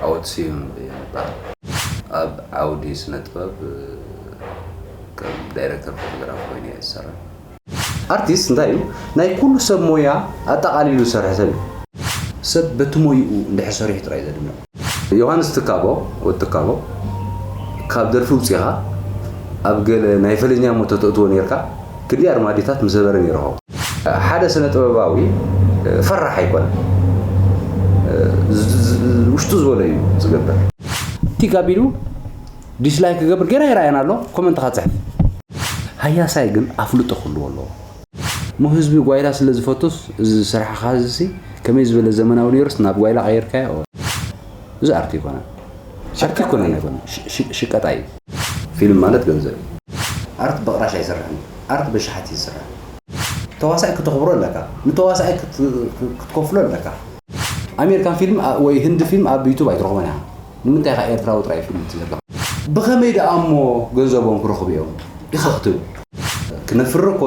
ዓወት ስዩም እየ ዝበሃል። ኣብ ዓውዲ ስነ ጥበብ ከም ዳይሬክተር ፎቶግራፍ ኮይነ እየ ዝሰርሕ። ኣርቲስት እንታይ እዩ? ናይ ኩሉ ሰብ ሞያ ኣጠቓሊሉ ዝሰርሕ ሰብ እዩ። ሰብ በቲ ሞይኡ እንድሕር ሰሪሑ ጥራይ ዘድምዕ። ዮሃንስ ትካቦ፣ ወዲ ትካቦ፣ ካብ ደርፊ ውፂኻ ኣብ ገለ ናይ ፈለኛ ሞቶ ተእትዎ ነርካ፣ ክንዲ ኣርማዲታት ምሰበረ ነይርሆ። ሓደ ስነ ጥበባዊ ፈራሕ ኣይኮነን። ውሽጡ ዝበሎ እዩ ዝገብር። ቲክ ኣቢሉ ዲስላይክ ክገብር ገና ይረኣየና ኣሎ። ኮመንት ኻጽሕፍ። ሃያሳይ ግን ኣፍልጦ ክህልዎ ኣለዎ። እሞ ህዝቢ ጓይላ ስለ ዝፈቱስ እዚ ስራሕኻ እዚ ከመይ ዝበለ ዘመናዊ ነይሩስ ናብ ጓይላ ቀይርካዮ? እዚ ኣርቲ ይኮነ ኣርቲ ይኮነ ኣይኮነ ሽቀጣ እዩ። ፊልም ማለት ገንዘብ እዩ። ኣርት በቕራሽ ኣይስራሕን። ኣርት በሽሓት ይስራሕ። ተዋሳኢ ክተኽብሮ ኣለካ። ንተዋሳኢ ክትከፍሎ ኣለካ። ኣሜሪካን ፊልም ወይ ህንዲ ፊልም ኣብ ዩቱብ ኣይትረኽቦን ኢኻ። ንምንታይ ኢኻ ኤርትራዊ ጥራይ ፊልም ትዘርጋ? ብኸመይ ደኣ እሞ ገንዘቦም ክረኽቡ እዮም ኢኻ ክትብል? ክነፍሪ እኮ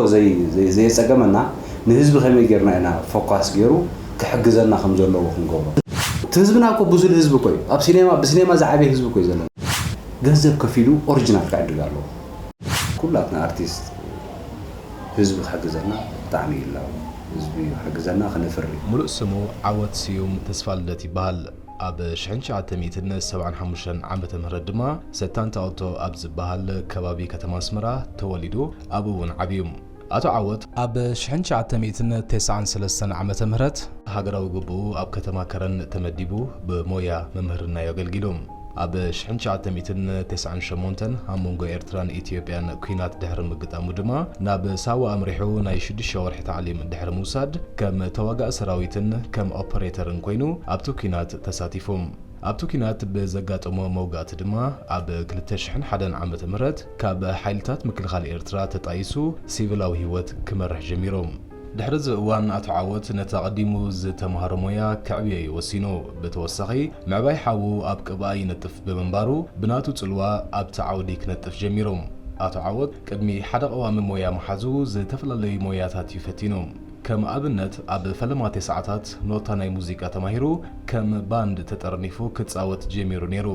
ዘየጸገመና ንህዝቢ ከመይ ጌርና ኢና ፎካስ ጌሩ ክሕግዘና ከም ዘለዎ ክንገብሮ። እቲ ህዝብና እኮ ብዙል ህዝቢ እኮ እዩ። ኣብ ሲኔማ ብሲኔማ ዝዓበየ ህዝቢ እኮ እዩ ዘለና። ገንዘብ ከፊሉ ኦሪጂናል ክዕድግ ኣለዎ። ኩላትና ኣርቲስት ህዝቢ ክሕግዘና ብጣዕሚ ይላቦ። ህዝቢ ክሕግዘና ክነፍሪ። ሙሉእ ስሙ ዓወት ስዩም ተስፋልደት ይበሃል። ኣብ ሽሕን ትሽዓተ ሚእትን ሰብዓን ሓሙሽተን ዓመተ ምህረት ድማ ሰታንታ ኦቶ ኣብ ዝበሃል ከባቢ ከተማ ኣስመራ ተወሊዱ ኣብኡ እውን ዓብዩ። ኣቶ ዓወት ኣብ ሽሕን ትሽዓተ ሚእትን ተስዓን ሰለስተን ዓመተ ምህረት ሃገራዊ ግብኡ ኣብ ከተማ ከረን ተመዲቡ ብሞያ ምምህርና እዩ ኣገልጊሉ። ኣብ ሽሕን ትሽዓተ ሚእትን ተስዓን ሸሞንተን ኣብ መንጎ ኤርትራን ኢትዮጵያን ኲናት ድሕሪ ምግጣሙ ድማ ናብ ሳዋ ኣምሪሑ ናይ ሽዱሽተ ወርሒ ታዕሊም ድሕሪ ምውሳድ ከም ተዋጋኢ ሰራዊትን ከም ኦፐሬተርን ኮይኑ ኣብቲ ኲናት ተሳቲፉ። ኣብቲ ኲናት ብዘጋጠሞ መውጋእቲ ድማ ኣብ ክልተ ሽሕን ሓደን ዓመተ ምህረት ካብ ሓይልታት ምክልኻል ኤርትራ ተጣይሱ ሲቪላዊ ህይወት ክመርሕ ጀሚሩ። ድሕሪ እዚ እዋን ኣቶ ዓወት ነቲ ኣቐዲሙ ዝተምሃሮ ሞያ ከዕብዮ እዩ ወሲኑ። ብተወሳኺ ምዕባይ ሓዉ ኣብ ቅብኣ ይነጥፍ ብምንባሩ ብናቱ ጽልዋ ኣብቲ ዓውዲ ክነጥፍ ጀሚሩ። ኣቶ ዓወት ቅድሚ ሓደ ቀዋሚ ሞያ ምሓዙ ዝተፈላለዩ ሞያታት እዩ ፈቲኑ። ከም ኣብነት ኣብ ፈለማ ተስዓታት ኖታ ናይ ሙዚቃ ተማሂሩ ከም ባንድ ተጠርኒፉ ክጻወት ጀሚሩ ነይሩ።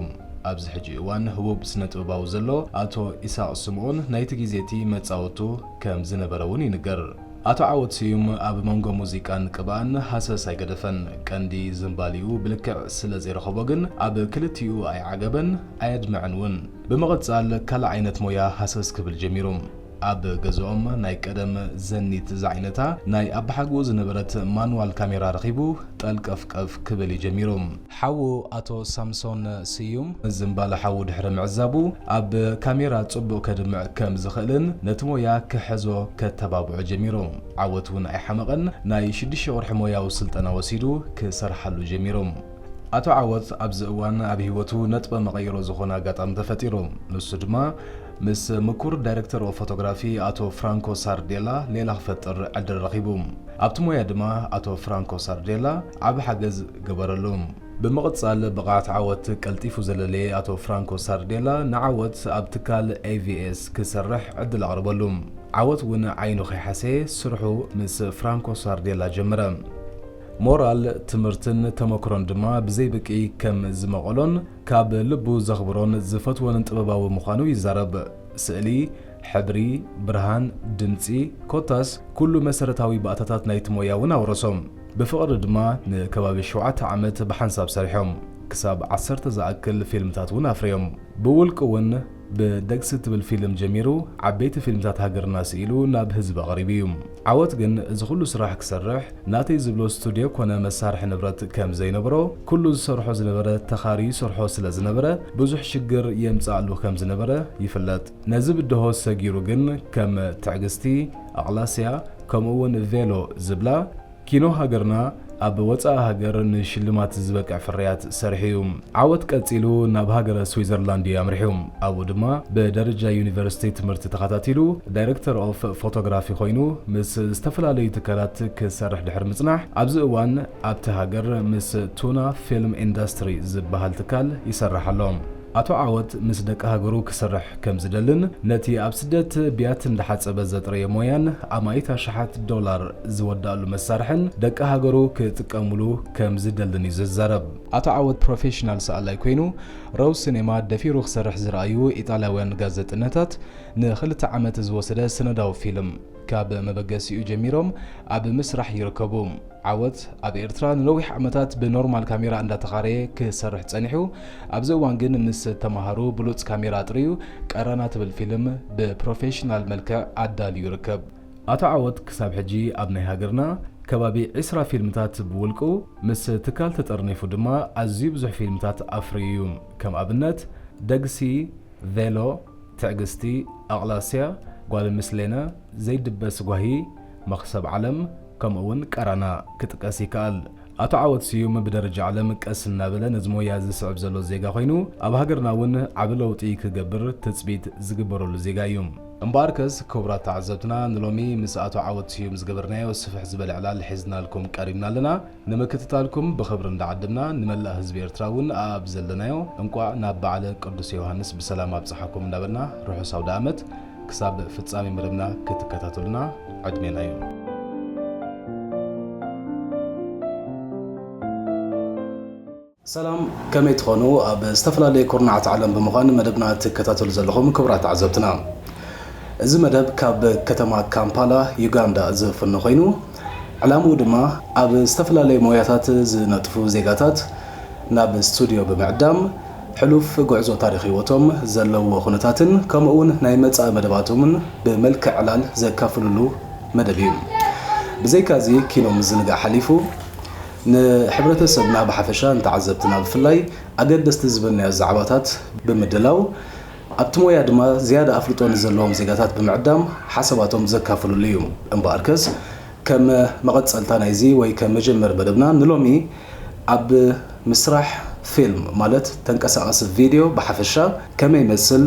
ኣብዚ ሕጂ እዋን ህቡብ ስነ ጥበባዊ ዘሎ ኣቶ ኢሳቕ ስምኦን ናይቲ ግዜ እቲ መጻወቱ ከም ዝነበረ እውን ይንገር። ኣቶ ዓወት ስዩም ኣብ መንጎ ሙዚቃን ቅብኣን ሃሰስ ኣይገደፈን። ቀንዲ ዝንባሊኡ ብልክዕ ስለ ዘይረኸቦ ግን ኣብ ክልቲኡ ኣይዓገበን ኣየድመዐን እውን። ብምቕጻል ካልእ ዓይነት ሞያ ሃሰስ ክብል ጀሚሩ። ኣብ ገዝኦም ናይ ቀደም ዘኒት ዝዓይነታ ናይ ኣባሓጎኡ ዝነበረት ማንዋል ካሜራ ረኺቡ ጠልቀፍቀፍ ክብል እዩ ጀሚሩ። ሓዉ ኣቶ ሳምሶን ስዩም ዝንባለ ሓዉ ድሕሪ ምዕዛቡ ኣብ ካሜራ ጽቡቕ ከድምዕ ከም ዝኽእልን ነቲ ሞያ ክሕዞ ከተባብዖ ጀሚሩ። ዓወት እውን ኣይሓመቐን፣ ናይ ሽዱሽተ ወርሒ ሞያዊ ስልጠና ወሲዱ ክሰርሓሉ ጀሚሩ። ኣቶ ዓወት ኣብዚ እዋን ኣብ ህይወቱ ነጥበ መቐይሮ ዝኾነ ኣጋጣሚ ተፈጢሩ። ንሱ ድማ ምስ ምኩር ዳይሬክተር ኦፍ ፎቶግራፊ ኣቶ ፍራንኮ ሳርዴላ ሌላ ክፈጥር ዕድል ረኺቡ። ኣብቲ ሞያ ድማ ኣቶ ፍራንኮ ሳርዴላ ዓቢ ሓገዝ ገበረሉ። ብምቕጻል ብቕዓት ዓወት ቀልጢፉ ዘለለየ ኣቶ ፍራንኮ ሳርዴላ ንዓወት ኣብ ትካል ኤ ቪ ኤስ ክሰርሕ ዕድል ኣቕረበሉ። ዓወት እውን ዓይኑ ከይሓሰየ ስርሑ ምስ ፍራንኮ ሳርዴላ ጀመረ። ሞራል፣ ትምህርትን ተመክሮን ድማ ብዘይ ብቂ ከም ዝመቐሎን ካብ ልቡ ዘኽብሮን ዝፈትዎን ጥበባዊ ምዃኑ ይዛረብ። ስእሊ፣ ሕብሪ፣ ብርሃን፣ ድምጺ፣ ኮታስ ኩሉ መሰረታዊ ባእታታት ናይቲ ሞያ እውን ኣውረሶም። ብፍቕሪ ድማ ንከባቢ ሸውዓተ ዓመት ብሓንሳብ ሰሪሖም፣ ክሳብ ዓሰርተ ዝኣክል ፊልምታት እውን ኣፍርዮም። ብውልቂ እውን ብደግሲ ትብል ፊልም ጀሚሩ ዓበይቲ ፊልምታት ሃገርና ስኢሉ ናብ ህዝቢ ኣቕሪቡ እዩ። ዓወት ግን እዚ ኩሉ ስራሕ ክሰርሕ ናተይ ዝብሎ ስቱድዮ ኮነ መሳርሒ ንብረት ከም ዘይነበሮ፣ ኩሉ ዝሰርሖ ዝነበረ ተኻርዩ ይሰርሖ ስለ ዝነበረ ብዙሕ ሽግር የምጽኣሉ ከም ዝነበረ ይፍለጥ። ነዚ ብድሆ ሰጊሩ ግን ከም ትዕግስቲ፣ ኣቕላስያ፣ ከምኡ እውን ቬሎ ዝብላ ኪኖ ሃገርና ኣብ ወጻኢ ሃገር ንሽልማት ዝበቅዕ ፍርያት ሰሪሑ እዩ። ዓወት ቀጺሉ ናብ ሃገረ ስዊዘርላንድ እዩ ኣምሪሑ። ኣብኡ ድማ ብደረጃ ዩኒቨርሲቲ ትምህርቲ ተኸታቲሉ ዳይሬክተር ኦፍ ፎቶግራፊ ኮይኑ ምስ ዝተፈላለዩ ትካላት ክሰርሕ ድሕሪ ምጽናሕ ኣብዚ እዋን ኣብቲ ሃገር ምስ ቱና ፊልም ኢንዳስትሪ ዝበሃል ትካል ይሰርሕ ኣሎ። ኣቶ ዓወት ምስ ደቂ ሃገሩ ክሰርሕ ከም ዝደልን ነቲ ኣብ ስደት ብያቲ እንዳሓጸበ ዘጥረዮ ሞያን ኣማኢት ኣሽሓት ዶላር ዝወድኣሉ መሳርሕን ደቂ ሃገሩ ክጥቀምሉ ከም ዝደልን እዩ ዝዛረብ። ኣቶ ዓወት ፕሮፌሽናል ሰኣላይ ኮይኑ፣ ሮው ሲኔማ ደፊሩ ክሰርሕ ዝረኣዩ ኢጣልያውያን ጋዜጠኛታት ንኽልተ ዓመት ዝወሰደ ሰነዳዊ ፊልም ካብ መበገሲኡ ጀሚሮም ኣብ ምስራሕ ይርከቡ። ዓወት ኣብ ኤርትራ ንነዊሕ ዓመታት ብኖርማል ካሜራ እንዳተኻረየ ክሰርሕ ጸኒሑ፣ ኣብዚ እዋን ግን ምስ ተማሃሩ ብሉጽ ካሜራ ኣጥርዩ ቀራና ትብል ፊልም ብፕሮፌሽናል መልክዕ ኣዳልዩ ይርከብ። ኣቶ ዓወት ክሳብ ሕጂ ኣብ ናይ ሃገርና ከባቢ ዒስራ ፊልምታት ብውልቁ፣ ምስ ትካል ተጠርኒፉ ድማ ኣዝዩ ብዙሕ ፊልምታት ኣፍርዩ እዩ። ከም ኣብነት ደግሲ፣ ቬሎ፣ ትዕግስቲ፣ ኣቕላስያ፣ ጓል ምስሌነ፣ ዘይድበስ ጓሂ፣ መኽሰብ ዓለም፣ ከምኡ'ውን ቀራና ክጥቀስ ይከኣል። ኣቶ ዓወት ስዩም ብደረጃ ዓለም ቀስ እናበለ ነዚ ሞያ ዝስዕብ ዘሎ ዜጋ ኮይኑ፣ ኣብ ሃገርና እውን ዓቢ ለውጢ ክገብር ትጽቢት ዝግበረሉ ዜጋ እዩ። እምበኣርከስ ክቡራት ተዓዘብትና፣ ንሎሚ ምስ ኣቶ ዓወት ስዩም ዝገበርናዮ ስፍሕ ዝበለ ዕላል ሒዝናልኩም ቀሪብና ኣለና። ንምክትታልኩም ብኽብሪ እንዳዓደምና፣ ንመላእ ህዝቢ ኤርትራ እውን ኣብ ዘለናዮ እንቋዕ ናብ በዓለ ቅዱስ ዮሃንስ ብሰላም ኣብጽሓኩም እንዳበልና፣ ርሑስ ኣውደ ዓመት። ክሳብ ፍጻሜ መደብና ክትከታተሉና ዕድሜና እዩ። ሰላም፣ ከመይ ትኾኑ? ኣብ ዝተፈላለዩ ኩርናዓት ዓለም ብምዃን መደብና ትከታተሉ ዘለኹም ክቡራት ተዓዘብትና፣ እዚ መደብ ካብ ከተማ ካምፓላ፣ ዩጋንዳ ዝፍኖ ኮይኑ፣ ዕላምኡ ድማ ኣብ ዝተፈላለዩ ሞያታት ዝነጥፉ ዜጋታት ናብ ስቱድዮ ብምዕዳም፣ ሕሉፍ ጉዕዞ ታሪኽ ህይወቶም፣ ዘለዎ ኩነታትን ከምኡ'ውን ናይ መጻኢ መደባቶምን ብመልክዕ ዕላል ዘካፍሉሉ መደብ እዩ። ብዘይካዚ ኪኖ ምዝንጋዕ ሓሊፉ፣ ንሕብረተሰብና ብሓፈሻ ንተዓዘብትና ብፍላይ ኣገደስቲ ዝበልናዮ ዛዕባታት ብምድላው፣ ኣብቲ ሞያ ድማ ዝያዳ ኣፍልጦ ንዘለዎም ዜጋታት ብምዕዳም ሓሳባቶም ዘካፍሉሉ እዩ። እምበኣርከስ፣ ከም መቐጸልታ ናይዚ ወይ ከም መጀመሪ መደብና ንሎሚ ኣብ ምስራሕ ፊልም ማለት ተንቀሳቓሲ ቪድዮ ብሓፈሻ ከመይ ይመስል፣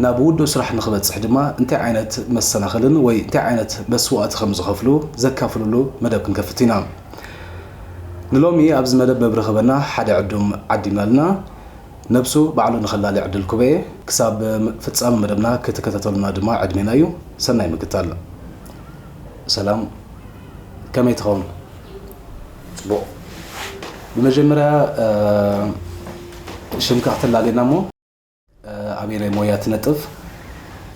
ናብ ውዱእ ስራሕ ንኽበጽሕ ድማ እንታይ ዓይነት መሰናኽልን ወይ እንታይ ዓይነት መስዋእቲ ከም ዝኸፍሉ ዘካፍሉሉ መደብ ክንከፍት ኢና። ንሎሚ ኣብዚ መደብ መብርሂ ክህበና ሓደ ዕዱም ዓዲምና ኣለና። ነብሱ ባዕሉ ንኸላሊ ዕድል ክበኤ። ክሳብ ፍጻመ መደብና ክትከታተሉና ድማ ዕድሜና እዩ። ሰናይ ምክታል። ሰላም፣ ከመይ ትኸውን? ጽቡቕ። ብመጀመርያ፣ እ፣ ሽምካ ክተላልየና እሞ፣ እ፣ ኣበየናይ ሞያ ትነጥፍ?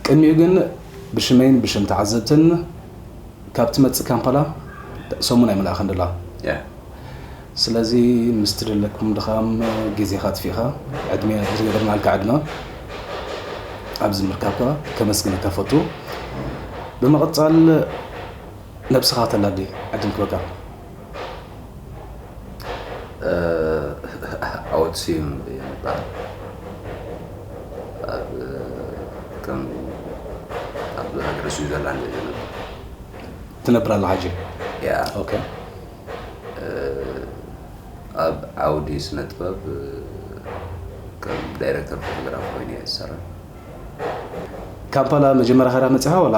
ቅድሚኡ ግን ብሽመይን ብሽም ተዓዘብትን ካብ ትመጽእ ካምፓላ ሰሙን ኣይመልኣኸን ደላ። ያ። ስለዚ ምስቲ ዘለኩም ድኻም ግዜኻ ኣጥፊእኻ ዕድመ ዝገበርናልካ ዕድመ ኣብዚ ምርካብካ ከመስግነካ ፈቱ። ብምቕጻል ነብስኻ ተላዲ ዕድል ክበካ። እ፣ ዓወት ስዩም እየ ዝበሃል። ኣብ፣ ከም፣ ኣብ ሃገረ ስዊዘርላንድ እየ ዝነብር። ትነብር ኣለኻ ሕጂ? ያ። ኦኬ። ኣብ ዓውዲ ስነ ጥበብ ከም ዳይሬክተር ፎቶግራፍ ኮይነ እየ ዝሰርሕ። ካምፓላ መጀመርያ ኸራ መጺኻ ወላ?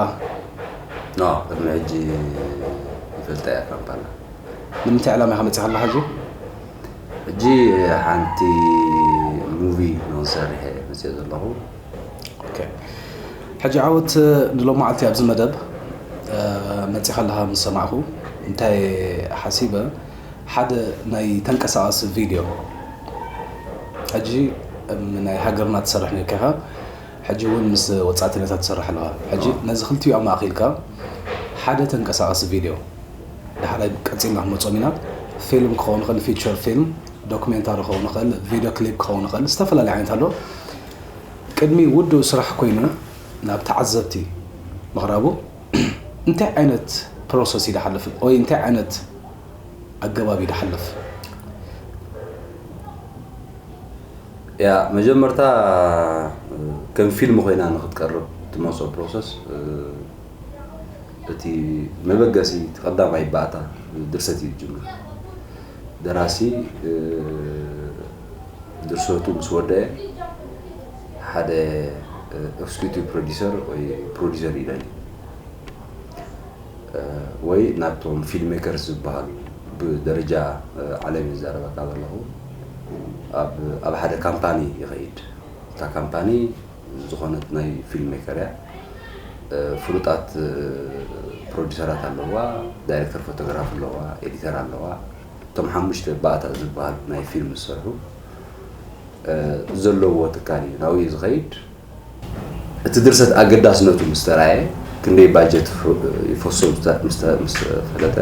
ኖ፣ ቅድሚ ሕጂ ይፈልጣ እያ ካምፓላ። ንምንታይ ዕላማ ኢኻ መጺኻ ኣለኻ ሕጂ? ሕጂ ሓንቲ ሙቪ ንክሰርሕ እየ መፅኦ ዘለኹ። ኦኬ። ሕጂ ዓወት፣ ንሎም መዓልቲ ኣብዚ መደብ፣ እ፣ መጺኻ ኣለኻ ምስ ሰማዕኹ፣ እንታይ ሓሲበ፣ ሓደ ናይ ተንቀሳቓሲ ቪድዮ፣ ሕጂ፣ እም፣ ናይ ሃገርና ትሰርሕ ነርካ ኢኻ፣ ሕጂ እውን ምስ ወጻእተኛታት ትሰርሕ ኣለኻ። ሕጂ ኦ። ነዚ ክልቲኡ ኣማእኺልካ ሓደ ተንቀሳቓሲ ቪድዮ፣ ዳሕራይ ቀጺልና ክንመጾም ኢና። ፊልም ክኸውን ይኽእል፣ ፊቸር ፊልም፣ ዶክሜንታሪ ክኸውን ይኽእል፣ ቪድዮ ክሊፕ ክኸውን ይኽእል፣ ዝተፈላለየ ዓይነት ኣሎ። ቅድሚ ውዱእ ስራሕ ኮይኑ ናብ ተዓዘብቲ ምቕራቡ እንታይ ዓይነት ፕሮሰስ እዩ ዝሓልፍ ወይ እንታይ ዓይነት ኣገባብ እዩ ዝሓልፍ? ያ፣ መጀመርታ ከም ፊልም ኮይና ንክትቀርብ ትመጾ ፕሮሰስ፣ እቲ መበገሲ፣ እቲ ቀዳማይ ባእታ ድርሰት እዩ ዝጅምር። ደራሲ ድርሰቱ ምስ ወደአ፣ ሓደ ኤክስኪዩቲቭ ፕሮዲሰር ወይ ፕሮዲሰር ይደሊ። ወይ ናብቶም ፊልም ሜከርስ ዝበሃሉ፣ ብደረጃ ዓለም እየ ዝዛረበካ ዘለኹ፣ ኣብ፣ ኣብ ሓደ ካምፓኒ ይኸይድ። እታ ካምፓኒ ዝኾነት ናይ ፊልም ሜከር እያ። ፍሉጣት ፕሮዲሰራት ኣለዋ፣ ዳይሬክተር ፎቶግራፍ ኣለዋ፣ ኤዲተር ኣለዋ። እቶም ሓሙሽተ ባእታ ዝበሃሉ ናይ ፊልም ዝሰርሑ ዘለዎ ትካል እዩ ናብኡ ዝኸይድ። እቲ ድርሰት ኣገዳስነቱ ምስ ተራእየ፣ ክንደይ ባጀት ይፈሶ ምስ ተፈለጠ፣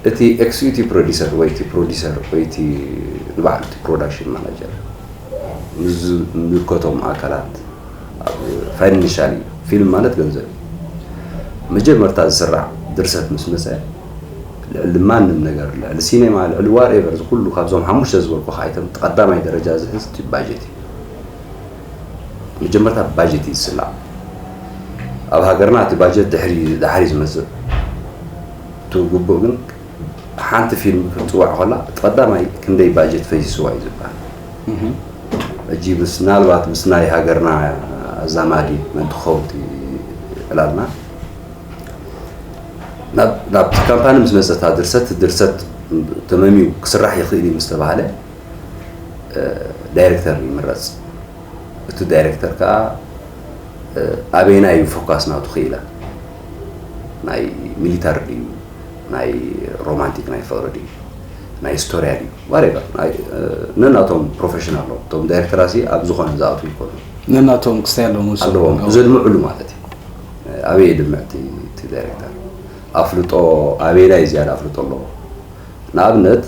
እቲ ኤክስኪዩቲቭ ፕሮዲሰር ወይ እቲ ፕሮዲሰር ወይ እቲ ንባዕሉ እቲ ፕሮዳክሽን ማናጀር ምስ ዝምልከቶም ኣካላት፣ ፋይናንሻሊ፣ ፊልም ማለት ገንዘብ እዩ። መጀመርታ ዝስራዕ ድርሰት ምስ መፀ፣ ልዕሊ ማንም ነገር፣ ልዕሊ ሲኔማ፣ ልዕሊ ዋትኤቨር፣ እዚ ኩሉ ካብዞም ሓሙሽተ ዝበልኩኻ ኣይተም ቀዳማይ ደረጃ ዝሕዝ እቲ ባጀት እዩ። መጀመርታ ባጀት እዩ ዝስላዕ። ኣብ ሃገርና እቲ ባጀት ድሕሪ ድሓር እዩ ዝመፅእ። እቲ ግቡእ ግን ሓንቲ ፊልም ክትፅዋዕ ከላ እቲ ቀዳማይ ክንደይ ባጀት ፈሲስዋ እዩ ዝበሃል። ሕጂ ምስ ምናልባት ምስ ናይ ሃገርና ኣዛማዲ ምእንቲ ክኸውን እቲ ዕላልና ናብቲ ካምፓኒ ምስ መፀታ ድርሰት ድርሰት ተመሚዩ ክስራሕ ይኽእል እዩ ምስ ተባሃለ ዳይሬክተር ይምረፅ። እቲ ዳይሬክተር ከዓ ኣበየናይ እዩ ፎካስ ናቱ ክኢላ፣ ናይ ሚሊታሪ ድዩ፣ ናይ ሮማንቲክ ናይ ፍቕሪ ድዩ፣ ናይ ስቶርያ ድዩ፣ ዋሬቨር። ነናቶም ፕሮፌሽን ኣለዎም። እቶም ዳይሬክተራት ኣብ ዝኾነ ዝኣትዉ ይኮኑ። ነናቶም ክስታይ ኣለዎም። ኣለዎም ዘድምዕሉ ማለት እዩ። ኣበይ የድምዕ እቲ ዳይሬክተር? ኣፍልጦ ኣበየናይ ዝያዳ ኣፍልጦ ኣለዎ? ንኣብነት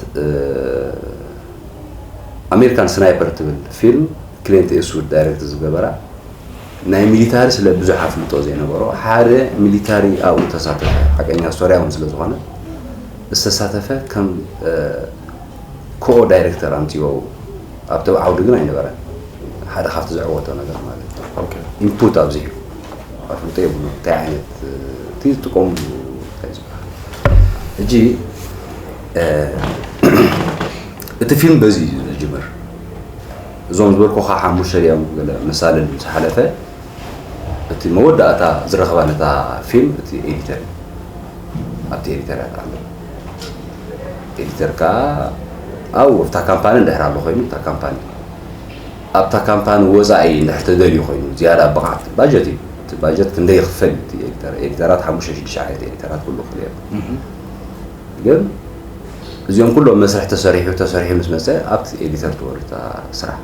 ኣሜሪካን ስናይፐር ትብል ፊልም ክሊንት ኢስትውድ ዳይሬክት ዝገበራ፣ ናይ ሚሊታሪ ስለ ብዙሕ ኣፍልጦ ዘይነበሮ ሓደ ሚሊታሪ ኣብኡ ተሳተፈ። ሓቀኛ ስቶርያ እውን ስለ ዝኾነ ዝተሳተፈ ከም ኮ ዳይሬክተር ኣምፅዎ። ኣብቲ ዓውዲ ግን ኣይነበረን። ሓደ ካብቲ ዘዕወቶ ነገር ማለት እዩ። ኢንፑት ኣብዚሑ ኣፍልጦ የብሉ እንታይ ዓይነት እቲ ዝጥቀምሉ እንታይ ዝበሃል። ሕጂ እቲ ፊልም በዚ እዩ ዝጅምር። እዞም ዝበልኩኻ ሓሙሽተ ድያም ገለ መሳልል ምስ ሓለፈ እቲ መወዳእታ ዝረኽባ ነታ ፊልም እቲ ኤዲተር እዩ። ኣብቲ ኤዲተር እያ ትዓምር። ኤዲተር ከዓ ኣብኡ ኣብታ ካምፓኒ እንድሕር ኣሎ ኮይኑ እታ ካምፓኒ ኣብታ ካምፓኒ ወፃኢ እንድሕር ተደልዩ ኮይኑ ዝያዳ ብቕዓት ባጀት እዩ። እቲ ባጀት ክንደይ ይኽፈል እዩ እቲ ኤዲተር? ኤዲተራት ሓሙሽተ ሽዱሽተ ዓይነት ኤዲተራት ኩሉ ክልእ ግን እዚኦም ኩሎም መስርሕ ተሰሪሑ ተሰሪሑ ምስ መፀ ኣብቲ ኤዲተር ትወርድ እታ ስራሕ።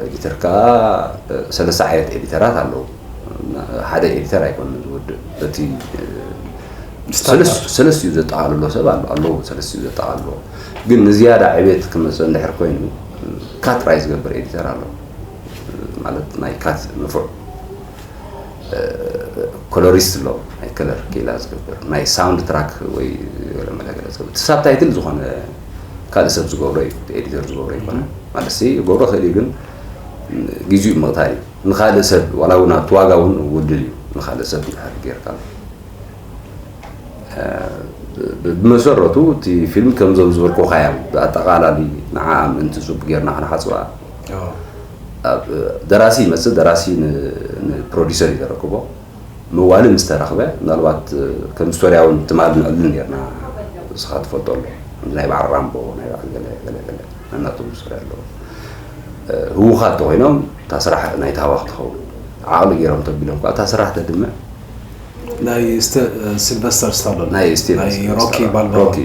ኤዲተር ከዓ ሰለስተ ዓይነት ኤዲተራት ኣለዉ። ሓደ ኤዲተር ኣይኮነን ዝውድእ እቲ ሰለስቲኡ ዘጠቓልሎ ሰብ ኣሎ ኣለዉ ሰለስቲኡ ዘጠቓልሎ ግን ንዝያዳ ዕቤት ክመፀ እንድሕር ኮይኑ ካት ጥራይ ዝገብር ኤዲተር ኣሎ። ማለት ናይ ካት ንፉዕ ኮሎሪስት ኣሎ ናይ ከለር ክኢላ ዝገብር ናይ ሳውንድ ትራክ ወይ ገለመለ ገለ ዝገብር እቲ ሳብታይትል ዝኾነ ካልእ ሰብ ዝገብሮ እዩ። ኤዲተር ዝገብሮ ይኮነ ማለት ሲ ገብሮ ክእል እዩ ግን ግዜኡ ምቕታል እዩ። ንኻልእ ሰብ ዋላ እውን ኣብቲ ዋጋ እውን ውድል እዩ። ንኻልእ ሰብ እንድሕር ጌርካ ብመሰረቱ እቲ ፊልም ከምዞም ዝበልኩኻ እዮም ብኣጠቓላሊ ንዓ ምእንቲ ሱብ ጌርና ክንሓፅባ ደራሲ ይመፅእ ደራሲ ንፕሮዲሰር እዩ ዘረክቦ መዋሊ ምስ ተረኽበ ምናልባት ከም ስቶርያ እውን ትማል ንዕልል ጌርና እስኻ ትፈልጦ ኣሎ ናይ በዓል ራምቦ ናይ በዓል ገለ ገለ ገለ ናናቶም ስቶርያ ኣለዎ ህውኻት ተኮይኖም እታ ስራሕ ናይ ታህዋኽ ትኸውን ዓቕሊ ገይሮም ተቢሎም ከዓ እታ ስራሕ ተድምዕ ናይ ሲልቨስተር ስታሎን ናይ ስቲቨን ናይ ሮኪ ስታሎን፣ ባልቦ ሮኪ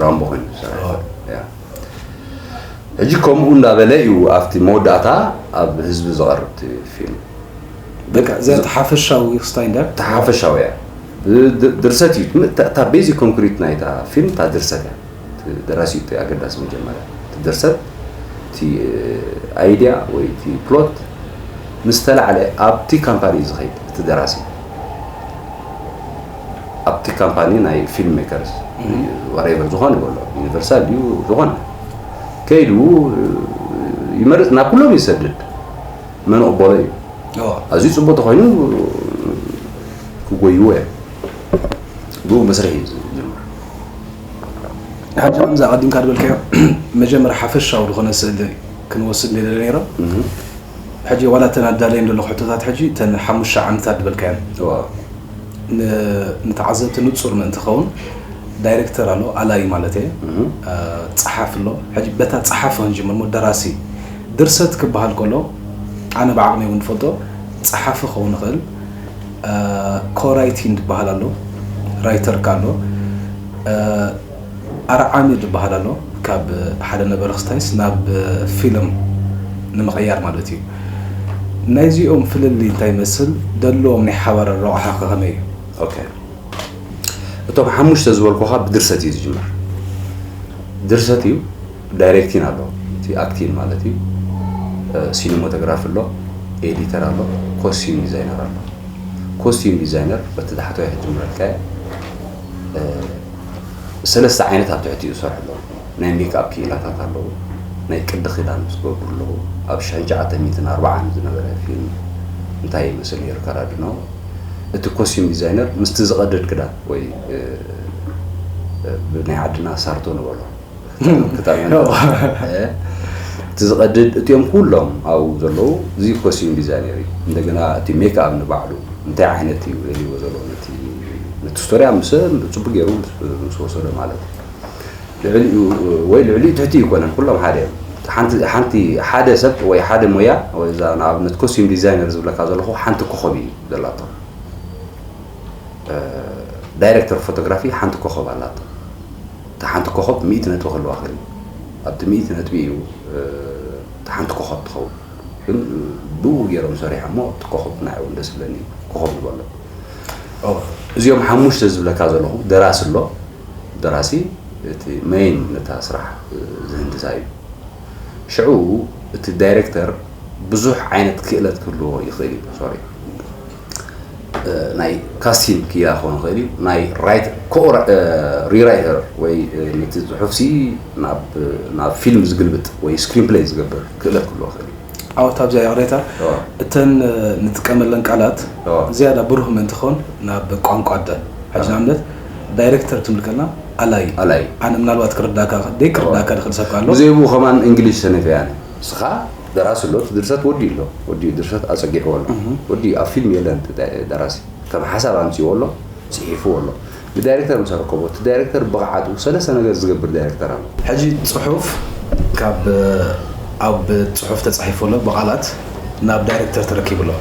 ራምቦ ኮይኑ ዝሰርሐ። ያ። ሕጂ ከምኡ እንዳበለ እዩ ኣብቲ መወዳእታ ኣብ ህዝቢ ዝቐርብ እቲ ፊልም በቃ እዚኣ ተሓፈሻዊ ክስታይ እንዳ ተሓፈሻዊ እያ። ብ- ድርሰት እዩ እታ ቤዚክ ኮንክሪት ናይታ ፊልም እታ ድርሰት እያ። እቲ ደራሲ እዩ እቲ ኣገዳሲ መጀመርያ እቲ ድርሰት እቲ ኣይድያ ወይ እቲ ፕሎት ምስ ተላዕለ ኣብቲ ካምፓኒ እዩ ዝኸይድ እቲ ደራሲ ኣብቲ ካምፓኒ ናይ ፊልም ሜከርስ ዋሬቨር ዝኾነ ይበሎ ዩኒቨርሳል ድዩ ዝኾነ ከይዱ ይመርፅ ናብ ኩሎም ይሰድድ መን ቅበሎ እዩ ኣዝዩ ፅቡቅ ተኮይኑ ክጎይዎ እዮም ብኡ መስርሕ እዩ ዝጀምር ሕጂ ከምዚ ኣቐዲምካ ዝበልካዮ መጀመርያ ሓፈሻዊ ዝኾነ ስእሊ ክንወስድ ንደለ ነይሮም ሕጂ ዋላ እተን ኣዳለየን ዘለኹ ሕቶታት ሕጂ እተን ሓሙሽተ ዓምድታት ዝበልካየን ንተዓዘብቲ ንፁር ምእንቲ ኸውን ዳይሬክተር ኣሎ ኣላይ ማለት እየ ፀሓፍ ኣሎ ሕጂ በታ ፀሓፍ ክንጅምር ሞ ደራሲ ድርሰት ክበሃል ከሎ ኣነ ብዓቕመይ እውን ዝፈልጦ ጸሓፊ ክኸውን ይኽእል። ኮራይቲን ዝበሃል ኣሎ፣ ራይተር ኣሎ። ኣርዓሚ ዝበሃል ኣሎ፣ ካብ ሓደ ነበረ ክስታይስ ናብ ፊልም ንምቕያር ማለት እዩ። ናይዚኦም ፍልልይ እንታይ ይመስል? ደለዎም ናይ ሓባር ረቑሓ ከ ከመይ እዩ? ኦኬ፣ እቶም ሓሙሽተ ዝበልኩኻ ብድርሰት እዩ ዝጅምር። ድርሰት እዩ፣ ዳይሬክቲን ኣሎ፣ እቲ ኣክቲን ማለት እዩ። ሲኒማቶግራፊ ኣሎ፣ ኤዲተር ኣሎ፣ ኮስቲዩም ዲዛይነር ኣሎ። ኮስቲዩም ዲዛይነር በቲ ዳሕተዋይ ክጅምረልካ እየ። ሰለስተ ዓይነት ኣብ ትሕቲኡ ዝሰርሑ ኣለዉ። ናይ ሜክኣፕ ክኢላታት ኣለዉ፣ ናይ ቅዲ ክዳን ዝገብሩ ኣለዉ። ኣብ ሽሕን ትሽዓተ ሚእትን ኣርባዓን ዝነበረ ፊልም እንታይ ይመስል ነይሩ ከራድኖ፣ እቲ ኮስቲዩም ዲዛይነር ምስቲ ዝቐድድ ክዳን ወይ ብናይ ዓድና ሳርቶ ንበሎ ክጣመን እቲ ዝቐድድ እቲኦም ኩሎም ኣብኡ ዘለዉ እዚ ኮስቲዩም ዲዛይነር እዩ። እንደገና እቲ ሜክኣፕ ንባዕሉ እንታይ ዓይነት እዩ ደልይዎ ዘለዎ ነቲ ነቲ ስቶርያ ምስ ጽቡቅ ገይሩ ምስ ወሰዶ ማለት እዩ። ልዕሊኡ ወይ ልዕሊኡ ትሕቲ ይኮነን፣ ኩሎም ሓደ እዮም። ሓንቲ ሓደ ሰብ ወይ ሓደ ሞያ ወይ እዛ ንኣብነት ኮስቲዩም ዲዛይነር ዝብለካ ዘለኹ ሓንቲ ኮኸብ እዩ ዘላቶ። ዳይሬክተር ፎቶግራፊ ሓንቲ ኮኸብ ኣላቶ። እታ ሓንቲ ኮኸብ ሚእቲ ነጥቢ ክህልዋ ክእል ኣብቲ ሚእቲ ነጥቢ እዩ እታ ሓንቲ ኮኸብ ትኸውን። ግን ብኡ ገይሮም ሰሪሖሞ እቲ ኮኸብ ንዓይ እውን ደስ ይብለኒ፣ ኮኸብ ንበሎ። እዚኦም ሓሙሽተ ዝብለካ ዘለኹ ደራሲ ኣሎ። ደራሲ እቲ መይን ነታ ስራሕ ዝህንድሳ እዩ። ሽዑ እቲ ዳይሬክተር ብዙሕ ዓይነት ክእለት ክህልዎ ይኽእል እዩ። ሶሪ ናይ ካስቲን ክያ ክኾን ይኽእል እዩ። ናይ ራይት ኮ ሪራይተር ወይ ነቲ ፅሑፍሲ ናብ ናብ ፊልም ዝግልብጥ ወይ ስክሪን ፕሌይ ዝገብር ክእለት ክህልዎ ይኽእል እዩ። ዓወት ኣብዚኣ ይቕሬታ እተን ንጥቀመለን ቃላት ዝያዳ ብሩህ ምእንቲ ክኸውን ናብ ቋንቋ ኣደ ሕጂ ንኣብነት ዳይሬክተር ትብል ከልና ኣላይ ኣላይ ኣነ ምናልባት ክርዳካ ደይ ክርዳካ ድኽእል ሰብ ኣሎ ብዘይብኡ ከማን እንግሊሽ ሰነፈ ያነ ንስኻ ደራሲ ኣሎ እቲ ድርሰት ወዲ ኣሎ ወዲ ድርሰት ኣፀጊዕዎ ኣሎ ወዲ ኣብ ፊልም የለን ደራሲ ከም ሓሳብ ኣምፅዎ ኣሎ ፅሒፍዎ ኣሎ ንዳይሬክተር ምስ ኣረከቦ እቲ ዳይሬክተር ብቕዓቱ ሰለስተ ነገር ዝገብር ዳይሬክተር ኣሎ ሕጂ ፅሑፍ ካብ ኣብ ፅሑፍ ተፃሒፉ ኣሎ ብቓላት ናብ ዳይሬክተር ተረኪቡ ኣሎ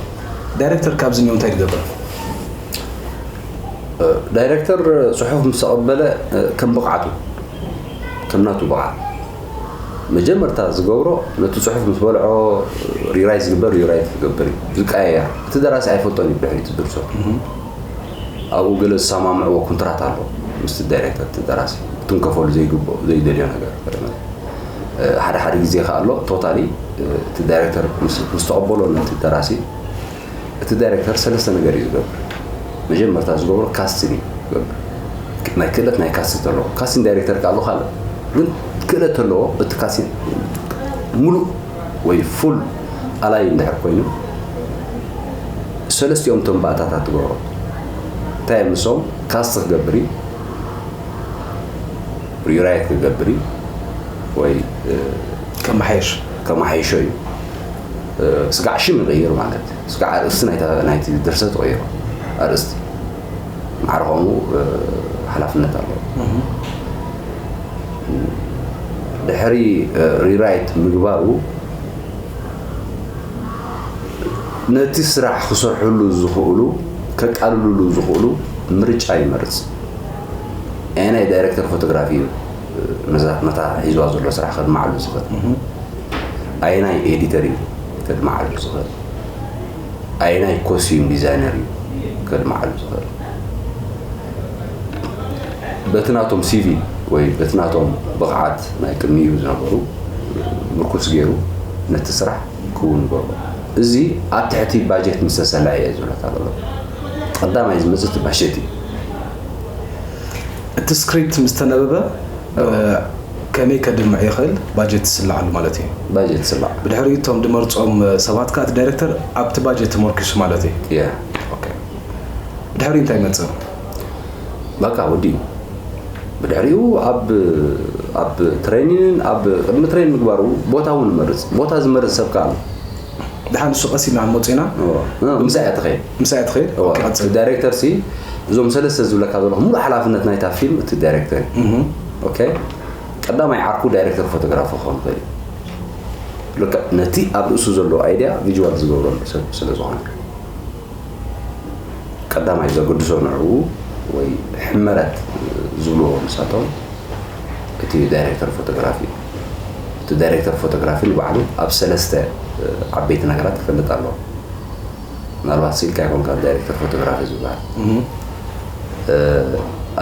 ዳይሬክተር ካብዚ እኒኦ እንታይ ዝገብር ዳይሬክተር ፅሑፍ ምስ ተቐበለ ከም ብቕዓቱ ከም ናቱ ብቕዓት መጀመርታ ዝገብሮ ነቲ ፅሑፍ ምስ በልዖ ሪራይት ዝግበር ሪራይት ክገብር እዩ ዝቀያየር እቲ ደራሲ ኣይፈልጦን እዩ ብድሕሪ ትድርሶ ኣብኡ ገለ ዝሰማምዕዎ ኩንትራት ኣሎ ምስቲ ዳይሬክተር እቲ ደራሲ ክትንከፈሉ ዘይግብኦ ዘይደልዮ ነገር ሓደ ሓደ ግዜ ከኣ ኣሎ ቶታሊ እቲ ዳይሬክተር ምስ ተቐበሎ ነቲ ደራሲ እቲ ዳይሬክተር ሰለስተ ነገር እዩ ዝገብር መጀመርታ ዝገብሮ ካስቲንግ እዩ ዝገብር ናይ ክእለት ናይ ካስት ኣለዎ ካስቲንግ ዳይሬክተር ከ ኣለዎ ካልእ ግን ክእለት ኣለዎ እቲ ካስቲንግ ሙሉእ ወይ ፉል ኣላይ እንድሕር ኮይኑ ሰለስቲኦም እቶም ባእታታት ትገብሮ እንታይ ምስኦም ካስት ክገብር እዩ ሪራይት ክገብር እዩ ወይ ከመሓየሽ ከመሓይሾ እዩ ስጋዕ ሽም ይቕይር ማለት እዩ ስጋዕ ኣርእስቲ ናይቲ ድርሰት ይቕይሮ ኣርእስቲ ማዕረ ከምኡ ሓላፍነት ኣለዎ ድሕሪ ሪራይት ምግባሩ ነቲ ስራሕ ክሰርሕሉ ዝኽእሉ ከቃልልሉ ዝኽእሉ ምርጫ ይመርፅ ኣየናይ ዳይሬክተር ፎቶግራፊ እዩ ነታ ሒዝዋ ዘሎ ስራሕ ከድማዓሉ ዝኽእል ኣየናይ ኤዲተር እዩ ከድማዓሉ ዝኽእል ኣየናይ ኮስቲዩም ዲዛይነር እዩ ከድማዓሉ ዝኽእል በቲ ናቶም ሲቪ ወይ በቲ ናቶም ብቕዓት ናይ ቅድሚኡ ዝነበሩ ምርኩስ ገይሩ ነቲ ስራሕ ክውን ይገብሮ እዚ ኣብ ትሕቲ ባጀት ምስ ተሰልዐ እየ ዝብለካ ዘሎ ቀዳማይ ዝመፅእ እቲ ባጀት እዩ እቲ ስክሪፕት ምስ ተነበበ ከመይ ከድምዕ ይኽእል ባጀት ዝስላዓሉ ማለት እዩ ባጀት ዝስላዕ ብድሕሪኡ እቶም ድመርፆም ሰባት ከዓ እቲ ዳይሬክተር ኣብቲ ባጀት ተመርኪሱ ማለት እዩ ያ ድሕሪ እንታይ ይመፅእ በቃ ወዲኡ ብድሕሪኡ ኣብ ኣብ ትሬኒንን ኣብ ቅድሚ ትሬን ምግባሩ ቦታ እውን ይመርፅ ቦታ ዝመርፅ ሰብ ከዓ ኣሎ ድሓን ንሱ ቀስ ኢልና ክንመፁ ኢና ምሳይ እያ ትኸይድ ምሳይ እያ ትኸይድ ዳይሬክተር ሲ እዞም ሰለስተ ዝብለካ ዘለኹ ሙሉእ ሓላፍነት ናይታ ፊልም እቲ ዳይሬክተር እዩ ቀዳማይ ዓርኩ ዳይሬክተር ፎቶግራፊ ክኸውን ይኽእል እዩ ልክዕ ነቲ ኣብ ርእሱ ዘለዎ ኣይድያ ቪዥዋል ዝገብረሉ ሰብ ስለ ዝኾነ፣ ቀዳማይ ዘገድሶ ንዕኡ ወይ ሕመረት ዝብልዎ ንሳቶም እቲ ዳይሬክተር ፎቶግራፊ እዩ። እቲ ዳይሬክተር ፎቶግራፊ ንባዕሉ ኣብ ሰለስተ ዓበይቲ ነገራት ክፈልጥ ኣለዎ። ምናልባት ስኢልካ ይኮንካ ዳይሬክተር ፎቶግራፊ ዝበሃል።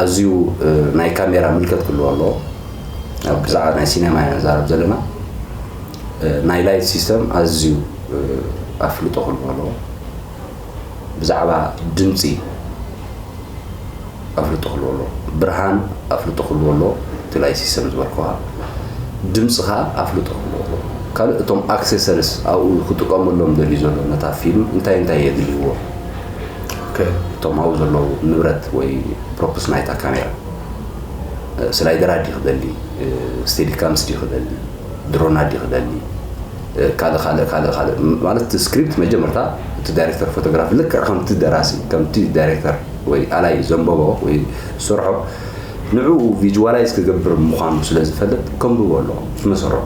ኣዝዩ ናይ ካሜራ ምልከት ክህልዎ ኣለዎ። ኣብ ብዛዕባ ናይ ሲኔማ ኢና ንዛረብ ዘለና። ናይ ላይት ሲስተም ኣዝዩ ኣፍልጦ ክህልዎ ኣለዎ። ብዛዕባ ድምፂ ኣፍልጦ ክህልዎ ኣለዎ። ብርሃን ኣፍልጦ ክህልዎ ኣለዎ። እቲ ላይት ሲስተም ዝበልኩኻ ድምፂ ከዓ ኣፍልጦ ክህልዎ ኣለዎ። ካልእ እቶም ኣክሰሰሪስ ኣብኡ ክጥቀመሎም ደልዩ ዘሎ ነታ ፊልም እንታይ እንታይ የድልይዎ? እቶም ኣብኡ ዘለዉ ንብረት ወይ ፕሮፕስ ናይታ ካሜራ፣ ስላይደራት ድዩ ክደሊ፣ ስቴዲካምስ ድዩ ክደሊ፣ ድሮናት ድዩ ክደሊ፣ ካልእ ካልእ ካልእ ካልእ ማለት እቲ ስክሪፕት መጀመርታ እቲ ዳይሬክተር ፎቶግራፊ ልክዕ ከምቲ ደራሲ ከምቲ ዳይሬክተር ወይ ኣላይ ዘንበቦ ወይ ዝሰርሖ ንዕኡ ቪጅዋላይዝ ክገብር ምዃኑ ስለ ዝፈልጥ ከንብቦ ኣለዎ። መሰረቱ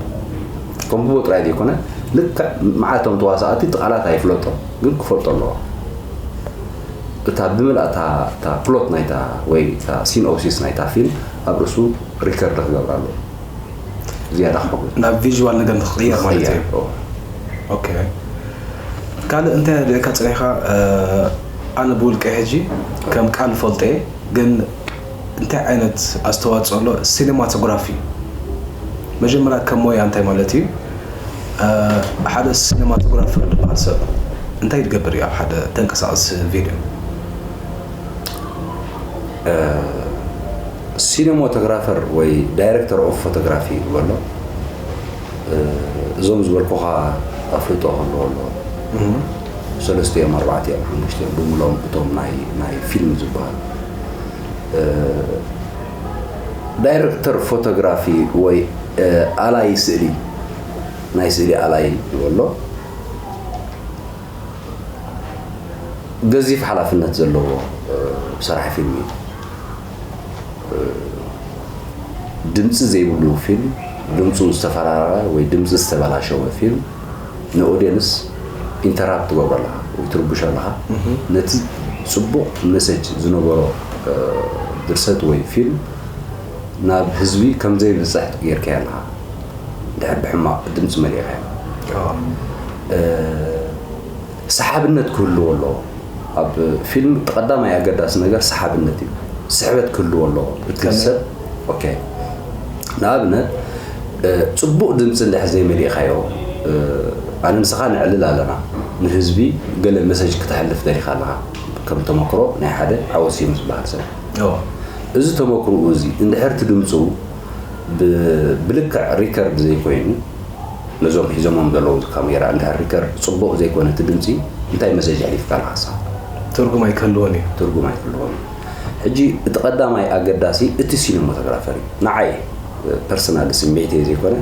ከንብቦ ጥራይ ዘይኮነ ልክዕ መዓት እቶም ተዋሳእቲ እቲ ቃላት ኣይፍለጦ ግን ክፈልጦ ኣለዎ። እታ ብምልኣ እታ እታ ፕሎት ናይታ ወይ እታ ሲንኦፕሲስ ናይታ ፊልም ኣብ ርእሱ ሪከርድ ክገብር ኣለዎ። ዝያዳ ክሕጉስ ናብ ቪዥዋል ነገር ንክቕየር ማለት እዩ። ኦኬ ካልእ እንታይ ርእካ ፀኒኻ? ኣነ ብውልቀ ሕጂ ከም ቃል ፈልጠ ግን እንታይ ዓይነት ኣስተዋፅኦ ኣሎ ሲኔማቶግራፊ? መጀመርያ ከም ሞያ እንታይ ማለት እዩ? ሓደ ሲኔማቶግራፈር ዝበሃል ሰብ እንታይ ዝገብር እዩ ኣብ ሓደ ተንቀሳቐሲ ቪድዮ? ሲኔማቶግራፈር ወይ ዳይሬክተር ኦፍ ፎቶግራፊ ይበሎ። እዞም ዝበልኩኻ ኣፍልጦ ክህልዎ ኣለዎ። ሰለስቲኦም ኣርባዕቲኦም ሓሙሽቲኦም ብምሎም እቶም ናይ ናይ ፊልም ዝበሃሉ ዳይሬክተር ፎቶግራፊ ወይ ኣላይ ስእሊ ናይ ስእሊ ኣላይ ይበሎ። ገዚፍ ሓላፍነት ዘለዎ ሰራሕ ፊልም እዩ። ድምፂ ዘይብሉ ፊልም፣ ድምፁ ዝተፈራረቐ ወይ ድምፂ ዝተበላሸወ ፊልም ንኦድየንስ ኢንተራፕት ትገብሮ ኣለኻ ወይ ትርብሾ ኣለኻ። ነቲ ፅቡቕ መሰጅ ዝነበሮ ድርሰት ወይ ፊልም ናብ ህዝቢ ከም ዘይብፅሕ ጌርካዮ ኣለኻ። ድሕር ብሕማቕ ድምፂ መሊእኻዮ። ሰሓብነት ክህልዎ ኣለዎ። ኣብ ፊልም እቲ ቀዳማይ ኣገዳሲ ነገር ሰሓብነት እዩ። ስሕበት ክህልዎ ኣለዎ። እቲ ሰብ ኦኬ፣ ንኣብነት ጽቡቕ ድምፂ እንድሕር ዘይመሊእኻዮ፣ ኣነ ንስኻ ነዕልል ኣለና፣ ንህዝቢ ገለ መሰጅ ክተሕልፍ ደሊኻ ኣለኻ። ከም ተመክሮ ናይ ሓደ ዓወት ስዩም ዝበሃል ሰብ እዚ ተመክሮኡ እዚ እንድሕር እቲ ድምፁ ብልክዕ ሪከርድ ዘይኮይኑ ነዞም ሒዞሞም ዘለዉ ካሜራ እንድሕር ሪከርድ ፅቡቕ ዘይኮነ እቲ ድምፂ እንታይ መሰጅ ኣሕሊፍካ ኣለካ ንስኻ? ትርጉም ኣይክህልዎን እዩ። ትርጉም ኣይክህልዎን እዩ። ሕጂ እቲ ቀዳማይ ኣገዳሲ እቲ ሲኒማቶግራፈር እዩ። ንዓይ ፐርሰናል ስምዒተይ ዘይኮነ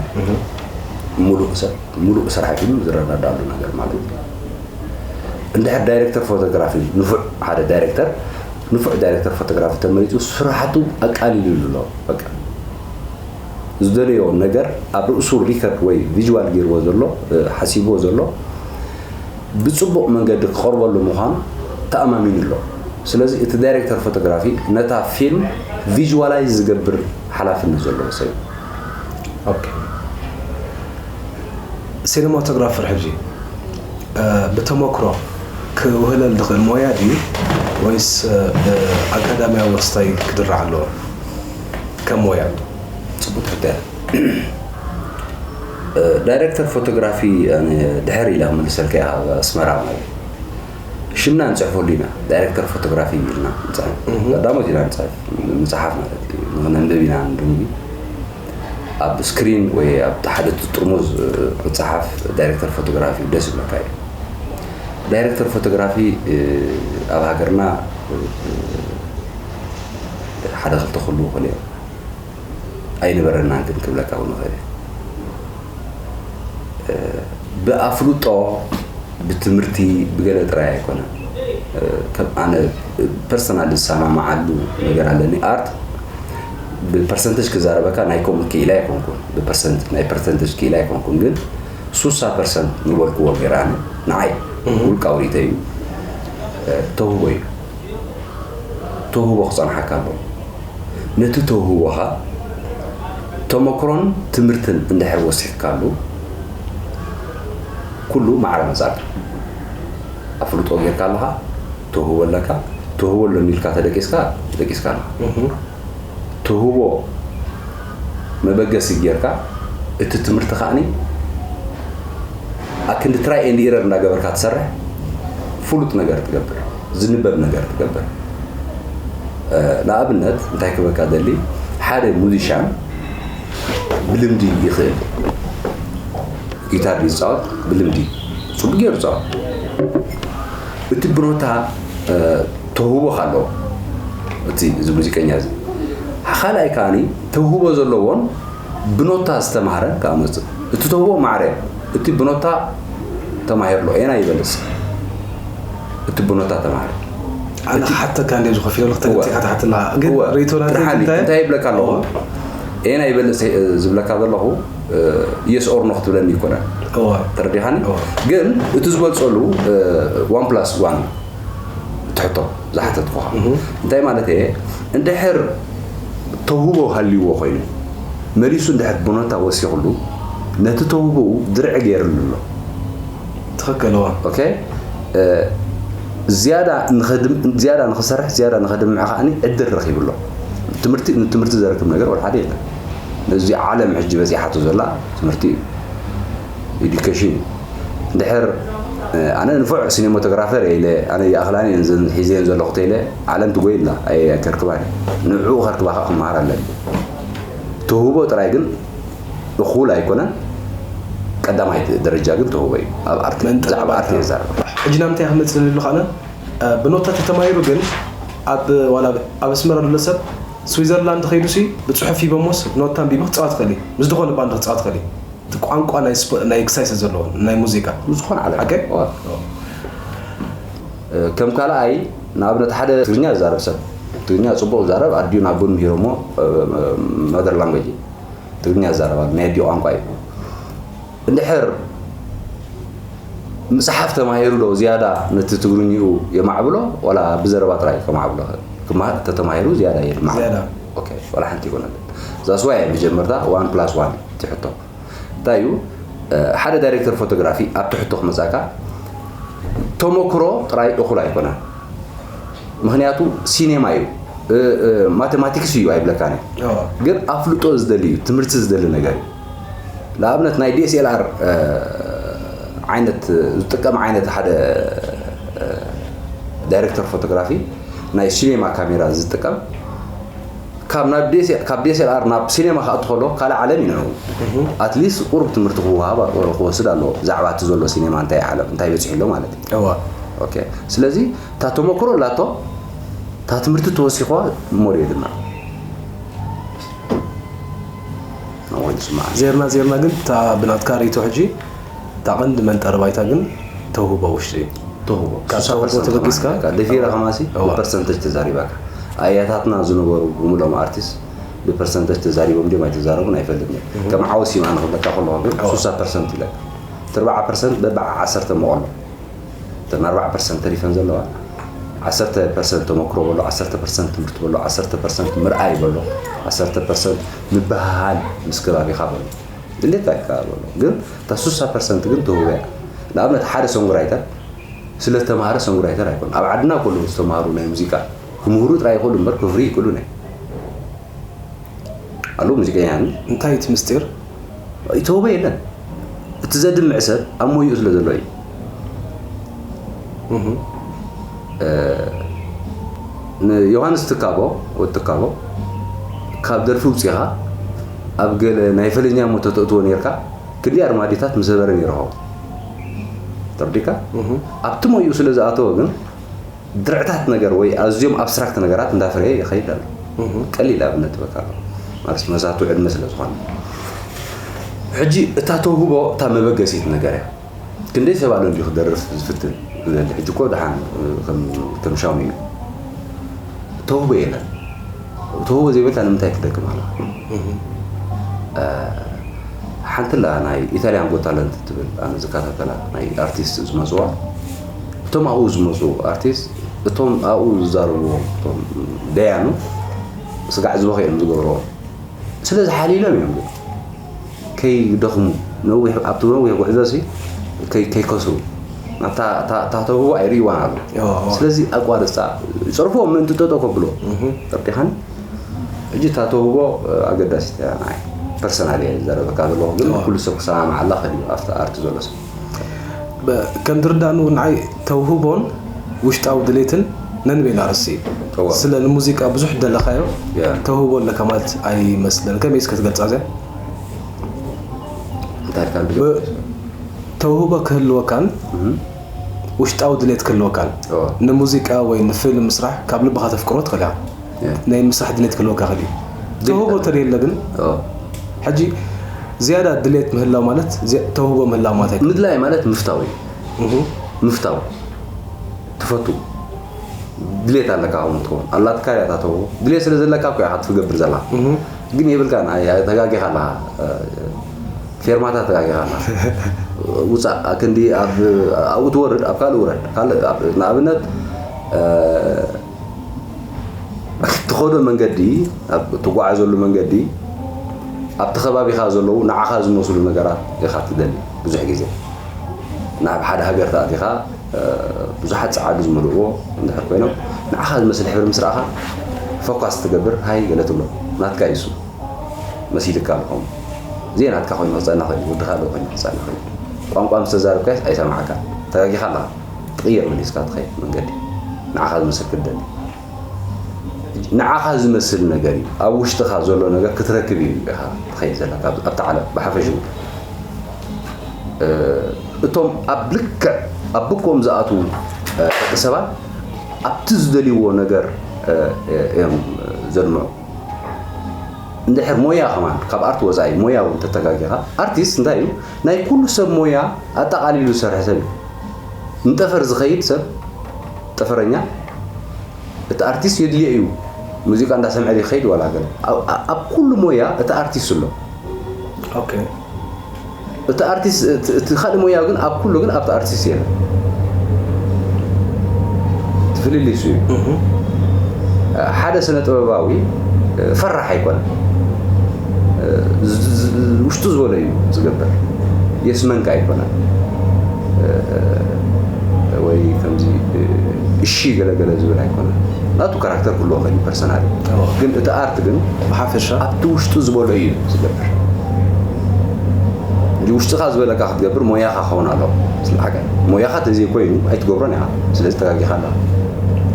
ሙሉእ ሰብ ሙሉእ ስራሕ ፊልም ዝረዳዳሉ ነገር ማለት እዩ። እንድሕር ዳይሬክተር ፎቶግራፊ ንፉዕ ሓደ ዳይሬክተር ንፉዕ ዳይሬክተር ፎቶግራፊ ተመሪፁ ስራሕቱ ኣቃሊሉሉ ኣሎ። በቃ ዝደለዮ ነገር ኣብ ርእሱ ሪከርድ ወይ ቪዥዋል ገይርዎ ዘሎ ሓሲብዎ ዘሎ ብፅቡቕ መንገዲ ክቐርበሉ ምዃኑ ተኣማሚኑ ኣሎ። ስለዚ እቲ ዳይሬክተር ፎቶግራፊ ነታ ፊልም ቪዥዋላይዝ ዝገብር ሓላፍነት ዘለዎ ሰብ እዩ። ኦኬ ሲኒማቶግራፈር ሕጂ ብተመክሮ ክውህለል ዝኽእል ሞያ ድዩ ወይስ ኣካዳሚያዊ ወስታይ ክድራዕ ኣለዎ? ከም ሞያ ፅቡቅ ሕቶ እያ። ዳይሬክተር ፎቶግራፊ ድሕር ኢላ ክምልሰልካ እያ ኣብ ኣስመራ ማለት ሽምና ንፅሕፈሉ ኢና። ዳይሬክተር ፎቶግራፊ ኢልና ንፅሕፍ ቀዳሞት ኢና ንፅሕፍ ምፅሓፍ ማለት እዩ። ንክነንብብ ኢና ንድንጉ ኣብ ስክሪን ወይ ኣብ ሓደ ጥርሙዝ ክፀሓፍ ዳይሬክተር ፎቶግራፊ ደስ ይብለካ እዩ። ዳይሬክተር ፎቶግራፊ ኣብ ሃገርና ሓደ ክልተ ክህልዉ ይኽእሉ እዮም። ኣይነበረናን ግን ክብለካ እውን ይኽእል እየ። ብኣፍልጦ ብትምህርቲ ብገለ ጥራይ ኣይኮነን። ከም ኣነ ፐርሰናል ዝሰማማዓሉ ነገር ኣለኒ። ኣርት ብፐርሰንተጅ ክዛረበካ ናይ ከምኡ ክኢላ ኣይኮንኩን፣ ብፐርሰንት ናይ ፐርሰንተጅ ክኢላ ኣይኮንኩን፣ ግን ሱሳ ፐርሰንት ዝበልክዎ ገይረ ኣነ ንዓይ ውልቃዊ ርእይቶ እዩ። ተውህቦ እዩ። ተውህቦ ክጸንሓካ ኣለዎ። ነቲ ተውህቦኻ ተመክሮን ትምህርትን እንድሕር ወሲኽካሉ ኩሉ ማዕረ መጻልካ። ኣፍልጦ ጌርካ ኣለኻ፣ ተውህቦ ኣለካ፣ ተውህቦ ኣሎኒ ኢልካ ተደቂስካ፣ ተደቂስካ ኣለኻ። ተውህቦ መበገሲ ጌርካ፣ እቲ ትምህርቲ ከኣኒ ኣክንዲ ትራይ ኤንድ ኢረር እንዳገበርካ ትሰርሕ፣ ፍሉጥ ነገር ትገብር፣ ዝንበብ ነገር ትገብር። ንኣብነት እንታይ ክበካ ደሊ፣ ሓደ ሙዚሻን ብልምዲ ይኽእል። ጊታር ዝፃወት ብልምዲ ፅቡቅ ገይሩ ይፃወት። እቲ ብኖታ ተውህቦ ኣለዎ እቲ እዚ ሙዚቀኛ እዚ። ካልኣይ ከዓኒ ተውህቦ ዘለዎን ብኖታ ዝተማህረ ክኣመፅእ። እቲ ተውህቦ ማዕረ እቲ ብኖታ ተማሂርሎ ኤና ይበልስ። እቲ ብኖታ ተማህረ። ኣነ ክሓተካ እንደ ዝኸፊለ ለኽተ እወ። ገፂኻ ትሓትላ ግን እወ፣ ሬቶና ጥርሓኒ፣ እንታይ ይብለካ ኣለኹ? ኤና ይበልስ ዝብለካ ዘለኹ የስ ኦር ኖ ክትብለኒ ይኮነ። እወ ተረዲኻኒ? እወ። ግን እቲ ዝበልፀሉ ዋን ፕላስ ዋን ትሕቶ ዝሓተትኩኻ እንታይ ማለት እየ? እንድሕር ተውህቦ ሃልይዎ ኮይኑ መሊሱ እንድሕር ብኖታ ወሲኽሉ ነቲ ተውህቦኡ ድርዒ ገይርሉ ኣሎ። ትኽክል እወ። ኦኬ ዝያዳ ንኸድም ዝያዳ ንኽሰርሕ ዝያዳ ንኸድምዕ ከዓኒ ዕድል ረኺቡ ኣሎ። ትምህርቲ ንትምህርቲ ዘረክብ ነገር ወላ ሓደ የለን። ነዚ ዓለም ሕጂ በፂሓቶ ዘላ ትምህርቲ እዩ። ኤዱኬሽን እዩ። እንድሕር ኣነ ንፉዕ ሲኔማቶግራፈር እየ ኢለ ኣነ ይኣኽላን እየን ዘን ሒዘን ዘለኹ ተኢለ ዓለም ትጎይ ኣላ ኣይከርክባን እየ። ንዕኡ ከርክባ ከዓ ክመሃር ኣለኒ። ተውህቦ ጥራይ ግን እኹል ኣይኮነን። ቀዳማይ ደረጃ ግን ተውህቦ እዩ። ኣብ ኣርቲ መንጠር ብዛዕባ ኣርቲ የዛርብ። ሕጂ ናብ ምንታይ ክመፅእ ዝደሊ ኣለኹ ኣነ ብኖታ ተተማሂሩ ግን ኣብ ዋላ ኣብ ኣስመራ ዘሎ ሰብ ስዊዘርላንድ ከይዱ ሲ ብፅሑፍ ሂበሞስ ኖታ ኣንቢቡ ክፃወት ክእል እዩ። ምስ ዝኾነ ባንድ ክፃወት ክእል እዩ። እቲ ቋንቋ ናይ ስፖ- ናይ ኤክሳይስ ዘለዎ ናይ ሙዚቃ ዝኾነ ዓለም ሓቀይ? እዋ። ከም ካልኣይ ንኣብነት ሓደ ትግርኛ ዝዛረብ ሰብ ትግርኛ ፅቡቅ ዝዛረብ ኣዲኡ ናብ ጎን ምሂሮሞ መደር ላንጎጅ ትግርኛ ዝዛረብ ኣሎ ናይ ኣዲኡ ቋንቋ እዩ። እንድሕር ምፅሓፍ ተማሂሩ ዶ ዝያዳ ነቲ ትግርኝኡ የማዕብሎ ዋላ ብዘረባ ጥራይ ከማዕብሎ ይኽእል? ክመሃር ተተማሂሩ ዝያዳ የድማዕ ዝያዳ። ኦኬ፣ ዋላ ሓንቲ ይኮነለን። ዛስዋይ መጀመርታ ዋን ፕላስ ዋን ትሕቶ እንታይ እዩ? ሓደ ዳይሬክተር ፎቶግራፊ ኣብ ትሕቶ ክመፃካ ተመክሮ ጥራይ እኹል ኣይኮነን። ምክንያቱ ሲኔማ እዩ። ማቴማቲክስ እዩ ኣይብለካን እዩ። ግን ኣፍልጦ ዝደሊ እዩ ትምህርቲ ዝደሊ ነገር እዩ። ንኣብነት ናይ ዲኤስኤልኣር ዓይነት ዝጥቀም ዓይነት ሓደ ዳይሬክተር ፎቶግራፊ ናይ ሲኔማ ካሜራ ዝጥቀም ካብ ናብ ዲኤስኤል ካብ ዲኤስኤልኣር ናብ ሲኔማ ክኣቱ ከሎ ካልእ ዓለም እዩ ንዕኡ። ኣትሊስት ቁሩብ ትምህርቲ ክወሃብ ክወስድ ኣለዎ ብዛዕባ እቲ ዘሎ ሲኔማ እንታይ ዓለም እንታይ በፂሑ ኣሎ ማለት እዩ። እዋ ኦኬ ስለዚ እታ ተመክሮ ኣላቶ እታ ትምህርቲ ተወሲኽዋ ሞር የድምዕ። ንዕኡ ይስማዕ። ዜርና ዜርና ግን እታ ብናትካ ርእይቶ ሕጂ እታ ቀንዲ መንጠሪ ባይታ ግን ተውህቦ ውሽጢ እዩ። ተውህቦ ካብ ተውህቦ ተበጊስካ ደፊራ ከማሲ ብፐርሰንተጅ ተዛሪባካ ኣያታትና ዝነበሩ ብምሎም ኣርቲስት ብፐርሰንተጅ ተዛሪቦም ድዮም ኣይተዛረቡን ኣይፈልጥን እየ። ከም ዓወስ እዩ ኣነ ክብለካ ከለኹ ግን ሱሳ ፐርሰንት ኢለ እቲ ኣርባዓ ፐርሰንት በብዓ ዓሰርተ መቐሎ እተን ኣርባዓ ፐርሰንት ተሪፈን ዘለዋ ዓሰርተ ፐርሰንት ተመክሮ በሎ ዓሰርተ ፐርሰንት ትምህርቲ በሎ ዓሰርተ ፐርሰንት ምርኣይ በሎ ዓሰርተ ፐርሰንት ምብህሃል ምስ ከባቢኻ በሎ ድሌት ኣይካ በሎ ግን እታ ሱሳ ፐርሰንት ግን ተውህቦ እያ። ንኣብነት ሓደ ሶንግራይተር ስለ ዝተምሃረ ሶንግራይተር ኣይኮን ኣብ ዓድና ከለዉ ዝተምሃሩ ናይ ሙዚቃ ክምህሩ ጥራይ ይኽእሉ እምበር ክፍሪ ይክእሉ ናይ ኣለዉ ሙዚቀኛ እንታይ እቲ ምስጢር? ይተውበ የለን። እቲ ዘድምዕ ሰብ ኣብ ሞይኡ ስለ ዘሎ እዩ። ንዮሃንስ ትካቦ ወዲ ትካቦ ካብ ደርፊ ውፂኻ ኣብ ገለ ናይ ፈለኛ ሞ ተተእትዎ ነርካ ክንዲ ኣርማዲታት ምሰበረ ነይርኸ ተርዲካ ኣብቲ ሞይኡ ስለ ዝኣተወ ግን ድርዕታት ነገር ወይ ኣዝዮም ኣብስትራክት ነገራት እንዳፈረየ ይኸይድ ኣሎ። ቀሊል ኣብነት ትበካ ኣሎ ማለት መሳቱ ዕድመ ስለ ዝኾነ ሕጂ እታ ተውህቦ እታ መበገሲት ነገር እያ። ክንደይ ሰብ ኣሎ እንዲዩ ክደርፍ ዝፍትን ዝደሊ ሕጂ እኮ ደሓን ከም ሻሙ እዩ ተውህቦ የለን። ተውህቦ ዘይብልካ ንምንታይ ትደክም ኣላ? ሓንቲ ላ ናይ ኢታልያን ጎት ታለንት ትብል ኣነ ዝከታተላ ናይ ኣርቲስት ዝመፅዋ፣ እቶም ኣብኡ ዝመፁ ኣርቲስት፣ እቶም ኣብኡ ዝዛረብዎ እቶም ደያኑ ስጋዕ ዝበኸ እዮም ዝገብርዎ። ስለዚ ሓሊሎም እዮም ግን ከይደኽሙ፣ ነዊሕ ኣብቲ ነዊሕ ጉዕዞ ሲ ከይ- ከይከስሩ ናብታ እታ- እታ ተውህቦ ኣይርእይዋን ኣሎ። ስለዚ ኣቋርፃ፣ ይፀርፍዎም ምእንቲ ጠጠው ከብሎ። ጠርጢኻኒ። ሕጂ እታ ተውህቦ ኣገዳሲት እያ። ንዓይ ፐርሰናል እየ ዝዛረበካ ዘለኹ፣ ግን ኩሉ ሰብ ክሰማማዓላ ክእል እዩ ኣብቲ ኣርት ዘሎ ሰብ። ከም ዝርዳእኒ እውን ንዓይ ተውህቦን ውሽጣዊ ድሌትን ነንበይና ርእሲ እዩ። ስለ ንሙዚቃ ብዙሕ ደለኻዮ ተውህቦ ኣለካ ማለት ኣይመስለን። ከመይ እስከ ትገልፃ እዚኣ? እንታይ ኢልካ? ተውህቦ ክህልወካን ውሽጣዊ ድሌት ክህልወካን፣ ንሙዚቃ ወይ ንፊልም ምስራሕ ካብ ልብኻ ተፍቅሮ ትኽእል ኢኻ። ናይ ምስራሕ ድሌት ክህልወካ ይኽእል እዩ። ተውህቦ ተደየለ ግን ሕጂ ዝያዳ ድሌት ምህላው ማለት ተውህቦ ምህላው ማለት ኣይኮነን። ምድላይ ማለት ምፍታው እዩ። ምፍታው ትፈቱ ድሌት ኣለካ ከምኡ ትኸውን ኣላትካ እያ እታ ተውህቦ። ድሌት ስለ ዘለካ እኮ ኢኻ ትገብር ዘላ። ግን የብልካን። ኣይ- ኣይ- ተጋጊኻ ኣለኻ። ፌርማታ ተጋጊኻ ኣለኻ። ውፃእ። ኣክንዲ ኣብ ኣብኡ ትወርድ፣ ኣብ ካልእ ውረድ። ካልእ ኣብ- ንኣብነት ትኸዶ መንገዲ፣ ኣብ ትጓዓዘሉ መንገዲ ኣብቲ ከባቢኻ ዘለዉ ንዓኻ ዝመስሉ ነገራት ኢኻ ትደሊ። ብዙሕ ግዜ ናብ ሓደ ሃገር ተኣቲኻ ብዙሓት ጸዓዱ ዝመልእዎ እንድሕር ኮይኖም ንዓኻ ዝመስል ሕብሪ ምስ ረኣኻ ፎካስ ትገብር፣ ሃይ ገለ ትብሎ። ናትካ እዩ እሱ። መሲልካ ኣሎ ከምኡ። ዘይናትካ ኮይኑ ክጸና ኮይኑ፣ ወድኻ ኣሎ ኮይኑ ክጸና ኮይኑ። ቋንቋ ምስ ተዛረብካስ ኣይሰማዓካ። ተጋጊኻ ኣለኻ። ትቕየር መሊስካ ትኸይድ መንገዲ። ንዓኻ ዝመስል ክትደሊ። ንዓኻ ዝመስል ነገር እዩ። ኣብ ውሽጥኻ ዘሎ ነገር ክትረክብ እዩ ኢኻ ትኸይድ ዘለካ ኣብታ ዓለም ብሓፈሽኡ። እቶም ኣብ ልክዕ ኣብ ብኮም ዝኣትዉ ደቂ ሰባት ኣብቲ ዝደልይዎ ነገር እዮም ዘድምዑ። እንድሕር ሞያ ከማን ካብ ኣርት ወፃኢ ሞያ እውን ተተጋጊኻ ኣርቲስት እንታይ እዩ ናይ ኩሉ ሰብ ሞያ ኣጠቓሊሉ ዝሰርሐ ሰብ እዩ። ንጠፈር ዝኸይድ ሰብ ጠፈረኛ እቲ ኣርቲስት የድልዮ እዩ። ሙዚቃ እንዳሰምዐ ድዩ ክኸይድ ዋላ ገለ ኣብ ኩሉ ሞያ እቲ ኣርቲስት ኣሎ። እቲ ኣርቲስት እቲ ካልእ ሞያ ግን ኣብ ኩሉ ግን ኣብቲ ኣርቲስት የለን። እቲ ፍልልይ እሱ እዩ። ሓደ ስነ ጥበባዊ ፈራሕ ኣይኮነን። ውሽጡ ዝበሎ እዩ ዝገብር። የስመንካ ኣይኮነን ወይ ከምዚ እሺ ገለገለ ዝብል ኣይኮነን። ናቱ ካራክተር ክህልዎ ኸእል ፐርሰናል ግን እቲ ኣርት ግን ብሓፈሻ ኣብቲ ውሽጡ ዝበሎ እዩ ዝገብር። ሕጂ ውሽጥኻ ዝበለካ ክትገብር ሞያኻ ክኸውን ኣለዎ። ስለ ሓቂ ሞያኻ ተዘይኮይኑ ኣይትገብሮን ኢኻ። ስለዚ ተጋጊኻ ኣለኻ።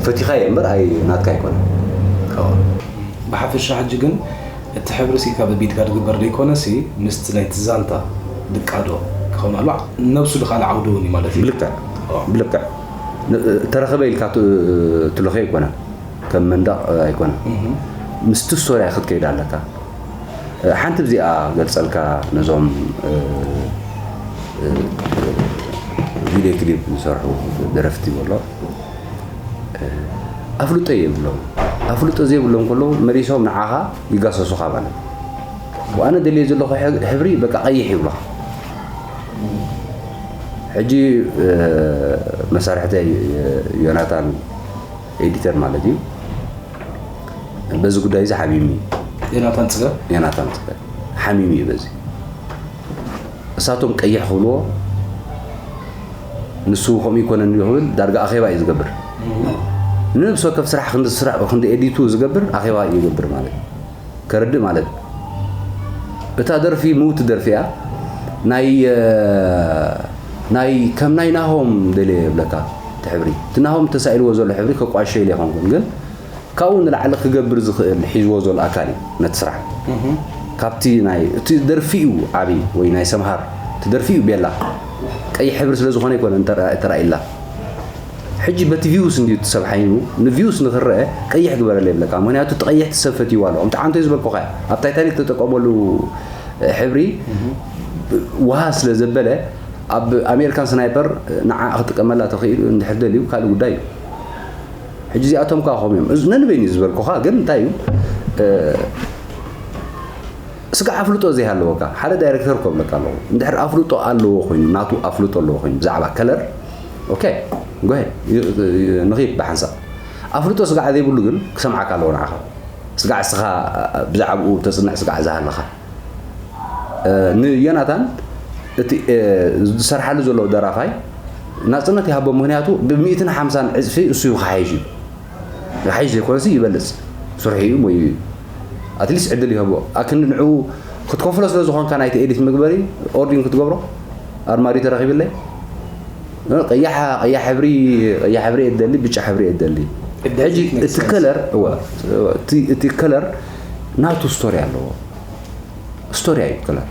ፈቲኻ እየ እምበር ኣይ ናትካ ኣይኮነን። ብሓፈሻ ሕጂ ግን እቲ ሕብሪ ሲ ካብ ቢድካ ዝግበር ዘይኮነ ሲ ምስቲ ናይቲ ዛንታ ድቃዶ ክኸውን ኣሎ። ነብሱ ድኻል ዓውዲ እውን እዩ ማለት እዩ። ብልክዕ ብልክዕ ተረኸበ ኢልካ ትልኸ ኣይኮነን። ከም መንደቕ ኣይኮነን። ምስቲ ስቶርያ ክትከይድ ኣለካ። ሓንቲ ብዚኣ ገልጸልካ ነዞም ቪድዮ ክሊፕ ዝሰርሑ ደረፍቲ በሎ ኣፍልጦ የብሎም። ኣፍልጦ ዘይብሎም ከለዉ መሊሶም ንዓኻ ይጋሰሱኻ ማለት እዩ። ኣነ ደልየ ዘለኹ ሕብሪ በቃ ቀይሕ ይብሉኻ። ሕጂ መሳርሕተይ ዮናታን ኤዲተር ማለት እዩ። በዚ ጉዳይ እዚ ሓሚሙ እዩ። ዮናታን ጽገ ዮናታን ጽገ ሓሚሙ እዩ በዚ። እሳቶም ቀይሕ ክብልዎ ንሱ ከምኡ ይኮነን እዩ ክብል ዳርጋ ኣኼባ እዩ ዝገብር። ንነብሲ ወከፍ ስራሕ ክንዲ ስራሕ ክንዲ ኤዲቱ ዝገብር ኣኼባ እዩ ዝገብር ማለት እዩ። ከረድእ ማለት እዩ። እታ ደርፊ ምውቲ ደርፊ እያ። ናይ ናይ ከም ናይ ናሆም ደልየ የብለካ እቲ ሕብሪ እቲ ናሆም ተሳኢልዎ ዘሎ ሕብሪ ከቋሸ ኢለ ይኾንኩን ግን ካብኡ ንላዕሊ ክገብር ዝኽእል ሒዝዎ ዘሎ ኣካል እዩ ነቲ ስራሕ ካብቲ ናይ እቲ ደርፊ እዩ ዓቢ ወይ ናይ ሰምሃር እቲ ደርፊ እዩ ቤላ ቀይሕ ሕብሪ ስለ ዝኾነ ይኮነ ተራኢላ ሕጂ በቲ ቪውስ እንዲ እቲ ሰብ ሓይኑ ንቪውስ ንክረአ ቀይሕ ግበረለ ይብለካ ምክንያቱ እቲ ቀይሕ እቲ ሰብ ፈትይዋ ኣሎ ከምቲ ዓንቶይ ዝበልኩኻ ኣብ ታይታኒክ ተጠቀመሉ ሕብሪ ውሃ ስለ ዘበለ ኣብ ኣሜሪካን ስናይፐር ንዓ ክጥቀመላ ተኽኢሉ እንድሕር ደልዩ ካልእ ጉዳይ እዩ ሕጂ እዚኣቶም ከዓ ኸም እዮም እዚ ነንበይን እዩ ዝበልኩኻ ግን እንታይ እዩ ስጋዕ ኣፍልጦ ዘይሃለወካ ሓደ ዳይረክተር ከብለካ ኣለዎ። እንድሕር ኣፍልጦ ኣለዎ ኮይኑ፣ ናቱ ኣፍልጦ ኣለዎ ኮይኑ ብዛዕባ ከለር፣ ኦኬ፣ ጎሄድ ንኺድ ብሓንሳብ። ኣፍልጦ ስጋዕ ዘይብሉ ግን ክሰምዓካ ኣለዎ ንዓኻ። ስጋዕ እስኻ ብዛዕባኡ ተጽንዕ ስጋዕ ዝሃለኻ። ንዮናታን እቲ ዝሰርሓሉ ዘሎ ደራፋይ ናጽነት ይሃቦ። ምክንያቱ ብሚእትን ሓምሳን ዕጽፊ እሱ እዩ ክሓይሽ እዩ። ክሓይሽ ዘይኮነሲ ይበልጽ። ስርሑ እዩ፣ ሞዩ እዩ። ኣትሊስት ዕድል ይሃቦ። ኣክንዲ ንዕኡ ክትከፍሎ ስለ ዝኾንካ ናይቲ ኤዲት መግበሪ ኦርዲን ክትገብሮ ኣርማዲ ተረኺብለይ። ቀያሕ ቀያሕ ሕብሪ፣ ቀያሕ ሕብሪ እየ ደሊ፣ ብጫ ሕብሪ እየ ደሊ። ሕጂ እቲ ከለር እወ፣ እቲ እቲ ከለር ናቱ ስቶሪ ኣለዎ። ስቶሪ እዩ ከለር።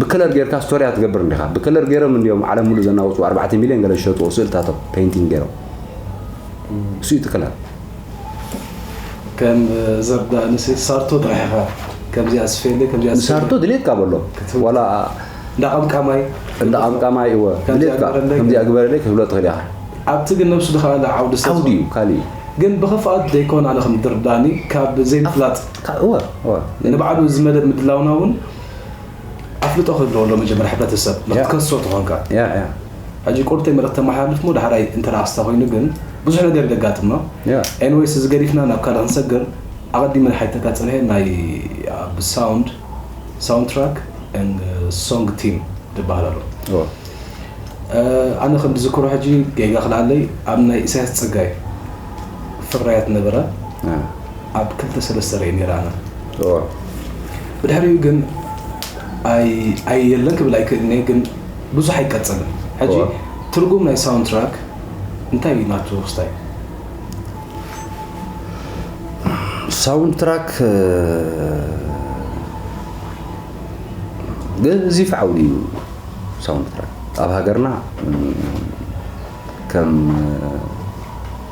ብከለር ጌርካ ስቶሪ ኣትገብር እንዲኻ። ብከለር ጌሮም እንዲዮም ዓለም ሙሉ ዘናውፁ፣ ኣርባዕተ ሚልዮን ገለ ዝሸጥዎ ስእልታቶም ፔይንቲንግ ጌሮም። እሱ እዩ እቲ ከለር። ከም ዘርዳ ንስ ሳርቶ ጥራሕ ኢኻ ከምዚኣ ስፌለ ከምዚኣ ስፌለ። ሳርቶ ድሌትካ በሎ። ዋላ እንዳ ቀምቃማይ እንዳ ቀምቃማይ እወ፣ ድሌትካ ከምዚኣ ግበረለይ ክትብሎ ትኽእል ኢኻ። ኣብቲ ግን ነብሱ ዝኸኣለ ዓውዲ ሰብ ዓውዲ እዩ፣ ካልእ እዩ። ግን ብኽፍኣት ዘይኮን ኣነ ከም ድርዳኒ ካብ ዘይምፍላጥ እወ እወ። ንባዕሉ እዚ መደብ ምድላውና እውን ኣፍልጦ ክህልዎ ኣሎ። መጀመርያ ሕብረተሰብ ንክትከሶ ትኾንካ ያ ያ ሕጂ ቁርተይ መልእኽቲ ተመሓላልፍ ሞ ዳሕራይ እንተ ኣስታ ኮይኑ ግን ብዙሕ ነገር ደጋጥም ነው። ያ ኤንዌይስ እዚ ገዲፍና ናብ ካልእ ክንሰግር ኣቐዲመ ሓይተካ ጽንሐ ናይ ኣብ ሳውንድ ሳውንድ ትራክ ሶንግ ቲም ዝበሃል ኣሎ። እወ። ኣነ ከም ዝዝክሮ ሕጂ ጌጋ ክልዓለይ ኣብ ናይ ኢሳያስ ጸጋይ ፍራያት ነበረ። ኣብ ክልተ ሰለስተ ርእ ነይረ ኣነ። ብድሕሪኡ ግን ኣይ ኣይ የለን ክብል ኣይክእልን እየ፣ ግን ብዙሕ ኣይቀጸልን። ሕጂ ትርጉም ናይ ሳውንድ ትራክ እንታይ እዩ ናቱ ክስታይ? ሳውንድ ትራክ ገዚፍ ዓውዲ እዩ። ሳውንድ ትራክ ኣብ ሃገርና ከም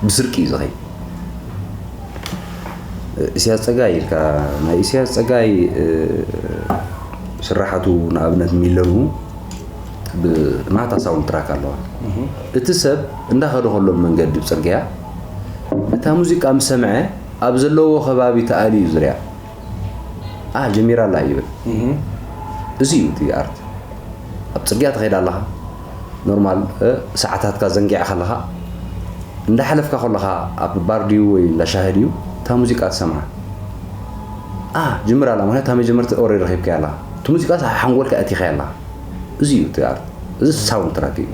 ብስርቂ እዩ ዝኸይድ። ኢሳያስ ጸጋይ ኢልካ፣ ናይ ኢሳያስ ጸጋይ ስራሓቱ ንኣብነት ሚለኑ ብማታ ሳውንድ ትራክ ኣለዋ። እቲ ሰብ እንዳኸደ ከሎ መንገዲ ብጽርግያ እታ ሙዚቃ ምስ ሰምዐ ኣብ ዘለዎ ከባቢ ተኣልዩ እዩ ዝሪኣ። ኣ ጀሚራ ኣላ ይብል። እዚ እዩ እቲ ኣርት። ኣብ ጽርግያ ትኸይድ ኣለኻ፣ ኖርማል ሰዓታትካ ዘንጊዕካ ኣለኻ፣ እንዳሓለፍካ ከለኻ ኣብ ባር ድዩ ወይ እንዳ ሻሂ ድዩ እታ ሙዚቃ ትሰምዓ። ኣ ጅምር ኣላ ማለት እታ መጀመርቲ ኦሬዲ ረኺብካያ ኣለኻ። እቲ ሙዚቃ ሓንጎልካ ኣቲኻያ ኣለኻ። እዚ እዩ እቲ ኣርት። እዚ ሳውንድ ትራክ እዩ።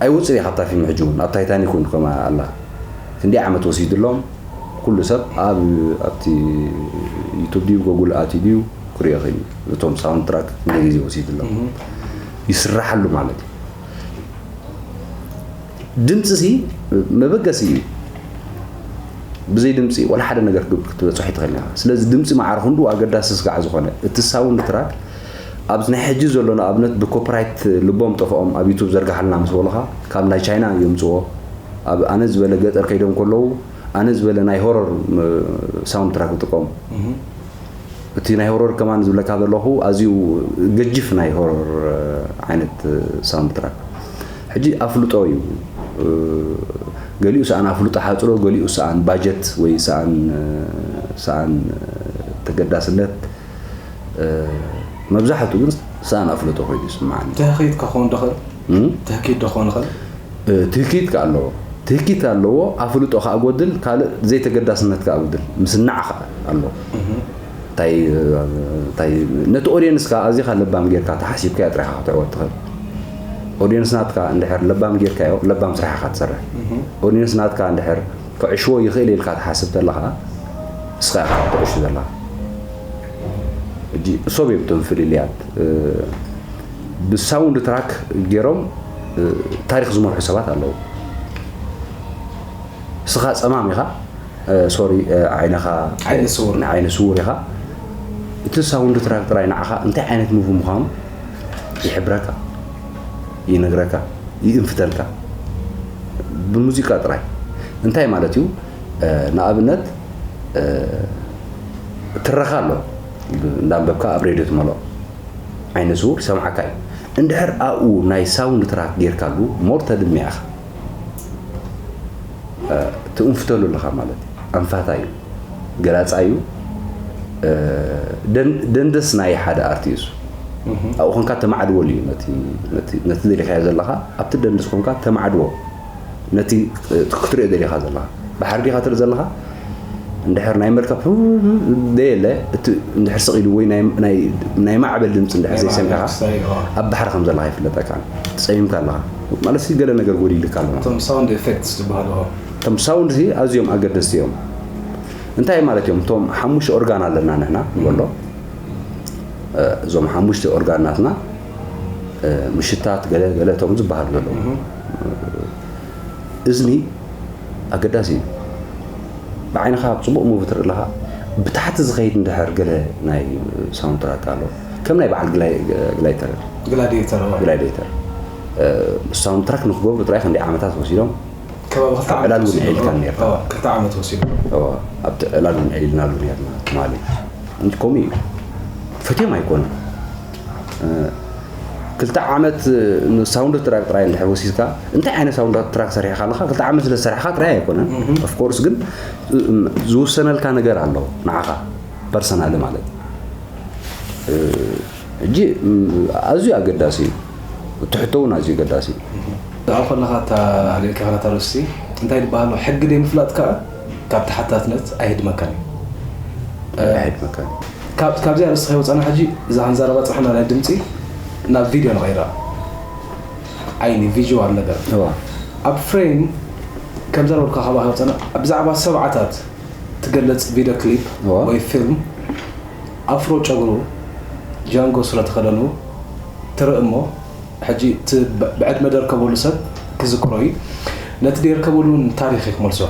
ኣይወፅእ እዩ ካብታ ፊልም ሕጂ እውን ኣብ ታይታኒክ እውን ከምኣ ኣላ። ክንደይ ዓመት ወሲድሎም ኩሉ ሰብ ኣብ ኣብቲ ዩቱብ ድዩ ጎጉል ኣትዩ ድዩ ክሪኦ ክእል እዩ። እቶም ሳውንድ ትራክ ክንደይ ግዜ ወሲድሎም ይስራሓሉ ማለት እዩ። ድምፂ ሲ መበገሲ እዩ። ብዘይ ድምፂ ዋላ ሓደ ነገር ክትበፅሖ ይትኽእል ኢና። ስለዚ ድምፂ ማዕረ ክንዱ ኣገዳሲ ስጋዕ ዝኾነ እቲ ሳውንድ ትራክ ኣብዚ ናይ ሕጂ ዘሎ ንኣብነት ብኮፒራይት ልቦም ጠፍኦም ኣብ ዩቱብ ዘርግሓልና ምስ በሉኻ ካብ ናይ ቻይና የምፅዎ። ኣብ ኣነ ዝበለ ገጠር ከይዶም ከለዉ ኣነ ዝበለ ናይ ሆረር ሳውንድ ትራክ ዝጥቀሙ። እቲ ናይ ሆረር ከማን ዝብለካ ዘለኹ ኣዝዩ ገጅፍ ናይ ሆረር ዓይነት ሳውንድ ትራክ። ሕጂ ኣፍልጦ እዩ። ገሊኡ ሰኣን ኣፍልጦ ሓፅሮ፣ ገሊኡ ሰኣን ባጀት ወይ ሰኣን ሰኣን ተገዳስነት። መብዛሕትኡ ግን ሰኣን ኣፍልጦ ኮይኑ ይስምዓኒ። ትህኪት ክኸውን ዶ ኽእል? ትህኪት ዶ ክኸውን ይኽእል? ትህኪት ከ ኣለዎ። ትህኪት ኣለዎ፣ ኣፍልጦ ከኣ ጎድል፣ ካልእ ዘይተገዳስነት ከኣ ጎድል። ምስናዕ ከኣ ኣለዎ። እንታይ እንታይ ነቲ ኦድየንስካ ኣዚኻ ለባም ጌርካ ተሓሲብካዮ ጥራይኻ ክትዕወት ትኽእል። ኦድየንስ ናትካ እንድሕር ለባም ጌርካዮ ለባም ስራሕ ኢኻ ትሰርሕ። ኦድየንስ ናትካ እንድሕር ክዕሽዎ ይኽእል ኢልካ ትሓስብ ተለኻ እስኻ ኢኻ ትዕሹ ዘለኻ። ሕጂ እሶም እዮም እቶም ፍልልያት። ብሳውንድ ትራክ ገይሮም ታሪክ ዝመርሑ ሰባት ኣለዉ። እስኻ ጸማም ኢኻ፣ ሶሪ፣ ዓይንኻ ዓይነ ስውር። ዓይነ ስውር ኢኻ። እቲ ሳውንድ ትራክ ጥራይ ንዓኻ እንታይ ዓይነት ሙቪ ምዃኑ ይሕብረካ፣ ይነግረካ፣ ይእንፍተልካ ብሙዚቃ ጥራይ። እንታይ ማለት እዩ? ንኣብነት ትረኻ ኣሎ እንዳንበብካ ኣብ ሬድዮ ትመልኦ። ዓይነ ስውር ይሰምዓካ እዩ። እንድሕር ኣብኡ ናይ ሳውንድ ትራክ ጌርካሉ ሞር ተድምዕ ኢኻ። ትእንፍተሉ ኣለኻ ማለት እዩ። ኣንፋታ እዩ። ገላጻ እዩ። ደንደስ ናይ ሓደ ኣርቲ እዩ። ኣብኡ ኮንካ ተማዕድወሉ እዩ። ነቲ ደሊኻዮ ዘለኻ ኣብቲ ደንደስ ኮንካ ተማዕድዎ። ነቲ ክትሪኦ ደሊኻ ዘለኻ ባሕሪ ዲኻ ትርኢ ዘለኻ? እንድሕር ናይ መርከብ ደየለ እቲ እንድሕር ስቕ ኢሉ ወይ ናይ ማዕበል ድምፂ እንድሕር ዘይሰሚዕካ ኣብ ባሕሪ ከም ዘለኻ ይፍለጠካ። ጸሚምካ ኣለኻ ማለት ገለ ነገር ጎዲልካ ኣሎ። እቶም ሳውንድ ኤፌክትስ ዝበሃሉ እቶም ሳውንድ ኣዝዮም ኣገደስቲ እዮም። እንታይ ማለት እዮም? እቶም ሓሙሽተ ኦርጋን ኣለና ንሕና ንበሎ። እዞም ሓሙሽተ ኦርጋን ናትና ምሽታት ገለ ገለ እቶም ዝበሃሉ ዘለዉ እዝኒ ኣገዳሲ እዩ። ብዓይንኻ ኣብ ጽቡቕ ሙቪ ትርኢ ኣለኻ። ብታሕቲ ዝኸይድ እንድሕር ገለ ናይ ሳውንድ ትራክ ኣሎ ከም ናይ በዓል ግላይተር ግላዲኤተር ግላዲኤተር ሳውንድ ትራክ ንክገብሩ ጥራይ ክንደይ ዓመታት ወሲዶም። ከባቢ ክልተ ዓመት ዕላል እውን ወሲዱ። ሒልካ ነርካ። ኣዎ፣ ክልተ ዓመት ወሲዱ። ኣብቲ ዕላል እውን ዒልናሉ ነርና ትማሊ። ከምኡ እዩ። ፈትዮም ኣይኮኑን። ክልተ ዓመት ሳውንድ ትራክ ጥራይ እንድሕር ወሲድካ እንታይ ዓይነት ሳውንድ ትራክ ሰሪሕካ ኣለካ? ክልተ ዓመት ስለ ዝሰራሕካ ጥራይ ኣይኮነን። ኦፍኮርስ ግን ዝውሰነልካ ነገር ኣሎ ንዓኻ ፐርሰናሊ ማለት። ሕጂ ኣዝዩ ኣገዳሲ እዩ። እቲ ሕቶ እውን ኣዝዩ ኣገዳሲ እዩ። ኣብኡ ከለኻ እታ ኣልዒልካ ከላታ ርእሲ እንታይ ዝበሃሎ ሕጊ ደይ ምፍላጥ ከዓ ካብ ተሓታትነት ኣይህድመካን እዩ። ኣይድመካን። ካብዚኣ ርእሲ ከይወፃና ሕጂ እዛ ክንዛረባ ፅናሕና ናይ ድምፂ ናብ ቪድዮ ንቐይራ። ዓይኒ ቪዥዋል ነገር እዋ ኣብ ፍሬም ከም ዘረብካ ካብ ከይወፃና ብዛዕባ ሰብዓታት ትገልፅ ቪድዮ ክሊፕ እዋ። ወይ ፊልም ኣፍሮ ጨጉሩ ጃንጎ ስረ ተኸደኑ ትርኢ እሞ ሕጂ እቲ ብ- ብዕድመ ደርከበሉ ሰብ ክዝክሮ እዩ። ነቲ ደርከበሉን ታሪኽ እዩ ክመልሶ።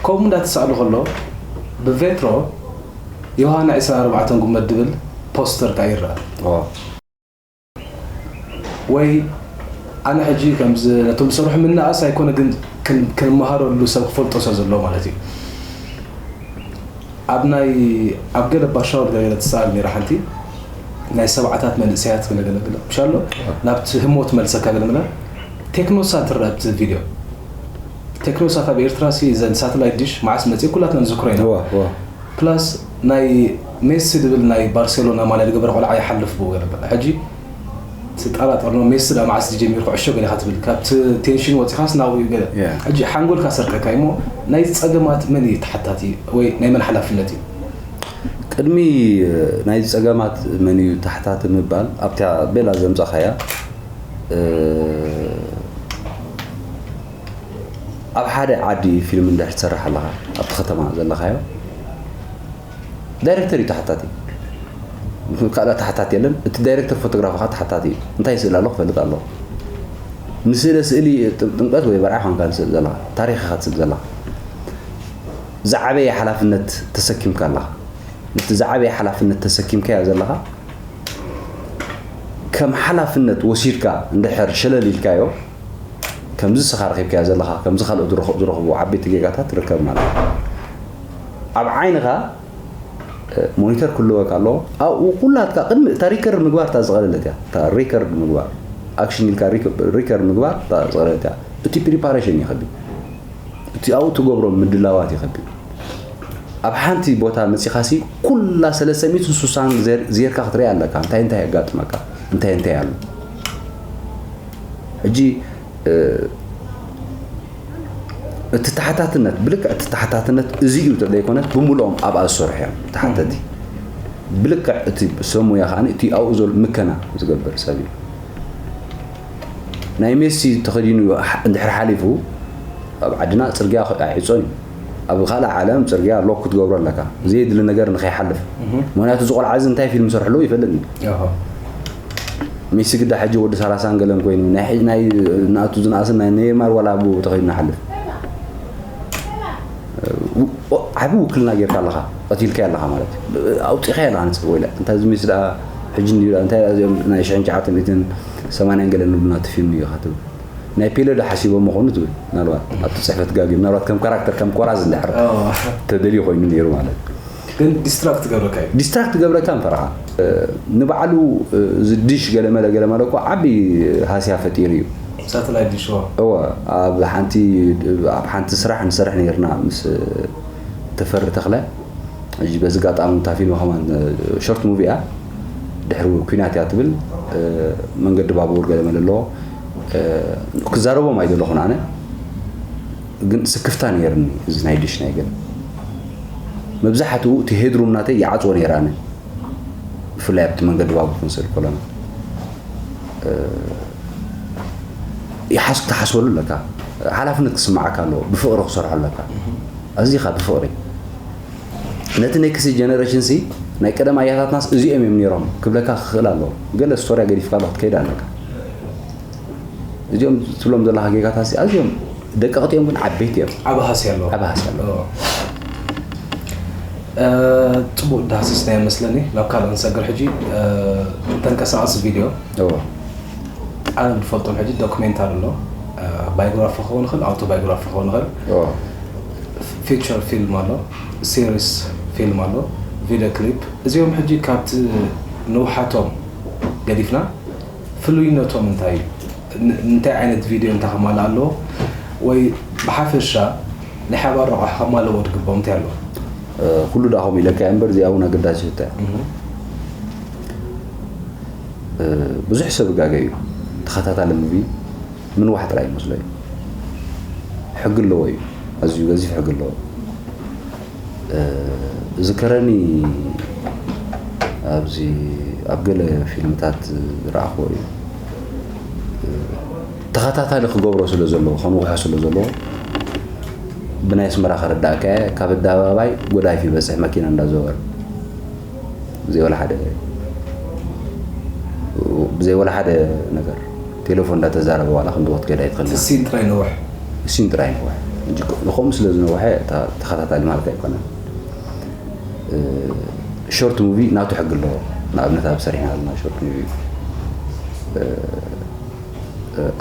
ከምኡ እንዳተሳእሉ ከሎ ብቬትሮ ዮሃና ዕስራን ኣርባዕተን ጉመት ድብል ፖስተር ከኣ ይረአ። እዋ ወይ ኣነ ሕጂ ከምዚ ነቶም ዝሰርሑ ምንኣስ ኣይኮነ ግን ክን- ክንመሃረሉ ሰብ ክፈልጦ ሰብ ዘለዎ ማለት እዩ። ኣብ ናይ ኣብ ገለ ባሻወር ገለ ትሰኣል ነይራ ሓንቲ ናይ ሰብዓታት መንእሰያት ገለ ገለ ገለ ምሻሎ ናብቲ ህሞት መልሰካ ገለ ምለ ቴክኖሳ ትረአ ኣብቲ ቪድዮ። ቴክኖሳት ኣብ ኤርትራ ሲ ዘን ሳተላይት ዲሽ መዓስ መፅእ ኩላትና ንዝክሮ ኢና። እዋ እዋ ፕላስ ናይ ሜሲ ዝብል ናይ ባርሴሎና ማልያ ዝገበረ ቆልዓ ይሓልፍ ብኡ ገለ በቃ። ሕጂ ትጠራጠር ነው ሜሲ ዳ መዓስ ዝጀሚር ኩዕሾ ገለ ኢኻ ትብል ካብቲ ቴንሽን ወፂኻስ ናብኡ ገለ Yeah. ሕጂ ሓንጎልካ ሰርቀካ እሞ ናይ ጸገማት መን እዩ ተሓታቲ ወይ ናይ መን ሓላፍነት እዩ? ቅድሚ ናይ ጸገማት መን እዩ ተሓታቲ ምባል ኣብታ ቤላ ዘምጻኻያ እ፣ ኣብ ሓደ ዓዲ ፊልም እንድሕር ትሰርሕ ኣለኻ ኣብቲ ከተማ ዘለኻዮ ዳይሬክተር እዩ ተሓታቲ። ካልእ ተሓታቲ የለን። እቲ ዳይሬክተር ፎቶግራፍ ከዓ ተሓታቲ እዩ። እንታይ ስእል ኣሎ ክፈልጥ ኣለዎ። ንስእለ ስእሊ ጥ- ጥምቀት ወይ በርዓ ኮንካ ንስእል ዘለኻ ታሪኽ ኢኻ ትስእል ዘለኻ። ዝዓበየ ሓላፍነት ተሰኪምካ ኣለኻ። ነቲ ዝዓበየ ሓላፍነት ተሰኪምካዮ ዘለኻ ከም ሓላፍነት ወሲድካ እንድሕር ሸለል ኢልካዮ ከምዚ ስኻ ረኺብካዮ ዘለኻ ከምዚ ካልኦት ዝረኽ- ዝረኽቡ ዓበይቲ ጌጋታት ትርከብ ማለት እዩ። ኣብ ዓይንኻ ሞኒተር ክህልወካ ኣለዎ። ኣብኡ ኩላትካ ቅድሚ እታ ሪከርድ ምግባር እታ ዝቐለለት እያ። እታ ሪከርድ ምግባር ኣክሽን ኢልካ ሪከርድ ምግባር እታ ዝቐለለት እያ። እቲ ፕሪፓሬሽን ይኸብድ። እቲ ኣብኡ ትገብሮ ምድላዋት ይኸብድ። ኣብ ሓንቲ ቦታ መፂኻሲ ኩላ ሰለስተ ሚእትን ስሳን ዜርካ ክትርኢ ኣለካ። እንታይ እንታይ የጋጥመካ እንታይ እንታይ ኣሎ ሕጂ እቲ ተሓታትነት ብልክዕ እቲ ተሓታትነት እዚ እዩ ተዘይኮነት ብምልኦም ኣብኣ ዝሰርሑ እዮም ተሓተቲ። ብልክዕ እቲ ሰብ ሞያ ከዓ እቲ ኣብኡ ዘሎ ምከና ዝገብር ሰብ እዩ። ናይ ሜሲ ተኸዲኑ እንድሕር ሓሊፉ ኣብ ዓድና ፅርግያ ኣዕፆ እዩ። ኣብ ካልእ ዓለም ፅርግያ ሎክ ክትገብሮ ኣለካ ዘየድሊ ነገር ንከይሓልፍ። ምክንያቱ እዚ ቆልዓ እዚ እንታይ ፊልም ሰርሕሉ ይፈልጥ እዩ። ሜሲ ግዳ ሕጂ ወዲ ሰላሳን ገለን ኮይኑ ናይ ናቱ ዝነኣስን ናይ ኔይማር ዋላ ኣብኡ ተኸይዱ ንሓልፍ ዓቢ ውክልና ጌርካ ኣለኻ ቀቲልካ ኣለኻ ማለት እዩ ኣውፂኻ ኣለኻ ንፅብ ወይላ እንታይ እዚ ሜሲ ደኣ ሕጂ እንዲዩ እንታይ እዚኦም ናይ ሽሕን ትሽዓተ ሚእትን ሰማንያን ገለን ንብሉና እቲ ፊልም እዩ ኢኻ ትብል ናይ ፔለ ዶ ሓሲቦም ምኾኑ ትብል ምናልባት ኣብቲ ፅሕፈት ጋጊ ምናልባት ከም ካራክተር ከም ኮራዝ እንድሕር ተደልዩ ኮይኑ ነይሩ ማለት እዩ ግን ዲስትራክት ገብረካ እዩ ዲስትራክት ገብረካ እንፈርኻ ንባዕሉ እዚ ዲሽ ገለመለ ገለመለ እኮ ዓቢ ሃስያ ፈጢሩ እዩ ሳተላይት ዲሽ እወ ኣብ ሓንቲ ኣብ ሓንቲ ስራሕ ንሰርሕ ነርና ምስ ተፈሪ ተኽለ ሕጂ በዚ ኣጋጣሚ እታ ፊልም ከማን ሾርት ሙቪ እያ፣ ድሕሪ ኩናት እያ ትብል። መንገዲ ባቡር ገለ መለ ኣለዎ። ክዛረቦም ኣይደለኹን ኣነ፣ ግን ስክፍታ ነይርኒ። እዚ ናይ ድሽ ናይ ገለ መብዛሕትኡ እቲ ሄድሩም ናተይ ይዓፅዎ ነይረ ኣነ፣ ብፍላይ ኣብቲ መንገዲ ባቡር ክንስእል ከለና ይሓስ ክትሓስበሉ ኣለካ። ሓላፍነት ክስማዓካ ኣለዎ። ብፍቕሪ ክሰርሖ ኣለካ። ኣዚኻ ብፍቕሪ ነቲ ኔክስት ጀነሬሽን ሲ ናይ ቀደም ኣያታትናስ እዚኦም እዮም ነይሮም ክብለካ ክኽእል ኣለዎ። ገለ ስቶርያ ገዲፍካ ኣሎ ክትከይድ ኣለካ። እዚኦም ትብሎም ዘለኻ ጌጋታት ሲ ኣዝዮም ደቀቕቲ እዮም፣ ግን ዓበይቲ እዮም። ዓቢ ሃሲ ኣለዎ። ዓቢ ሃሲ ኣለዎ። ጽቡቅ ዳህሲስና ይመስለኒ። ናብ ካልእ ንሰግር ሕጂ። ተንቀሳቐሲ ቪድዮ ኣነ ዝፈልጦም ሕጂ ዶክሜንታሪ ኣሎ፣ ባዮግራፊ ክኸውን ይኽእል፣ ኣውቶባዮግራፊ ክኸውን ይኽእል፣ ፊቸር ፊልም ኣሎ፣ ሲሪስ ፊልም ኣሎ፣ ቪድዮ ክሊፕ። እዚኦም ሕጂ ካብቲ ንውሓቶም ገዲፍና ፍሉይነቶም እንታይ እዩ? እንታይ ዓይነት ቪድዮ እንታይ ከማልእ ኣለዎ? ወይ ብሓፈሻ ናይ ሓባር ረቑሕ ከማልእዎ ዝግብኦም እንታይ ኣለዎ? ኩሉ ደኣ ከምኡ ኢለካ እምበር እዚኣ እውን ኣገዳሲት እያ። ብዙሕ ሰብ ጋገ እዩ። ተኸታታሊ ምግቢ ምንዋሕ ጥራይ ይመስሎ እዩ። ሕጊ ኣለዎ እዩ። ኣዝዩ ገዚፍ ሕጊ ኣለዎ። ዝከረኒ ኣብዚ ኣብ ገለ ፊልምታት ዝረኣኽዎ እዩ። ተኸታታሊ ክገብሮ ስለ ዘለዎ፣ ከንውሖ ስለ ዘለዎ፣ ብናይ ኣስመራ ከረዳእካ እየ፣ ካብ ኣደባባይ ጎዳይፍ ይበጽሕ መኪና እንዳዘወረ። ብዘይ ወላ ሓደ፣ ብዘይ ወላ ሓደ ነገር ቴሌፎን እንዳተዛረበ ዋላ ክንዲ ክትከይድ ኣይትኽእልን። እቲ ሲን ጥራይ ነውሕ። ሲን ጥራይ ነውሕ። ሕጂ ከምኡ ስለ ዝነውሐ ተኸታታሊ ማለት ኣይኮነን። ሾርት ሙቪ ናቱ ሕጊ ኣለዎ። ንኣብነት ኣብ ሰሪሕና ዘለና ሾርት ሙቪ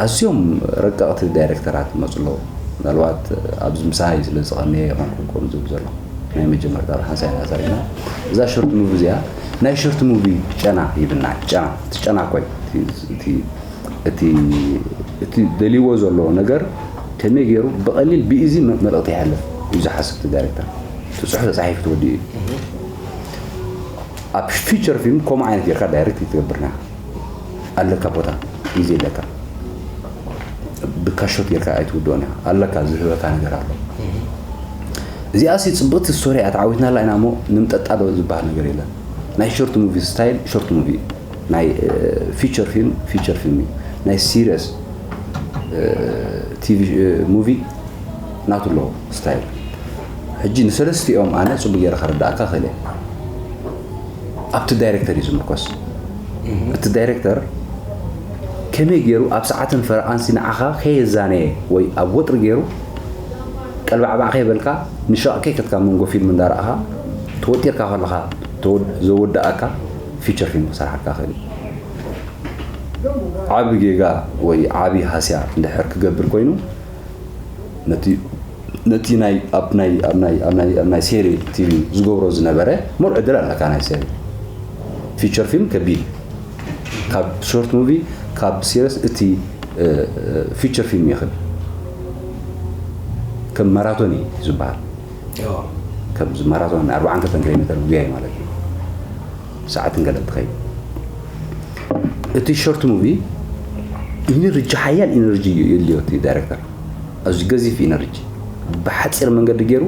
ኣዝዮም ረቀቕቲ ዳይሬክተራት ይመፁ ኣለዉ። ምናልባት ኣብዚ ምሳይ ስለ ዝቐነየ ይኾንኩን ከምኡ ዝብል ዘለኹ። ናይ መጀመርታ ብሓንሳእ ኢና ሰሪሕና። እዛ ሾርት ሙቪ እዚኣ ናይ ሾርት ሙቪ ጨና ይብና። ጨና፣ እቲ ጨና እኮ እዩ። እቲ፣ እቲ፣ እቲ፣ እቲ ደልይዎ ዘለዎ ነገር ከመይ ገይሩ ብቐሊል ብኢዚ መ-፣ መልእኽቲ ይሓልፍ እዩ ዝሓስብ እቲ ዳይሬክተር። እቲ ጽሑፍ ተጻሒፉ ተወዲኡ እዩ። ኣብ ፊቸር ፊልም ከምኡ ዓይነት ጌርካ ዳይሬክት ይትገብርና ኣለካ፣ ቦታ ግዜ ኣለካ። ብካሾት ጌርካ ኣይትውድኦን ኢኻ። ኣለካ ዝህበካ ነገር ኣሎ። እዚኣ ሲ ጽብቕቲ ስቶሪ እያ፣ ተዓዊትናላ ኢና እሞ ንምጠጣ ዶ ዝበሃል ነገር የለን። ናይ ሾርት ሙቪ ስታይል ሾርት ሙቪ እዩ። ናይ ፊቸር ፊልም ፊቸር ፊልም እዩ። ናይ ሲሪየስ ቲቪ ሙቪ ናቱ ኣለዎ ስታይል። ሕጂ ንሰለስቲኦም ኣነ ጽቡቅ ገይረ ከረዳእካ ክእል እየ። ኣብቲ ዳይሬክተር እዩ ዝምርኮስ። እቲ ዳይሬክተር ከመይ ገይሩ ኣብ ሰዓትን ፈረቓንሲ ንዓኻ ከየዛነየ ወይ ኣብ ወጥሪ ገይሩ ቀልባዕባዕ ከይበልካ ንሸቕ ከይከትካ መንጎ ፊልም እንዳረኣኻ ተወጢርካ ከለኻ ተወድ-፣ ዘወድኣካ ፊቸር ፊልም ክሰርሓልካ ክእል እዩ። ዓቢ ጌጋ ወይ ዓቢ ሃስያ እንድሕር ክገብር ኮይኑ ነቲ፣ ነቲ ናይ ኣብ ናይ፣ ኣብ ናይ፣ ኣብ ናይ፣ ኣብ ናይ ሴሪ ቲቪ ዝገብሮ ዝነበረ ምሉእ ዕድል ኣለካ። ናይ ሴሪ ፊቸር ፊልም ከቢድ ካብ ሾርት ሙቪ ካብ ሲሪስ እቲ ፊቸር ፊልም ይኽእል ከም ማራቶን እዩ ዝበሃል። ከምዚ ማራቶን ኣርባዓን ክልተን ኪሎ ሜተር ጉያ እዩ ማለት እዩ። ሰዓትን ገለ ትኸይድ። እቲ ሾርት ሙቪ ኢነርጂ፣ ሓያል ኢነርጂ የድልዮ እቲ ዳይሬክተር። ኣዝዩ ገዚፍ ኢነርጂ ብሓፂር መንገዲ ገይሩ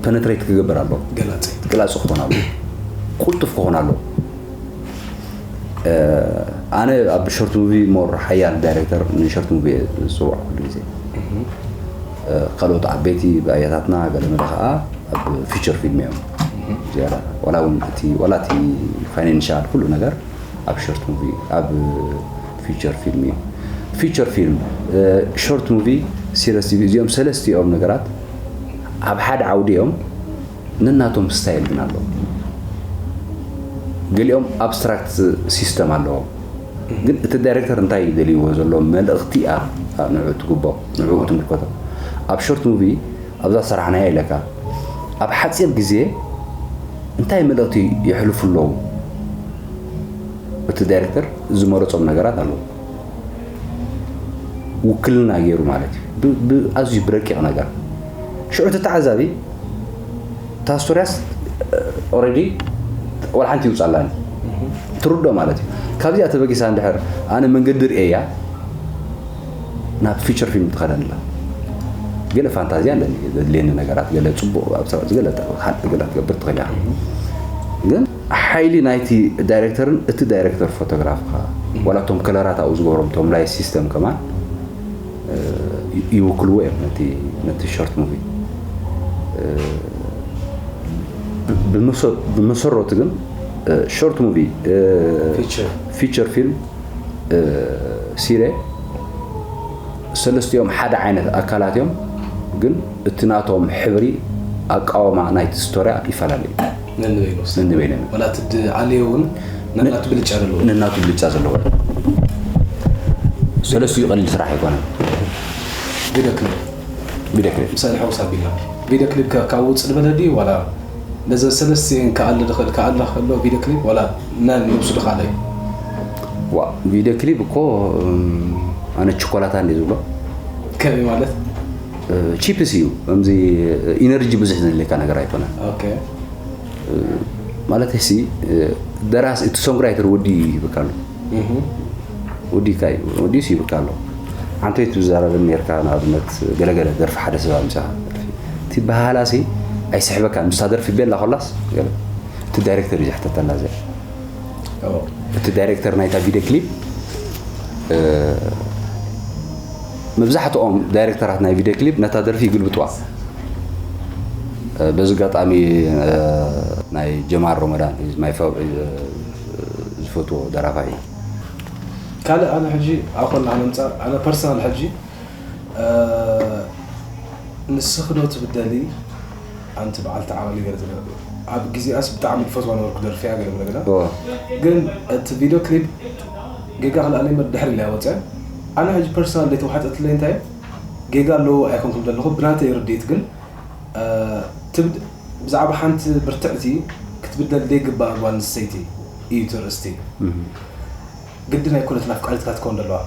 ፐነትሬት ክገብር ኣለዎ። ገላፂ። ገላፂ ክኾን ኣለዎ። ቁልጡፍ ክኾን ኣለዎ። ኣነ ኣብ ሾርት ሙቪ ሞር ሓያል ዳይሬክተር ንሾርት ሙቪ ዝፅውዖ ኩሉ ግዜ። ካልኦት ዓበይቲ ብኣያታትና ገለ መለ ከዓ ኣብ ፊቸር ፊልም እዮም ዝያዳ። ዋላ እውን እቲ፣ ዋላ እቲ ፋይናንሻል ኩሉ ነገር ኣብ ሾርት ሙቪ፣ ኣብ ፊቸር ፊልም እዩ። ፊቸር ፊልም፣ ሾርት ሙቪ፣ ሲሪስ ቲቪ፣ እዚኦም ሰለስቲኦም ነገራት ኣብ ሓደ ዓውዲ እዮም። ነናቶም ስታይል ግን ኣለዎም። ገሊኦም ኣብስትራክት ሲስተም ኣለዎም። ግን እቲ ዳይሬክተር እንታይ እዩ ደልይዎ ዘሎ መልእኽቲ እያ ንዕኡ ትግቦ፣ ንዕኡ ትምልከቶ። ኣብ ሾርት ሙቪ ኣብዛ ሰራሕናያ ኢለካ ኣብ ሓፂር ግዜ እንታይ መልእኽቲ የሕልፉ ኣለዉ? እቲ ዳይሬክተር ዝመረፆም ነገራት ኣለዉ። ውክልና ገይሩ ማለት እዩ። ብ-፣ ብ-፣ ኣዝዩ ብረቂቕ ነገር። ሽዑ እቲ ተዓዛቢ እታ ስቶርያስ ኦረዲ ወላ ሓንቲ ይውፃላኒ ትርዶ ማለት እዩ። ካብዚኣ ተበጊሳ እንድሕር ኣነ መንገዲ ርእየያ ናብ ፊቸር ፊልም ትኸደንላ። ገለ ፋንታዝያ ኣለኒ ዘድልየኒ ነገራት፣ ገለ ፅቡቕ ኣብ ስራሕ ዝገለ ሓቂ ገለ ትገብር ትኽእል ኢኻ። ግን ሓይሊ ናይቲ ዳይሬክተርን እቲ ዳይሬክተር ፎቶግራፍካ ዋላ እቶም ከለራት ኣብኡ ዝገብሮም እቶም ላይት ሲስተም ከማን ይውክልዎ እዮም ነቲ ነቲ ሾርት ሙቪ። ብመሰረቱ ግን ሾርት ሙቪ፣ ፊቸር ፊልም፣ ሲሬ ሰለስቲኦም ሓደ ዓይነት ኣካላት እዮም። ግን እቲ ናቶም ሕብሪ ኣቃወማ ናይቲ ስቶርያ ይፈላለዩ። ነንበይኖስ ነንበይኖም ወላ እቲ ዓልዮ እውን ነናቱ ብልጫ ዘለዎ ነናቱ ብልጫ ዘለዎ። ሰለስቲኡ ቀሊል ስራሕ ኣይኮነን። ቪዲዮ ክሊፕ ቪዲዮ ክሊፕ ምሳሌ ሓውስ ኣቢልና ቪዲዮ ክሊፕ ከ- ካብ ውፅእ ዝበለ ድዩ ዋላ ነዘን ሰለስቲኤን ክኣሊ ድኽእል ክኣላ ከሎ ቪዲዮ ክሊፕ ዋላ ነን ንብሱ ድኻለይ ዋ ቪዲዮ ክሊፕ እኮ እም፣ ኣነ ችኮላታ እንዲ ዝብሎ ከመይ ማለት ቺፕስ እዩ። ከምዚ ኢነርጂ ብዙሕ ዘድልየካ ነገር ኣይኮነን። ኦኬ ማለት ሲ ደራሲ እቲ ሶንግራይተር ወዲ ይህብካ ኣሎ። እህ ወዲካ እዩ ወዲስ ይብካ ኣሎ። ሓንቲ ትዛረብ ነርካ ንኣብነት ገለገለ ደርፊ ሓደ ሰብ ኣምፅኻ እቲ ባህላሲ ኣይስሕበካ ምስታ ደርፊ ቤላ ኮላስ ገለ እቲ ዳይሬክተር እዩ ዘሕተተላ እዚኣ። ኦ እቲ ዳይሬክተር ናይታ ቪዲዮ ክሊፕ እ፣ መብዛሕትኦም ዳይሬክተራት ናይ ቪዲዮ ክሊፕ ነታ ደርፊ ይግልብጥዋ። እ፣ በዚ ኣጋጣሚ እ፣ ናይ ጀማል ሮመዳን is my fav- እ፣ ዝፈትዎ ደራፋይ እዩ። ካልእ ኣነ ሕጂ ኣኮና ነምፃ ኣነ ፐርሰናል ሕጂ እ፣ ንስኺ ዶ ትብደሊ ኣንቲ በዓልቲ ዓቕሊ ገለ ትብል ኣብ ግዜኣስ ብጣዕሚ ዝፈትዋ ነበርኩ ደርፊያ ገለ ብለግና ኦ፣ ግን እቲ ቪድዮ ክሊፕ ጌጋ ክልኣለይ መ ድሕሪ ኢላ ወፅያ ኣነ ሕጂ ፐርሰናል ደይ ተዋሓጠትለይ እንታይ ጌጋ ኣለዎ ኣይኮንኩም ዘለኹ ብናተይ ርድኢት ግን እ፣ ትብድ ብዛዕባ ሓንቲ ብርትዕቲ ክትብደል ደይግባእ ጓል ኣንስተይቲ እዩ ትርእስቲ እህ፣ ግድን ኣይኮነትን ኣፍቃሪትካ ትከውን ዘለዋ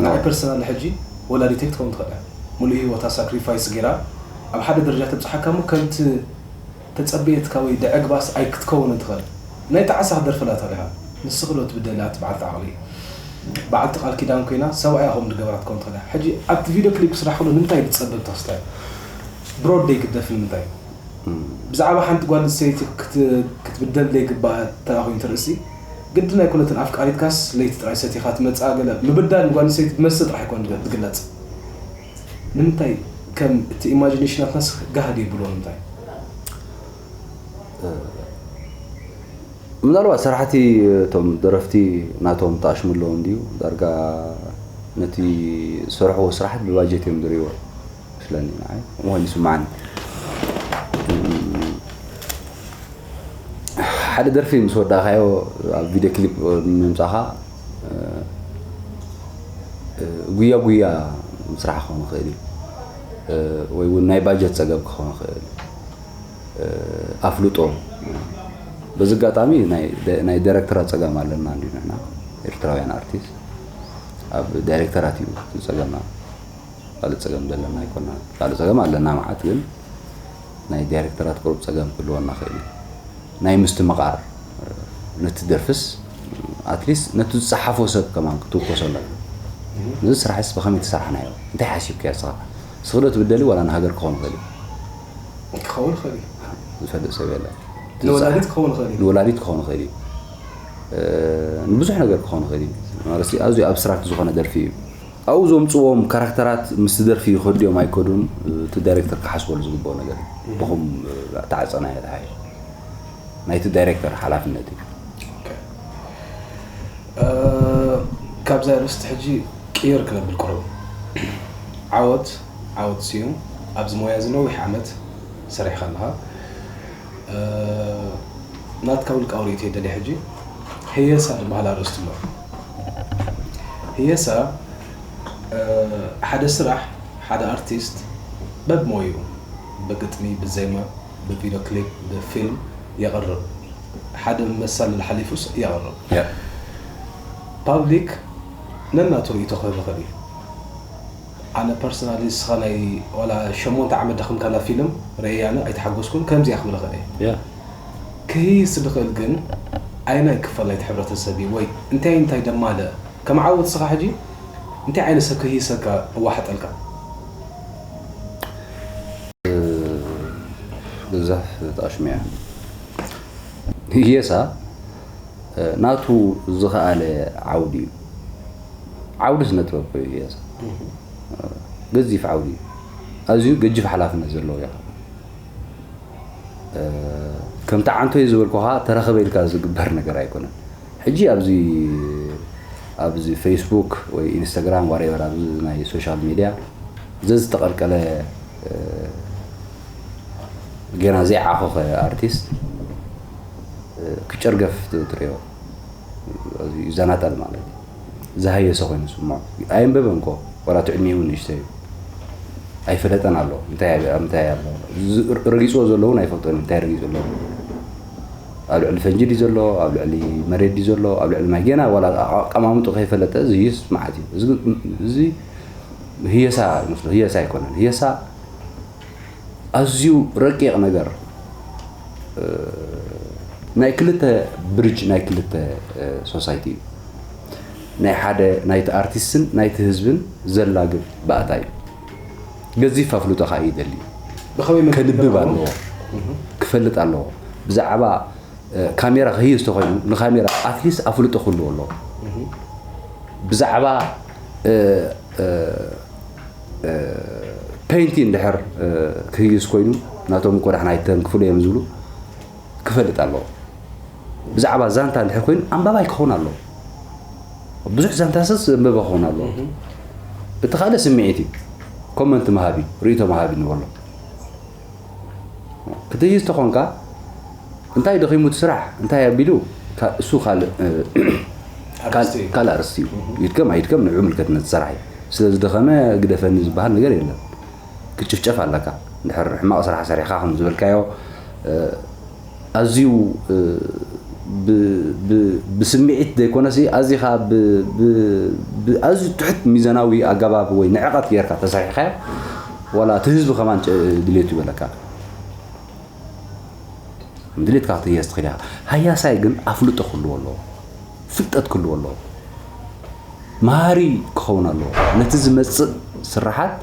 ንዓይ ፐርሰናል ሕጂ ወላዲተይ ክትከውን ትኽእል እያ ሙሉእ ህይወታ ሳክሪፋይስ ገይራ ኣብ ሓደ ደረጃ ተብፅሓካ እሞ ከምቲ ተፀበየትካ ወይ ደዕግባስ ኣይክትከውንን ትኽእል ናይ ጣዕሳ ክትደርፈላ ተሪኻ ንስኺ ዶ ትብደሊ ኣቲ በዓልቲ ዓቕሊ በዓልቲ ቃል ኪዳን ኮይና ሰብኣያ ከም ድገበራ ትከውን ትኽእል እያ ሕጂ ኣብቲ ቪድዮ ክሊፕ ክስራሕ ከሎ ንምንታይ ዝፀበብ ተኽስታይ ብሮድ ደይግደፍ ንምንታይ ብዛዕባ ሓንቲ ጓል ኣንስተይቲ ክትብደል ዘይግባእ ተራ ኮይኑ ትርእሲ ግድን ኣይኮነትን ኣፍቃሪትካስ ለይቲ ጥራይ ሰቲኻ ትመፅኣ ገለ ምብዳል ንጓል ኣንስተይቲ ብመስተ ጥራሕ ኣይኮነ ዝግለፅ ንምንታይ ከም እቲ ኢማጂኔሽናትናስ ጋህዲ ይብሎ ንምንታይ ምናልባት ስራሕቲ እቶም ደረፍቲ ናቶም ተኣሽሙ ኣለዎም ድዩ ዳርጋ ነቲ ዝሰርሕዎ ስራሕት ብባጀት እዮም ዝርእዎ መስለኒ ንዓይ ከምኡ ኮይኑ ይስምዓኒ ሓደ ደርፊ ምስ ወዳእካዮ ኣብ ቪድዮ ክሊፕ ምምፃኻ ጉያ ጉያ ምስራሕ ክኸውን ይኽእል እዩ ወይ እውን ናይ ባጀት ፀገብ ክኸውን ይኽእል ኣፍልጦ በዚ ኣጋጣሚ ናይ ዳይሬክተራት ፀገም ኣለና እንዲ ንሕና ኤርትራውያን ኣርቲስት ኣብ ዳይሬክተራት እዩ ዝፀገምና ካልእ ፀገም ዘለና ኣይኮና ካልእ ፀገም ኣለና መዓት ግን ናይ ዳይሬክተራት ቅሩብ ፀገም ክህልወና ክእል እዩ ናይ ምስትምቓር ነቲ ደርፍስ ኣትሊስት ነቲ ዝፀሓፎ ሰብ ከማን ክትውከሶ ኣለና ነዚ ስራሕስ ብኸመይ ተሰራሕናዮ እንታይ ሓሲብካዮ ስኻ ስኽዶ ትብደሊ ዋላ ንሃገር ክኸውን ይኽእል እዩ ክኸውን ይኽእል እዩ ዝፈልጥ ሰብ የለ ንወላዲት ክኸውን ይኽእል እዩ ንወላዲት ክኸውን ይኽእል እዩ ንብዙሕ ነገር ክኸውን ይኽእል እዩ ማለት ኣዝዩ ኣብስትራክት ዝኾነ ደርፊ እዩ ኣብኡ ዘምፅዎም ካራክተራት ምስቲ ደርፊ ይኸዱ እዮም ኣይከዱን እቲ ዳይሬክተር ክሓስበሉ ዝግብኦ ነገር እዩ ብኹም ተዓፀና እያ ተሓይ ናይቲ ዳይሬክተር ሓላፍነት እዩ ካብዛ ርስቲ ሕጂ ቅየር ክነብል ቅሩብ ዓወት ዓወት ስዩም ኣብዚ ሞያ እዚ ነዊሕ ዓመት ሰሪሕካ ኣለኻ ናትካ ውልቃዊ ርእቶ ደሊ ሕጂ ህየሳ ዝበሃል ኣርእስቲ እሞ ህየሳ ሓደ ስራሕ ሓደ ኣርቲስት በብሞይኡ ብግጥሚ ብዜማ ብቪድዮ ክሊፕ ብፊልም የቕርብ ሓደ መሳለል ሓሊፉስ የቕርብ ፓብሊክ ነናቱ ርእቶ ክህብ ይኽእል እዩ ኣነ ፐርሰናሊ ንስኻ ናይ ዋላ ሸሞንተ ዓመት ደኸምካላ ፊልም ረእያነ ኣይተሓጎስኩን። ከምዚ እያ ክብለኸ እየ። ያ ክህይስ ዝኽእል ግን ኣየናይ ክፋል ናይቲ ሕብረተሰብ እዩ ወይ እንታይ እንታይ ደማለ ከም ዓወት ንስኻ ሕጂ እንታይ ዓይነት ሰብ ክህይሰካ እዋሓጠልካ? ብዛፍ ተኣሽሚያ ህየሳ ናቱ ዝኸኣለ ዓውዲ እዩ። ዓውዲ ስነ ጥበብ እዩ ህየሳ። ገዚፍ ዓውዲ እዩ። ኣዝዩ ገጅፍ ሓላፍነት ዘለዎ እዩ። ከምቲ ዓንቶይ ዝበልኩኻ ተረኸበ ኢልካ ዝግበር ነገር ኣይኮነን። ሕጂ ኣብዚ ኣብዚ ፌስቡክ ወይ ኢንስታግራም ዋሬቨር ኣብዚ ናይ ሶሻል ሚድያ ዘዝተቐልቀለ ጌና ዘይዓኾኸ ኣርቲስት ክጨርገፍ ትሪኦ ይዘናጠል ማለት እዩ። ዝሃየሰ ኮይኑ ስምዖ ኣይንበበን ኮ ዋላ እቲ ዕድሚኡ እውን ንእሽተይ እዩ። ኣይፈለጠን ኣሎ እንታይ ኣሎ ረጊፅዎ ዘለውን ኣይፈልጦን እንታይ ረጊፁ ኣለዎ። ኣብ ልዕሊ ፈንጂ ድዩ ዘሎ ኣብ ልዕሊ መሬት ድዩ ዘሎ ኣብ ልዕሊ ማይ ጌና ዋላ ኣቀማምጡ ከይፈለጠ ዝህይስ መዓት እዩ። እዚ ህየሳ ይመስሎ ህየሳ ኣይኮነን ህየሳ ኣዝዩ ረቂቕ ነገር ናይ ክልተ ብሪጅ ናይ ክልተ ሶሳይቲ እዩ። ናይ ሓደ ናይቲ ኣርቲስትን ናይቲ ህዝብን ዘላግብ ባእታ እዩ። ገዚፍ ኣፍልጦ ከዓ ይደሊ። ከንብብ ኣለዎ ክፈልጥ ኣለዎ። ብዛዕባ ካሜራ ክህይስ ተኮይኑ ንካሜራ ኣትሊስት ኣፍልጦ ክህልዎ ኣለዎ። ብዛዕባ ፔንቲ እንድሕር ክህይስ ኮይኑ ናቶም እኮ ዳሕና ኣይተንክፍሉ እዮም ዝብሉ ክፈልጥ ኣለዎ። ብዛዕባ ዛንታ እንድሕር ኮይኑ ኣንባባይ ክኸውን ኣለዎ። ብዙሕ ዛንታሰስ ዘንበበ ክኸውን ኣለዎ። እቲ ካልእ ስምዒት እዩ። ኮመንት መሃቢ ርእቶ መሃቢ ንበሎ። ክትህይስ ተኾንካ እንታይ ደኺሙ እቲ ስራሕ እንታይ ኣቢሉ እሱ ካልእ ካልእ ኣርስቲ እዩ። ይድከም ኣይድከም ንዑ ምልከትነት ስራሕ እዩ። ስለ ዝደኸመ ግደፈኒ ዝበሃል ነገር የለን። ክትጭፍጨፍ ኣለካ። እንድሕር ሕማቕ ስራሕ ሰሪሕካ ከም ዝበልካዮ ኣዝዩ ብስምዒት ዘይኮነሲ ኣዚኻ ኣዝዩ ትሕት ሚዛናዊ ኣገባብ ወይ ንዕቐት ጌርካ ተሰሪሕካዮ ዋላ እቲ ህዝቢ ከማን ድሌቱ ይበለካ። ንድሌትካ ክትህየስ ትኽእል ኢኻ። ሃያሳይ ግን ኣፍልጦ ክህልዎ ኣለዎ፣ ፍልጠት ክህልዎ ኣለዎ፣ መሃሪ ክኸውን ኣለዎ። ነቲ ዝመፅእ ስራሓት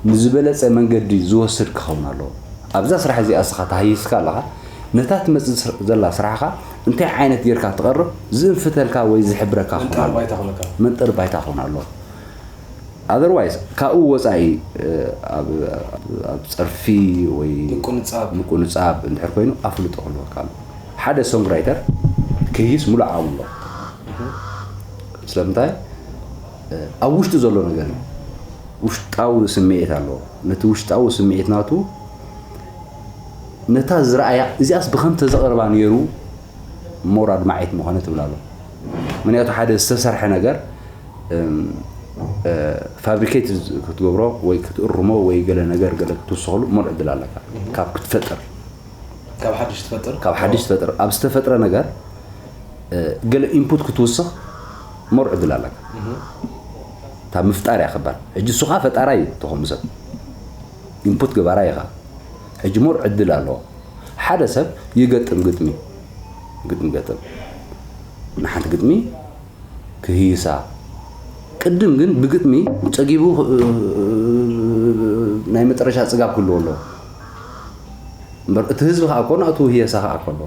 ንዝበለፀ መንገዲ ዝወስድ ክኸውን ኣለዎ። ኣብዛ ስራሕ እዚኣ እስኻ ተሃይስካ ኣለኻ፣ ነታ ትመፅእ ዘላ ስራሕኻ እንታይ ዓይነት ጌርካ ትቐርብ ዝእንፍተልካ ወይ ዝሕብረካ ክኸውን ኣለዎ። መንጠሪ ባይታ ክኸውን ኣለዎ። ኣዘርዋይስ ካብኡ ወፃኢ ኣብ ፀርፊ ወይ ምቁንፃብ እንድሕር ኮይኑ ኣፍልጦ ክህልወካ ኣሎ። ሓደ ሶንግ ራይተር ክህይስ ሙሉእ ዓቕሚ ኣሎ። ስለምንታይ ኣብ ውሽጡ ዘሎ ነገር እዩ። ውሽጣዊ ስምዒት ኣለዎ። ነቲ ውሽጣዊ ስምዒት ናቱ ነታ ዝረኣያ እዚኣስ ብከም ተዘቕርባ ነይሩ ሞር ኣድማዒት ምኾነ ትብል ኣሎ። ምክንያቱ ሓደ ዝተሰርሐ ነገር ፋብሪኬት ክትገብሮ ወይ ክትእርሞ ወይ ገለ ነገር ገለ ክትውስኸሉ ሞር ዕድል ኣለካ ካብ ክትፈጥር ካብ ሓድሽ ትፈጥር ካብ ሓድሽ ትፈጥር ኣብ ዝተፈጥረ ነገር ገለ ኢንፑት ክትውስኽ ሞር ዕድል ኣለካ። እታ ምፍጣር እያ ክባል ሕጂ እሱ ከዓ ፈጣራይ እዩ ተኾኑ ሰብ ኢንፑት ገባራይ ኢኻ። ሕጂ ሞር ዕድል ኣለዎ። ሓደ ሰብ ይገጥም ግጥሚ ግጥሚ ገጥም ንሓንቲ ግጥሚ ክህይሳ ቅድም ግን ብግጥሚ ፀጊቡ ናይ መጠረሻ ፅጋብ ክህልዎ ኣለዎ። እምበር እቲ ህዝቢ ከዓ ኮነ እቲ ህየሳ ከዓ ከሎ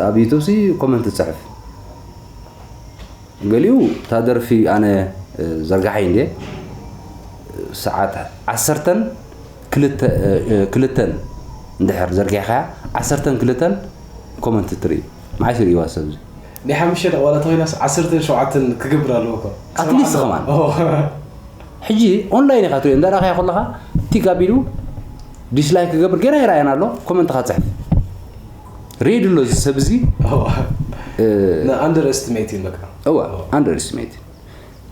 ኣብ ዩቱብ ሲ ኮመንት ትፅሕፍ ገሊኡ እታ ደርፊ ኣነ ዘርጋሓይ እንደ ሰዓት ዓሰርተን ክልተን እንድሕር ዘርጊሕካያ ዓሰርተን ክልተን ኮመንት ትርኢ መዓስ ይርእዋ ሰብ እዚ ናይ ሓሙሽተ ደቂ ዋላ ተኮይናስ ዓሰርተን ሸውዓተን ክገብር ኣለዎ እኮ ኣትሊስት ከማን ሕጂ ኦንላይን ኢካ ትሪኦ እንዳረኣኻዮ ከለካ ቲክ ኣቢሉ ዲስላይክ ክገብር ገና ይረኣየና ኣሎ ኮመንትካ ፅሕፍ ሬድ ኣሎ እዚ ሰብ እዚ ኣንደር ኤስቲሜት እዩ በቃ እዋ ኣንደር ኤስቲሜት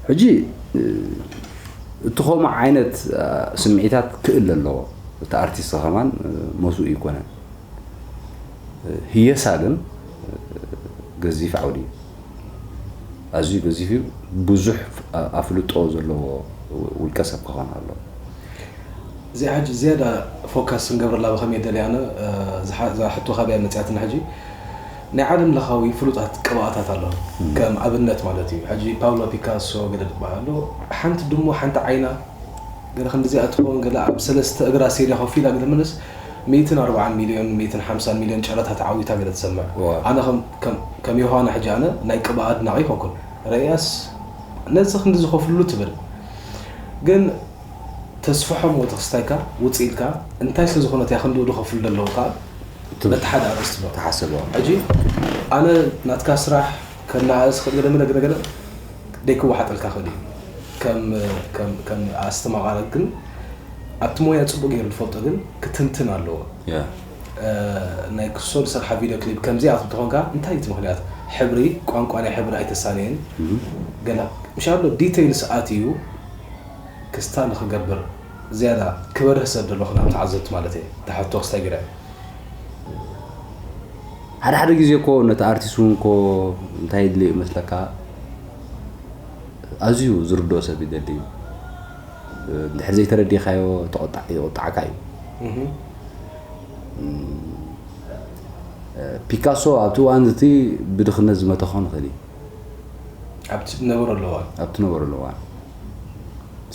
ሕጂ እቲ ከምኡ ዓይነት ስምዒታት ክእል ኣለዎ እቲ ኣርቲስት ከማን መስኡ ይኮነን ህየሳ ግን ገዚፍ ዓውዲ እዩ ኣዝዩ ገዚፍ እዩ ብዙሕ ኣፍልጦ ዘለዎ ውልቀ ሰብ ክኾን ኣለዎ። እዚኣ ሕጂ ዝያዳ ፎካስ ክንገብረላ ብኸመይ ደልየ ኣነ እዛ ሕቶ ካበያ መፅያትና ሕጂ ናይ ዓለም ለኻዊ ፍሉጣት ቅብኣታት ኣለዉ። ከም ኣብነት ማለት እዩ። ሕጂ ፓውሎ ፒካሶ ገለ ዝበሃል ኣሎ። ሓንቲ ድሙ ሓንቲ ዓይና ገለ ክንዲዚኣ ትኸውን፣ ገለ ኣብ ሰለስተ እግራ ሴድያ ኮፍ ኢላ፣ ገለ መለስ ሚእትን ኣርባዓን ሚልዮን ሚእትን ሓምሳን ሚልዮን ጨረታ ተዓዊታ ገለ ትሰምዕ። ኣነ ከም ዮሃና ሕጂ ኣነ ናይ ቅብኣ ኣድናቒ ኣይኮንኩን። ረእያስ ነዚ ክንዲ ዝኸፍልሉ ትብል ግን ተስፍሖም ወተኽስታይካ ውፅእ ኢልካ እንታይ ስለ ዝኾነት እያ ክንድኡ ዝኸፍሉ ዘለዉ ከዓ በቲ ሓደ ኣርእስቲ ነው። ተሓሰበ። ሕጂ ኣነ ናትካ ስራሕ ከናእስ ክእል ገለ መለ ገለ ገለ ደይክወሓጠልካ ክእል እዩ። ከም ኣስተማቓረ ግን ኣብቲ ሞያ ፅቡቅ ገይሩ ዝፈልጦ ግን ክትንትን ኣለዎ። ናይ ክሶ ዝሰርሓ ቪድዮ ክሊፕ ከምዚኣ ክትኾንካ እንታይ እቲ ምክንያት? ሕብሪ ቋንቋ ናይ ሕብሪ ኣይተሳነየን ገላ ምሻሎ ዲቴይልስ ኣትዩ ክስታ ንክገብር ዝያዳ ክበርህ ሰብ ዘሎ ክናብ ተዓዘብቲ ማለት እየ። ተሓቶ ክስታይ ግዳ ሓደ ሓደ ግዜ እኮ ነቲ ኣርቲስት እውን እኮ እንታይ ይድልዩ ይመስለካ? ኣዝዩ ዝርድኦ ሰብ ይደሊ እዩ። እንድሕር ዘይተረዲኻዮ ተቆጣዕ ይቆጣዕካ እዩ። ፒካሶ ኣብቲ እዋን እቲ ብድኽነት ዝመተ ክኾን ይኽእል እዩ። ኣብቲ ዝነበረሉ እዋን ኣብቲ ነበረሉ እዋን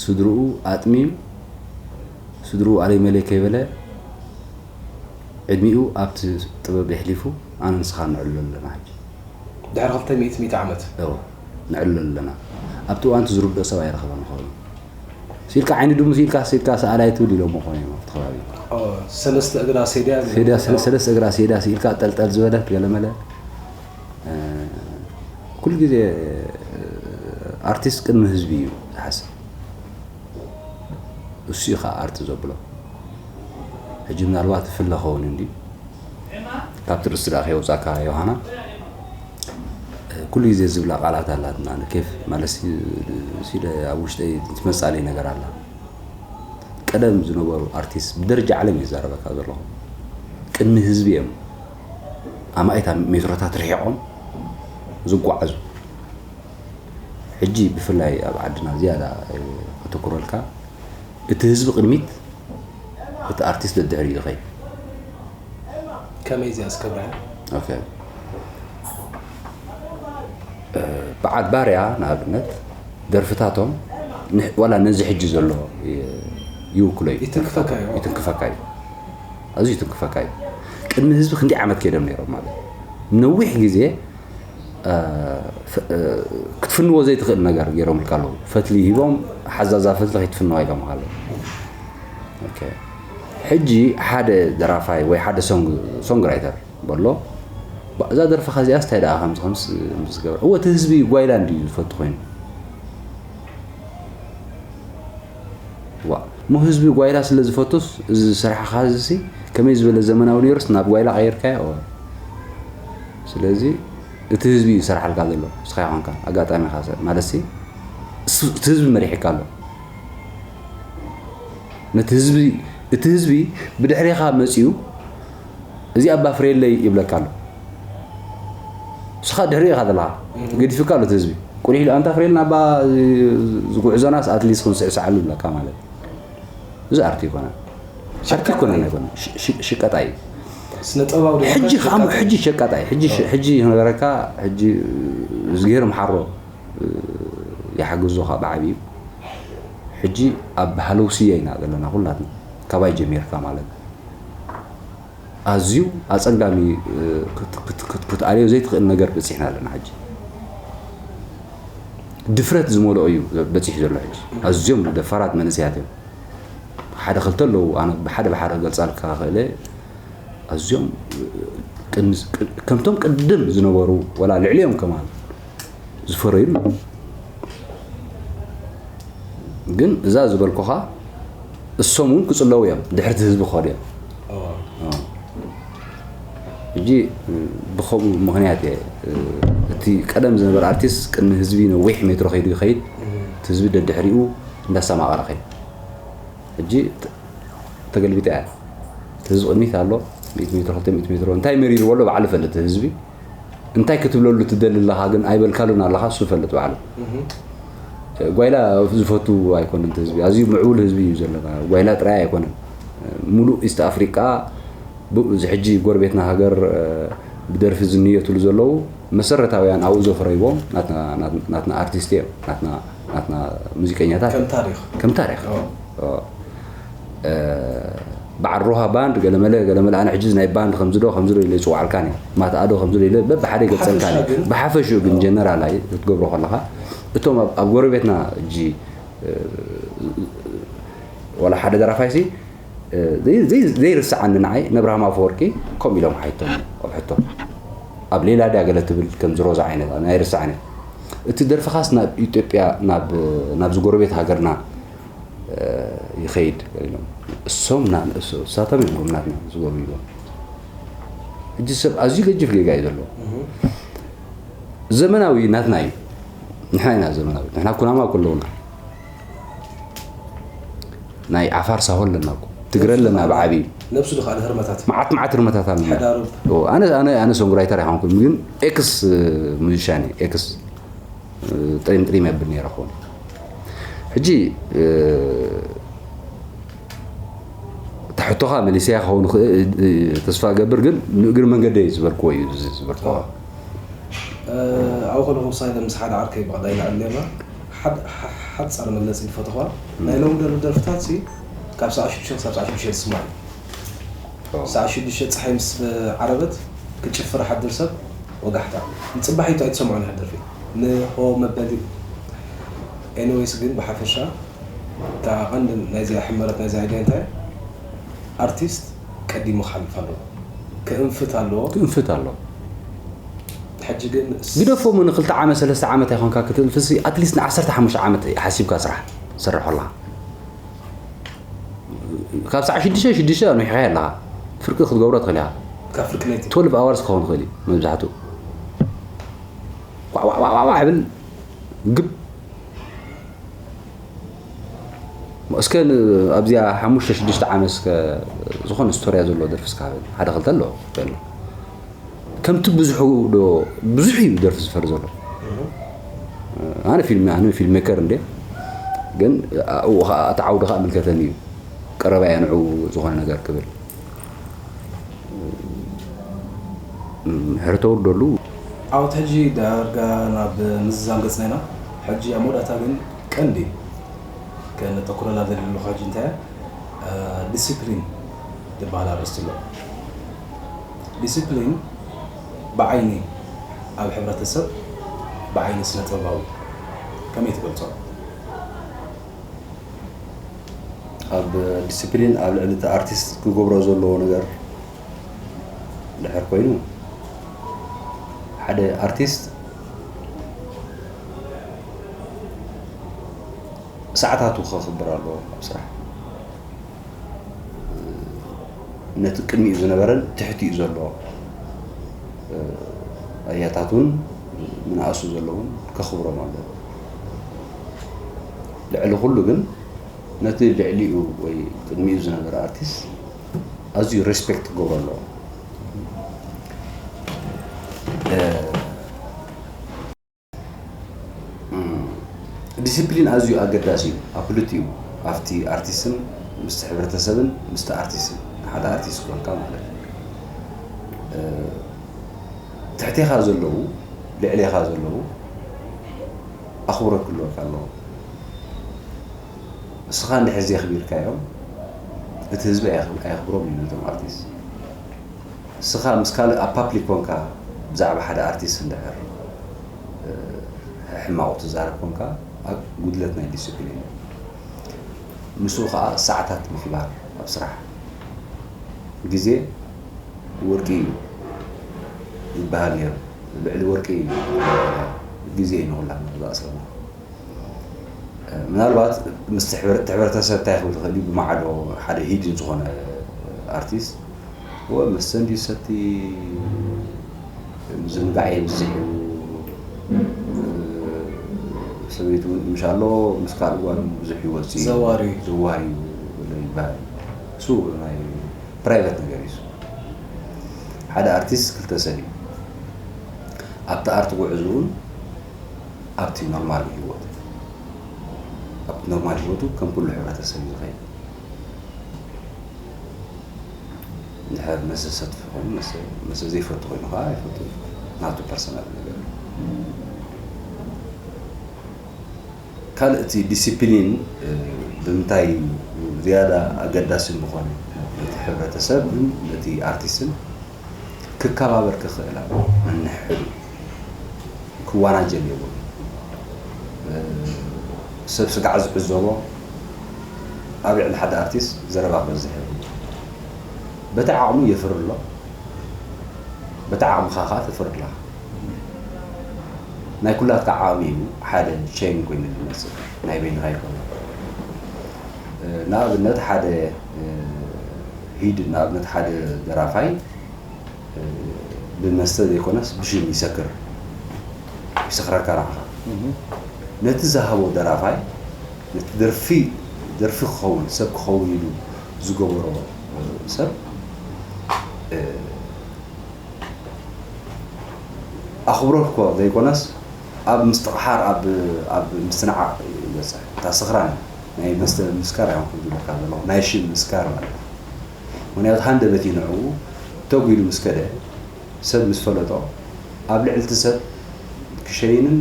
ስድርኡ ኣጥሚዩ ስድርኡ ኣለይ መለይ ከይበለ ዕድሚኡ ኣብቲ ጥበብ የሕሊፉ ኣነ ንስኻ ንዕሉ ኣለና ሕጂ ድሕሪ ክልተ ሚእቲ ሚእቲ ዓመት እዎ ንዕሉ ኣለና ኣብቲ እዋንቲ ዝርድኦ ሰብ ኣይረኸበን ይኸውን ስኢልካ ዓይኒ ድሙ ስኢልካ ስኢልካ ሰኣላይ ትብል ኢሎሞ ኾነ እዮም ኣብቲ ከባቢ ሰለስተ እግራ ሴድያ ሰለስተ እግራ ሴዳ ስኢልካ ጠልጠል ዝበለት ገለመለ ኩሉ ግዜ ኣርቲስት ቅድሚ ህዝቢ እዩ ዝሓስብ እሱ እዩ ከዓ ኣርቲ ዘብሎ ሕጂ ምናልባት ፍለ ኸውን እንዲ ካብቲ ርእሲ ደኣ ከየውፃካ ዮሃና ኩሉ ግዜ ዝብላ ቃላት ኣላትና ኬፍ ማለት ሲለ ኣብ ውሽጠይ ትመፃለይ ነገር ኣላ ቀደም ዝነበሩ ኣርቲስት ብደረጃ ዓለም እየ ዝዛረበካ ዘለኹ ቅድሚ ህዝቢ እዮም ኣማኢታ ሜትሮታት ርሒቖም ዝጓዓዙ ሕጂ ብፍላይ ኣብ ዓድና ዝያዳ ከተኩረልካ እቲ ህዝቢ ቅድሚት እቲ ኣርቲስት ደድሕሪ ይኸይድ ከመይ እዚኣ ስከብርሃ ኦኬ በዓል ባርያ ንኣብነት ደርፍታቶም ዋላ ነዚ ሕጂ ዘሎ ይውክሎ እዩ ይትንክፈካ እዩ ይትንክፈካ እዩ ኣዝዩ ይትንክፈካ እዩ ቅድሚ ህዝቢ ክንደይ ዓመት ከይዶም ነይሮም ማለት ነዊሕ ግዜ ክትፍንዎ ዘይትኽእል ነገር ገይሮምልካ ኣለዉ ፈትሊ ሂቦም ሓዛዛ ፈትሊ ከይትፍንዋ ኢሎም ኣለዉ ሕጂ ሓደ ደራፋይ ወይ ሓደ ሶንግ ራይተር በሎ እዛ ደርፍኻ እዚኣስ እንታይ ደኣ ከምዚ ከምስ ዝገብር እወ እቲ ህዝቢ ጓይላ እንድዩ ዝፈቱ ኮይኑ ዋ እሞ ህዝቢ ጓይላ ስለ ዝፈቱስ እዚ ስራሕኻ እዚ ከመይ ዝበለ ዘመናዊ ነይሩስ ናብ ጓይላ ቀይርካዮ እወ ስለዚ እቲ ህዝቢ እዩ ዝሰርሓልካ ዘሎ እስኻ ይኾንካ ኣጋጣሚኻ ማለት እቲ ህዝቢ መሪሕካ ኣሎ ነቲ ህዝቢ እቲ ህዝቢ ብድሕሬኻ መፅዩ እዚ ኣባ ፍሬለይ ይብለካ ኣሎ ንስኻ ድሕሪኡ ኢኻ ዘለኻ ገዲፉካ ኣሎ እቲ ህዝቢ ቁሊሕ ኢሉ ኣንታ ፍሬልና ኣባ ዝጉዕዞናስ ኣትሊስ ክንስዕስዓሉ ይብለካ ማለት እዚ ኣርቲ ይኮነ ኣርቲ ይኮነ ኣይኮነ ሽቀጣ እዩ ስነ ጥበባዊ ሕጂ ከዓ ሕጂ ሸቃጣ እዩ ሕጂ ነገረካ ሕጂ እዝግሄር ምሓሮ ይሓግዞ ካብ ዓብዩ ሕጂ ኣብ ሃለውስያ ኢና ዘለና ኩላትና ካባይ ጀሚርካ ማለት ኣዝዩ ኣጸጋሚ ክትኣልዮ ዘይትኽእል ነገር በጺሕና ኣለና ሕጂ ድፍረት ዝመልኦ እዩ በጺሑ ዘሎ ሕጂ ኣዝዮም ደፋራት መንእሰያት እዮም ሓደ ክልተ ኣለዉ ኣነ ብሓደ ብሓደ ገልጻልካ ክእለ ኣዝዮም ከምቶም ቅድም ዝነበሩ ወላ ልዕሊኦም ከማን ዝፈረዩ ግን እዛ ዝበልኩኻ እሶም እውን ክፅለዉ እዮም ድሕርቲ ህዝቢ ክኸዱ እዮም ሕጂ ብከምኡ ምክንያት እየ እቲ ቀደም ዝነበረ ኣርቲስት ቅድሚ ህዝቢ ነዊሕ ሜትሮ ከይዱ ይኸይድ እቲ ህዝቢ ደድሕሪኡ እንዳስተማቐረ ከይድ ሕጂ ተገልቢጣ እያ ህዝቢ ቅድሚት ኣሎ ሚእቲ ሜትሮ ክልተ ሚእቲ ሜትሮ እንታይ መሪርዎ ኣሎ ባዕሉ ፈልጥ ህዝቢ እንታይ ክትብለሉ ትደሊ ኣለኻ ግን ኣይበልካሉን ኣለኻ እሱ ፈልጥ ባዕሉ ጓይላ ዝፈቱ ኣይኮነን እቲ ህዝቢ፣ ኣዝዩ ምዕቡል ህዝቢ እዩ ዘለና። ጓይላ ጥራይ ኣይኮነን፣ ሙሉእ ኢስት ኣፍሪቃ፣ ብ-፣ እዚ ሕጂ ጎረቤትና ሃገር፣ እ፣ ብደርፊ ዝንየትሉ ዘለዉ መሰረታውያን ኣብኡ ዘፍረይዎም ናትና፣ ናት-፣ ናትና ኣርቲስት እዮም፣ ናትና፣ ናትና ሙዚቀኛታት ከም ታሪኽ። ከም ታሪኽ። ኦ። ኦ። እ፣ በዓል ሮሃ ባንድ ገለመለ፣ ገለመለ፣ ኣነ ሕጂ ናይ ባንድ ከምዚ ዶ፣ ከምዚ ዶ ኢለ ይጽውዓልካን እየ። ማትኣዶ ከምዚ ዶ ኢለ በብሓደ ይገልጸልካን እየ። ብሓፈሻ ግን ብሓፈሽኡ ግን ኦ። ጀነራል ኣይ ክትገብሮ ከለኻ፣ እቶም ኣብ፣ ኣብ ጎረቤትና ሕጂ፣ እ፣ ዋላ ሓደ ደራፋይሲ፣ እ፣ ዘይ-፣ ዘይ-፣ ዘይርስዓኒ ንዓይ፣ ነብርሃም ኣፈወርቂ ከምኡ ኢሎም ሓይቶም ኣብ ሕቶ። ኣብ ሌላ ድያ ገለ ትብል፣ ከምዚ ሮዛ ዓይነት፣ ኣነ ኣይርስዓን እየ። እቲ ደርፍኻስ ናብ ኢትዮጵያ፣ ናብ፣ ናብዚ ጎረቤት ሃገርና፣ እ፣ ይኸይድ ኢሎም። እሶም ና-፣ እሶ-፣ እሳቶም እዮም ናትና ዝጎብይዎም። ሕጂ ሰብ ኣዝዩ ገጅፍ ጌጋ እዩ ዘለዎ። እህ። ዘመናዊ ናትና እዩ። ንሕና ኢና ዘመናዊ። ንሕና ኩናማ እኮ ኣለውና። ናይ ዓፋር ሳሆ ኣለና እኮ። ትግረ ኣለና ብዓብዩ። ነብሱ ድኻ ንህርመታት። መዓት መዓት ህርመታት ኣለና። ሕዳሩ። ኦ፣ ኣነ፣ ኣነ፣ ኣነ ሶንግራይተር ኣይኮንኩን፣ ግን ኤክስ፣ እ፣ ሙዚሻን እየ። ኤክስ፣ እ፣ ጥሪም ጥሪም የብል ነይረ ክኾን። ሕጂ፣ እ፣ እታ ሕቶኻ መሊሰያ ክኸውን ይኽእል፣ እ፣ እ፣ ተስፋ እገብር፣ ግን ንእግሪ መንገደይ ዝበልክዎ እዩ፣ እዚ ዝበልክዎ። እ፣ ኣብኡ ከለኹ ምሳይ ምስ ሓደ ዓርከይ ብቐዳይ ንኣል ኔርና። ሓድ-፣ ሓ-፣ ሓጻር መግለጺ ዝፈተኽዋ፣ እም። ናይ ሎሚ ደርፊ ደርፍታት ሲ ካብ ሰዓት ሽዱሽተ ክሳብ ሰዓት ሽዱሽተ ዝስማዕ እዩ። ኦ። ሰዓት ሽዱሽተ ጸሓይ ምስ ዓረበት ክጭፍር ሓድር ሰብ ወጋሕታ። ንጽባሒቱ ኣይትሰምዖን ይሓድር ፊልም። ንሆ መበሊ። ኤኒዌይስ ግን ብሓፈሻ እታ ቀንዲ ናይዚኣ ሕመረት ናይዚኣ ኣይድያ እንታይ? ኣርቲስት ቀዲሙ ክሓልፍ ኣለዎ። ክእንፍት ኣለዎ። ክእንፍት ኣለዎ። ሕጂ ግን ስ- ግደፎ፣ ሞ ንክልተ ዓመት፣ ሰለስተ ዓመት ኣይኮንካ ክትእንፍሲ፣ ኣትሊስት ንዓሰርተ ሓሙሽተ ዓመት ሓሲብካ ስራሕ፣ ሰርሖላ። ካብ ሰዓት ሽዱሽተ፣ ሽዱሽተ ኣንዊሕካ ኣለኻ። ፍርቂ ክትገብሮ ትኽእል ኢኻ። ካብ ፍርቂ ለይቲ። ትወልቭ ኣዋርስ ክኸውን ይኽእል እዩ መብዛሕትኡ። ዋዕ፣ ዋዕ፣ ዋዕ፣ ዋዕ፣ ዋዕ ይብል። ግብ። እስከ ን-፣ ኣብዚኣ ሓሙሽተ ሽዱሽተ ዓመት እስከ ዝኾነ ስቶርያ ዘለዎ ደርፊ እስከ ሃበኒ። ሓደ ክልተ ኣሎ፣ ኣሎ። ከምቲ ብዙሑ ዶ፣ ብዙሕ እዩ ደርፊ ዝፈሪ ዘሎ። ኣነ ፊልም፣ ኣነ ፊልም ሜከር እንዴ፣ ግን ኣብኡ ኸዓ፣ እቲ ዓውዲ ኸዓ ምልከተኒ እዩ። ቀረባ እያ ንዕኡ ዝኾነ ነገር ክብል። እም፣ ሕርቶ ወርደሉ። ዓወት ሕጂ ዳርጋ ናብ ምዝዛም ገጽና ኢና። ሕጂ ኣብ መወዳእታ ግን ቀንዲ ከነተኩረላ ዘድሊ ኣለኹ ሕጂ እንታይ እያ? እ፣ ዲሲፕሊን ዝበሃል ኣርእስቲ ኣሎ። ዲሲፕሊን ብዓይኒ ኣብ ሕብረተሰብ፣ ብዓይኒ ስነ ጥበባዊ ከመይ ትገልጾ? ኣብ ዲሲፕሊን ኣብ ልዕሊ እቲ ኣርቲስት ክገብሮ ዘለዎ ነገር ድሕር ኮይኑ፣ ሓደ ኣርቲስት ሰዓታቱ ከኽብር ኣለዎ ኣብ ስራሕ። ነቲ ቅድሚኡ ዝነበረን ትሕቲኡ ዘሎ፣ እ፣ ኣያታት እውን ምንኣሱ ዘለውን ከኽብሮም ኣለዎ። ልዕሊ ኩሉ ግን ነቲ ልዕሊኡ ወይ ቅድሚኡ ዝነበረ ኣርቲስት ኣዝዩ ሬስፔክት ክገብሮ ኣለዎ። እ፣ ዲሲፕሊን ኣዝዩ ኣገዳሲ እዩ ኣብ ክልቲኡ፣ ኣብቲ ኣርቲስትን ምስቲ ሕብረተሰብን ምስቲ ኣርቲስትን፣ ንሓደ ኣርቲስት ኮንካ ማለት እዩ። እ፣ ትሕቴኻ ዘለዉ፣ ልዕሌኻ ዘለዉ ኣኽብሮት ክህልወካ ኣለዎ። እስኻ እንድሕር ዘየኽቢርካዮም፣ እቲ ህዝቢ ኣየኽ-፣ ኣየኽብሮም እዩ ነቶም ኣርቲስት። እስኻ ምስ ካልእ ኣብ ፓብሊክ ኮንካ ብዛዕባ ሓደ ኣርቲስት እንድሕር፣ እ፣ ሕማቑ ትዛረብ ኮንካ፣ ኣብ ጉድለት ናይ ዲስፕሊን እዩ። ምስኡ ኸዓ ሰዓታት ምኽባር ኣብ ስራሕ። ግዜ ወርቂ እዩ ይበሃል ነይሩ። ልዕሊ ወርቂ ግዜ እዩ ንኹላትና ዝኣስረና። ምናልባት ምስቲ ሕብረ-፣ እቲ ሕብረተሰብ እንታይ ክብል ይኽእል እዩ፣ ብማዕዶ ሓደ ሂድን ዝኾነ ኣርቲስት፣ "ወ፣ መስተ እንድዩ ዝሰቲ፣ ምዝንጋዕ የብዝሕ እዩ፣ ሰበይቱ እውን ምሻሎ ምስ ካልእ ጓል እውን ብዙሕ ይወፅእ እዩ፣ ዘዋሪ እዩ። ዘዋሪ እዩ" ይበሃል። እሱ ናይ ፕራይቨት ነገር እዩ። ሓደ ኣርቲስት ክልተ ሰብ እዩ። ኣብቲ ኣርት ጉዕዝኡን ኣብቲ ኖርማል ህይወት። ኖርማል ህይወቱ ከም ኩሉ ሕብረተሰብ እዩ ዝኸይድ። እንድሕር መስተ ዝሰትፍ ኮይኑ መስተ መስተ ዘይፈቱ ኮይኑ ከዓ ኣይፈቱ እዩ። ናቱ ፐርሰናል ነገር እዩ። ካልእ እቲ ዲሲፕሊን ብምንታይ እዩ ዝያዳ ኣገዳሲ ምኾነ? እቲ ሕብረተሰብን እቲ ኣርቲስትን ክከባበር ክኽእል ኣለዎ። ነንሕዱ ክዋናጀል የብሉ። ሰብ ስጋዕ ዝዕዘቦ ኣብ ልዕሊ ሓደ ኣርቲስት ዘረባ ክበዝሕ የብሉ። በቲ ዓቕሙ የፍሪ ኣሎ። በቲ ዓቕምኻ ከዓ ተፍሪ ኣለኻ። ናይ ኩላትካ ዓቕሚ እዩ ሓደ ሸይን ኮይኑ ዝመፅእ፣ ናይ በይንኻ ይኮነ። ንኣብነት ሓደ ሂድ ንኣብነት ሓደ ደራፋይ ብመስተ ዘይኮነስ ብሽም ይሰክር፣ ይሰኽረካ ንዓኻ። ነቲ ዝሃቦ ደራፋይ ነቲ ደርፊ ደርፊ ክኸውን ሰብ ክኸውን ኢሉ ዝገበሮ ሰብ ኣኽብሮት እኮ ዘይኮነስ ኣብ ምስትቕሓር ኣብ ኣብ ምስትንዓቕ ይበፅሕ። እታ ስኽራን ናይ መስተ ምስካር ኣይኮንኩን ዝብለካ ዘለኹ ናይ ሽም ምስካር ማለት እዩ። ምክንያቱ ሃንደበት እዩ ንዕኡ ተጒሉ ምስ ከደ ሰብ ምስ ፈለጦ ኣብ ልዕሊ እቲ ሰብ ክሸይንን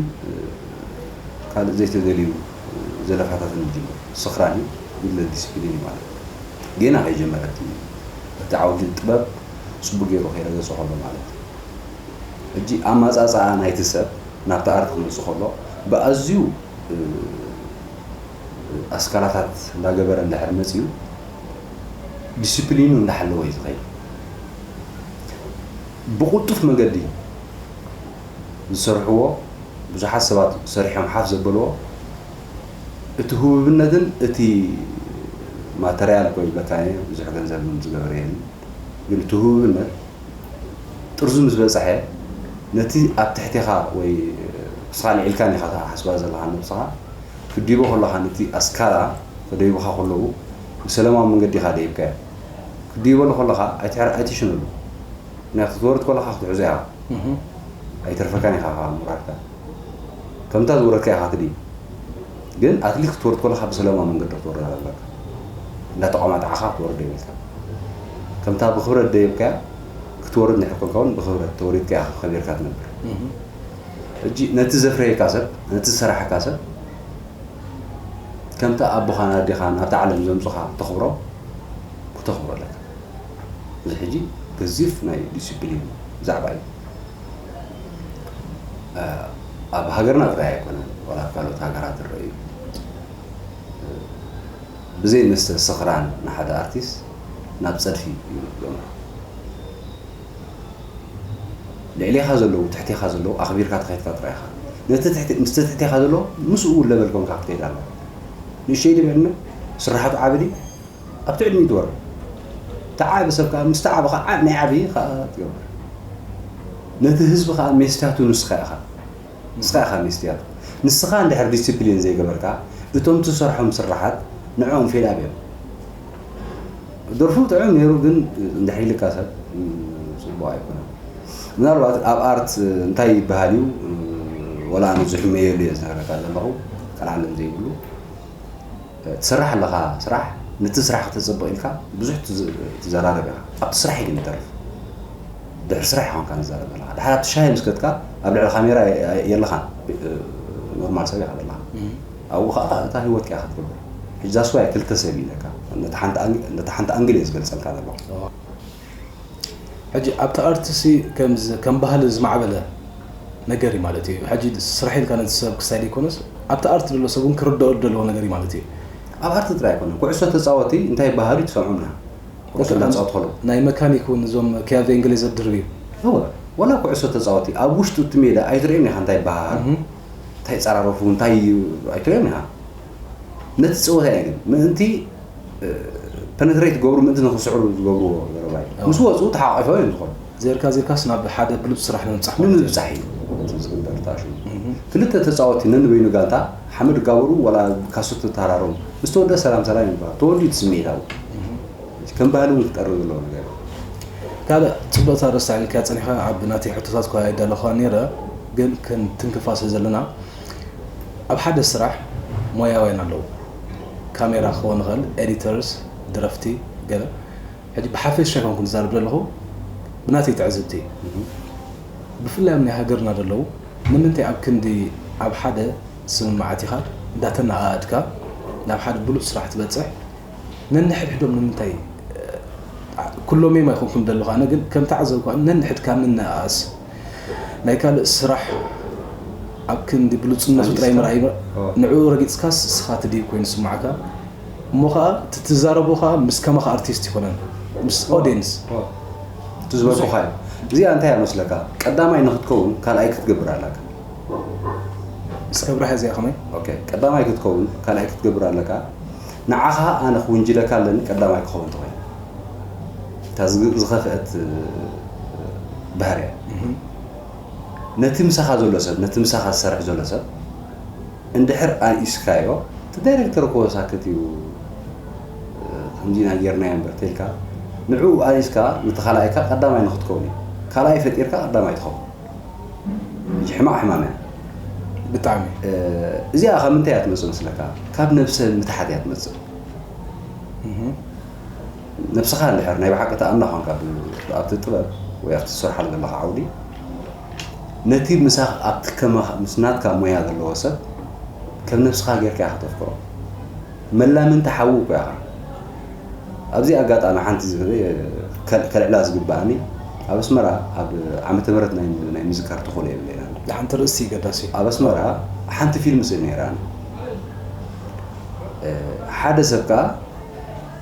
ካልእ ዘይተደልዩ ዘለፋታትን ይጅምር። ስኽራን እዩ፣ ጉድለት ዲስፕሊን እዩ ማለት እዩ። ጌና ከይጀመረ እቲ እቲ ዓውዲ ጥበብ ፅቡቅ ገይሩ ከይረገፆ ከሎ ማለት እዩ። ሕጂ ኣማፃፅኣ ናይቲ ሰብ ናብቲ ኣርት ክመፅእ ከሎ ብኣዝዩ ኣስካላታት እንዳገበረ እንድሕር መፅዩ ዲስፕሊኑ እንዳሓለወ እዩ ዝኸይድ። ብቕልጡፍ መገዲ ዝሰርሕዎ ብዙሓት ሰባት ሰሪሖም ሓፍ ዘበልዎ እቲ ህቡብነትን እቲ ማተርያል እኮ ይብለካ እየ፣ ብዙሕ ገንዘብ እውን ዝገበረ የለን። ግን እቲ ህቡብነት ጥርዙ ምስ በፅሐ ነቲ ኣብ ትሕቴኻ ወይ ንስኻ ልዒልካን ኢኻ ትሓስባ ዘለኻ ነብስኻ ክትዲቦ ከለኻ ነቲ ኣስካላ ተደይቡኻ ከለዉ ብሰላማዊ መንገዲ ኢኻ ደይብካዮ። ክትድይበሉ ከለኻ ኣይትሕረ- ኣይትሽነሉ። ምክንያቱ ክትወርድ ከለኻ ክትሕዞ ኢኻ። ኣይተርፈካን ኢኻ ካብ ምውራድካ። ከምታ ዝወረድካ ኢኻ ትድይብ። ግን ኣትሊስት ክትወርድ ከለኻ ብሰላማዊ መንገዲ ክትወርድ ኣለካ። እንዳተቋማጣዕኻ ክትወርድ የብልካ። ከምታ ብኽብረት ደይብካያ ክትወርድ እንድሕር ኮንካ እውን ብኽብረት ተወሪድካ ኢኻ ከቢርካ ትነብር። ሕጂ ነቲ ዘፍረየካ ሰብ ነቲ ዝሰራሐካ ሰብ ከምቲ ኣቦኻን ኣዴኻን ኣብታ ዓለም ዘምጹኻ ተኽብሮ ክተኽብሮ ኣለካ። እዚ ሕጂ ገዚፍ ናይ ዲሲፕሊን ዛዕባ እዩ። ኣብ ሃገርና ጥራይ ኣይኮነን፣ ዋላ ኣብ ካልኦት ሃገራት ዝረአ እዩ። ብዘይ መስተ ስኽራን ንሓደ ኣርቲስት ናብ ጸድፊ እዩ ዝገምሮ። ልዕሌኻ ዘለዉ ትሕቴኻ ዘለዉ ኣኽቢርካ ተኸድካ ጥራይ ኢኻ። ነቲ ትሕቲ ምስቲ ትሕቴኻ ዘሎ ምስኡ እውን ለበል ኮንካ ክትከይድ ኣለካ። ንእሽተይ ድዩ ብዕድመ ስራሓቱ ዓቢ ድዩ ኣብቲ ዕድሚኡ ትወርድ። እቲ ዓቢ ሰብ ከዓ ምስቲ ዓቢ ከዓ ናይ ዓቢ ከዓ ትገብር። ነቲ ህዝቢ ከዓ ሜስትያቱ ንስኻ ኢኻ። ንስኻ ኢኻ ሜስትያቱ። ንስኻ እንድሕር ዲስፕሊን ዘይገበርካ እቶም ትሰርሖም ስራሓት ንዕኦም ፌል ኣብዮም። ደርፉ ጥዑም ነይሩ ግን እንድሕር ኢልካ ሰብ ጽቡቕ ኣይኮነን። ምናልባት ኣብ ኣርት እንታይ ይበሃል እዩ ወላ ኣነ ዝሕመየሉ እየ ዝነግረካ ዘለኹ ቃልዓለም ዘይብሉ ትሰርሕ ኣለኻ ስራሕ ነቲ ስራሕ ክተፅብቕ ኢልካ ብዙሕ ትዘራረብ ኢኻ ኣብቲ ስራሕ ግን ይተርፍ ድሕሪ ስራሕ ይኾንካ ንዛረብ ኣለኻ ድሓር ኣብቲ ሻሂ ምስ ከትካ ኣብ ልዕሊ ካሜራ የለኻን ኖርማል ሰብ ኢኻ ዘለኻ ኣብኡ ከዓ እታ ህይወትካ ኢኻ ትገብር ሕጂ ዛስዋይ ክልተ ሰብ ኢለካ ነቲ ሓንቲ ኣንግል እየ ዝገልፀልካ ዘለኹ ሕጂ ኣብቲ ኣርትሲ ከም ባህሊ ዝማዕበለ ነገር እዩ ማለት እዩ። ሕጂ ስራሕ ኢልካ ነቲ ሰብ ክሳይ ዘይኮነስ ኣብቲ ኣርት ዘሎ ሰብ እውን ክርደኦ ዘለዎ ነገር እዩ ማለት እዩ። ኣብ ኣርት ጥራይ ኣይኮነን ኩዕሶ ተፃወቲ እንታይ ባህሉ ትሰምዖም ና ኩዕሶ እንዳፃወት ከሎ ናይ መካኒክ እውን እዞም ኪያቪ እንግሊዝ ዘድርብ እዩ። እወ ወላ ኩዕሶ ተፃወቲ ኣብ ውሽጡ እቲ ሜዳ ኣይትሪኦም ኢኻ እንታይ ይበሃል እንታይ ይፀራረፉ እንታይ ኣይትሪኦም ኢኻ ነቲ ፀወታ እያ ግን ምእንቲ ፐነትሬት ገብሩ ምእንቲ ንክስዕሩ ዝገብርዎ ዘረባ እዩ ምስ ወፁ ተሓቋፊ እዮም ዝኾኑ ዜርካ ዜርካስ ናብ ሓደ ብሉፅ ስራሕ ንምብፃሕ ማለት እዩ። ንምብፃሕ እዩ እቲ ዝግበር እታ ሽሙ ክልተ ተፃወቲ ነንበይኑ ጋንታ ሓመድ ጋበሩ ዋላ ካሶ ተተሃራሮም ምስ ተወደ ሰላም ሰላም ይበሃል ተወዲኡ እቲ ስምዒታዊ ከም ባህሊ እውን ክጠርግ ዘለዎ ነገር እዩ። ካልእ ፅብቕቲ ኣርእስቲ ኣልዒልካያ ፀኒሕካ ኣብ ናተይ ሕቶታት እኳ ኣይዳለኹዋን ነይረ ግን ክንትንክፋ ስለ ዘለና ኣብ ሓደ ስራሕ ሞያውያን ኣለዉ ካሜራ ክኸውን ይኽእል፣ ኤዲተርስ፣ ድረፍቲ፣ ገለ። ሕጂ ብሓፈሻ ኮንኩ ዝዛረብ ዘለኹ ብናተይ ትዕዝብቲ እዩ። ብፍላይ ኣብ ናይ ሃገርና ዘለዉ ንምንታይ ኣብ ክንዲ ኣብ ሓደ ስምምዓት ኢኻ እንዳተነኣኣድካ ናብ ሓደ ብሉፅ ስራሕ ትበፅሕ? ነንሕድሕዶም ንምንታይ? ኩሎም እዮም ኣይኮንኩን ዘለኹ፣ ኣነ ግን ከም ተዓዘብኩ ነንሕድካ ምንእኣስ ናይ ካልእ ስራሕ ኣብ ክንዲ ብሉፅነቱ ጥራይ ምርኣይ፣ ንዕኡ ረጊፅካስ ንስኻ ትድይብ ኮይኑ ዝስማዓካ። እሞ ከዓ እቲ ትዛረቦ ከዓ ምስ ከማኻ ኣርቲስት ይኮነን፣ ምስ ኦዲየንስ። እቲ ዝበልኩኻ እዩ። እዚኣ እንታይ እያ መስለካ? ቀዳማይ ንክትከውን ካልኣይ ክትገብር ኣለካ። እስከ ብራህ እዚኣ ከመይ? ኦኬ፣ ቀዳማይ ክትከውን ካልኣይ ክትገብር ኣለካ። ንዓኻ ኣነ ክውንጅለካ ኣለኒ ቀዳማይ ክኸውን ተኾይኑ። እታ ዝግ- ዝኸፍአት ባህርያ ነቲ ምሳኻ ዘሎ ሰብ፣ ነቲ ምሳኻ ዝሰርሕ ዘሎ ሰብ እንድሕር ኣንኢስካዮ፣ እቲ ዳይሬክተር እኮ ሳክት እዩ፣ ከምዚ ኢና ጌርናዮ እምበር ተልካ፣ ንዕኡ ኣንኢስካ ነቲ ካልኣይካ ቀዳማይ ንክትከውን እዩ። ካልኣይ ፈጢርካ ቀዳማይ ትኸውን። ሕጂ ሕማቕ ሕማም እያ። ብጣዕሚ። እዚኣ ካብ ምንታይ እያ ትመጽእ መስለካ? ካብ ነብሰ ምትሓት እያ ትመጽእ። ነብስኻ እንድሕር ናይ ብሓቂ ተኣምና ኳንካ ብ- ኣብቲ ጥበብ ወይ ኣብቲ ትሰርሓሉ ዘለኻ ዓውዲ፣ ነቲ ምሳኽ ኣብቲ ከማኻ ምስ ናትካ ሞያ ዘለዎ ሰብ ከም ነብስኻ ጌርካ ኢኻ ተፍቅሮ። መላምንቲ ሓዊ እኮ ኢኻ። ኣብዚ ኣጋጣሚ ሓንቲ ዝ- ከል- ከልዕላ ዝግባኣኒ፣ ኣብ ኣስመራ ኣብ ዓመተ ምህረት ናይ ናይ ምዝካር ተኽእሎ የብለይናን። ሓንቲ ርእሲ ገዳሲ። ኣብ ኣስመራ ሓንቲ ፊልም ስእል ነይራን። ሓደ ሰብ ከኣ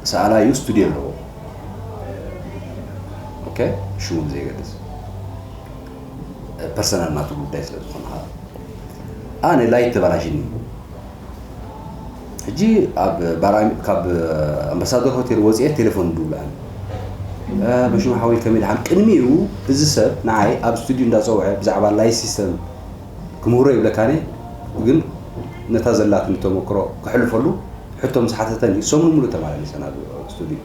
ሰኣላዩ ስቱድዮ ኣለዎ። ኦኬ፣ ሽሙ ብዘይገድስ ፐርሰናል ናቱ ጉዳይ ስለ ዝኾነ፣ ኣነ ላይት ተበላሽኒ። ሕጂ ኣብ ባራሚ ካብ ኣምባሳደር ሆቴል ወፂኤ ቴሌፎን ድውላኒ። በሽሙ ሓወይ ከመይ ድሓን? ቅድሚኡ እዚ ሰብ ንዓይ ኣብ ስቱድዮ እንዳፀውዐ ብዛዕባ ላይት ሲስተም ክምህሮ ይብለካኒ፣ ግን ነታ ዘላትኒ ተመክሮ ክሕልፈሉ ሕቶ ምስ ሓተተኒ ሰሙን ሙሉእ ተመላሊሰና ኣብ ስቱድዮ።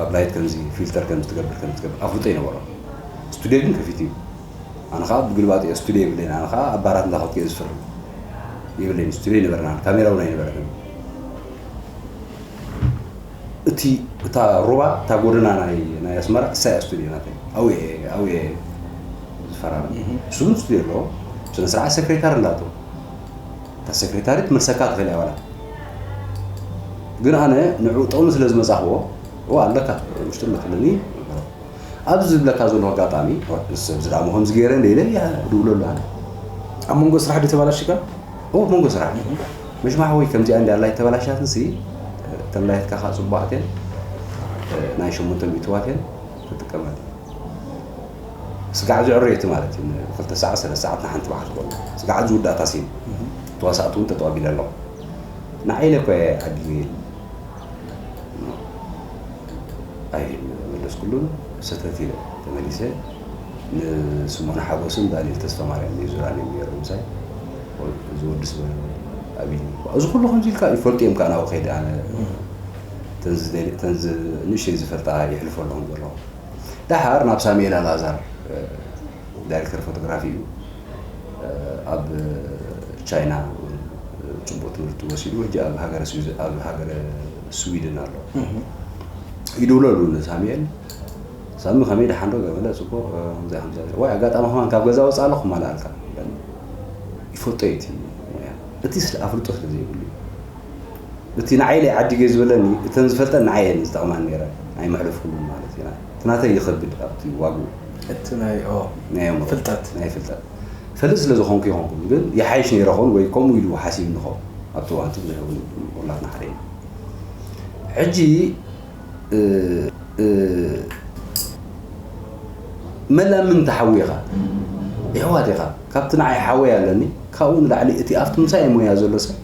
ኣብ ላይት ከምዚ ፊልተር ከምዚ ትገብር ከምዚ ትገብር ኣፍልጦ ይነበሮ። ስቱድዮ ግን ከፊት እዩ። ኣነ ከዓ ብግልባጥ እየ ስቱድዮ የብለይን። ኣነ ከዓ ኣብ ባራት እንዳኸድኩ እየ ዝፍርም። የብለይን፣ ስቱድዮ ይነበረና፣ ካሜራ እውን ኣይነበረትን። እቲ እታ ሩባ እታ ጎደና ናይ ናይ ኣስመራ እሳ እያ ስቱድዮ ናተይ። ኣውየ ኣውየ ዝፈራረም እሱ ግን ስቱድዮ ኣለዎ። ስነ ስርዓት ሰክሬታሪ እንዳቶ እታ ሰክሬታሪት መልሰካ ትኽእል እያ ዋላ። ግን ኣነ ንዕኡ ጥቕሚ ስለ ዝመጻኽዎ፣ እዋ ኣለካ ውሽጢ ኣለትለኒ። ኣብዚ ዝብለካ ዘሎ ኣጋጣሚ፣ ሰብ ዝዳሞ ከምዚ ገይረ እንደ ኢለ እያ ድውለሉ ኣነ። ኣብ መንጎ ስራሕ ድዩ ተባላሽካ? ኦ መንጎ ስራሕ። መሽማ ሓወይ ከምዚኣ እንዲ ኣላይ ተበላሻትንሲ፣ ተላየትካ ከዓ ፅቡቃት እየን፣ ናይ ሸሞንተ ሚእትዋት እየን ትጥቀመል። ስጋዕ ዝዕረየቲ ማለት እዩ። ንክልተ ሰዓት ሰለስተ ሰዓት ንሓንቲ መዓልቲ ኮነ። ስጋዕ ዝውዳእታ ሲን ተዋሳእቲ እውን ጠጠው ኣቢለ ኣለኹ። ንዓይ ኢለ እኮ እየ ዓዲገ ኣይመለስኩሉን። ሰተት ኢለ ተመሊሰ። ንስሞና ሓጎስን ዳንኤል ተስፋማርያም እዩ ዙራን እዮም ነይሮም ምሳይ። እዚ ወዲ ስበ ኣቢኒ እዚ ኩሉ ከምዚ ኢልካ ይፈልጡ እዮም። ከኣ ናብኡ ከይደ ኣነ ተንዚ ንእሽተይ ዝፈልጣ ይሕልፎ ኣለኹም ዘለኹ። ደሓር ናብ ሳሙኤል ኣልኣዛር ዳይሬክተር ፎቶግራፊ እዩ። ኣብ ቻይና እውን ፅቡቅ ትምህርቲ ወሲዱ ሕጂ ኣብ ሃገረ ስዊዝ- ኣብ ሃገረ ስዊድን ኣሎ። ይድውለሉ ንሳሙኤል፣ ሳሚ ከመይ ደሓን ዶ? ገለ ፅቡቅ፣ ከምዚኣ ከምዚኣ። ወይ ኣጋጣሚ ከማን ካብ ገዛ ወፃእ ኣለኹ ማለኣልካ። ይፈልጦ እዩ እቲ ሞያ። እቲ ስለ ኣፍልጦ ስለ ዘይብሉ እዩ። እቲ ንዓይ ኢለ ዓዲገ ዝበለኒ እተን ዝፈልጠን ንዓይ እየን ዝጠቕማን ነይረን። ኣይመሕለፍኩሉን ማለት እዩ። እቲ ናተይ ይኸብድ ኣብቲ ዋግኡ። እቲ ናይ ኦ ናይ ኣእምሮ ፍልጠት። ናይ ፍልጠት ፈልጥ ስለ ዝኾንኩ ይኾንኩን ግን ይሓይሽ ነይረ ኸውን ወይ ከምኡ ኢሉ ሓሲብ ንኸውን ኣብቲ እዋንቲ ብዙሕ እውን ኩላትና ሓደ ኢና። ሕጂ እ፣ እ፣ መላምንቲ ሓዊ ኢኻ፣ የሕዋት ኢኻ። ካብቲ ንዓይ ሓወይ ኣለኒ ካብኡ ንላዕሊ እቲ ኣብቲ ምሳይ ሞያ ዘሎ ሰብ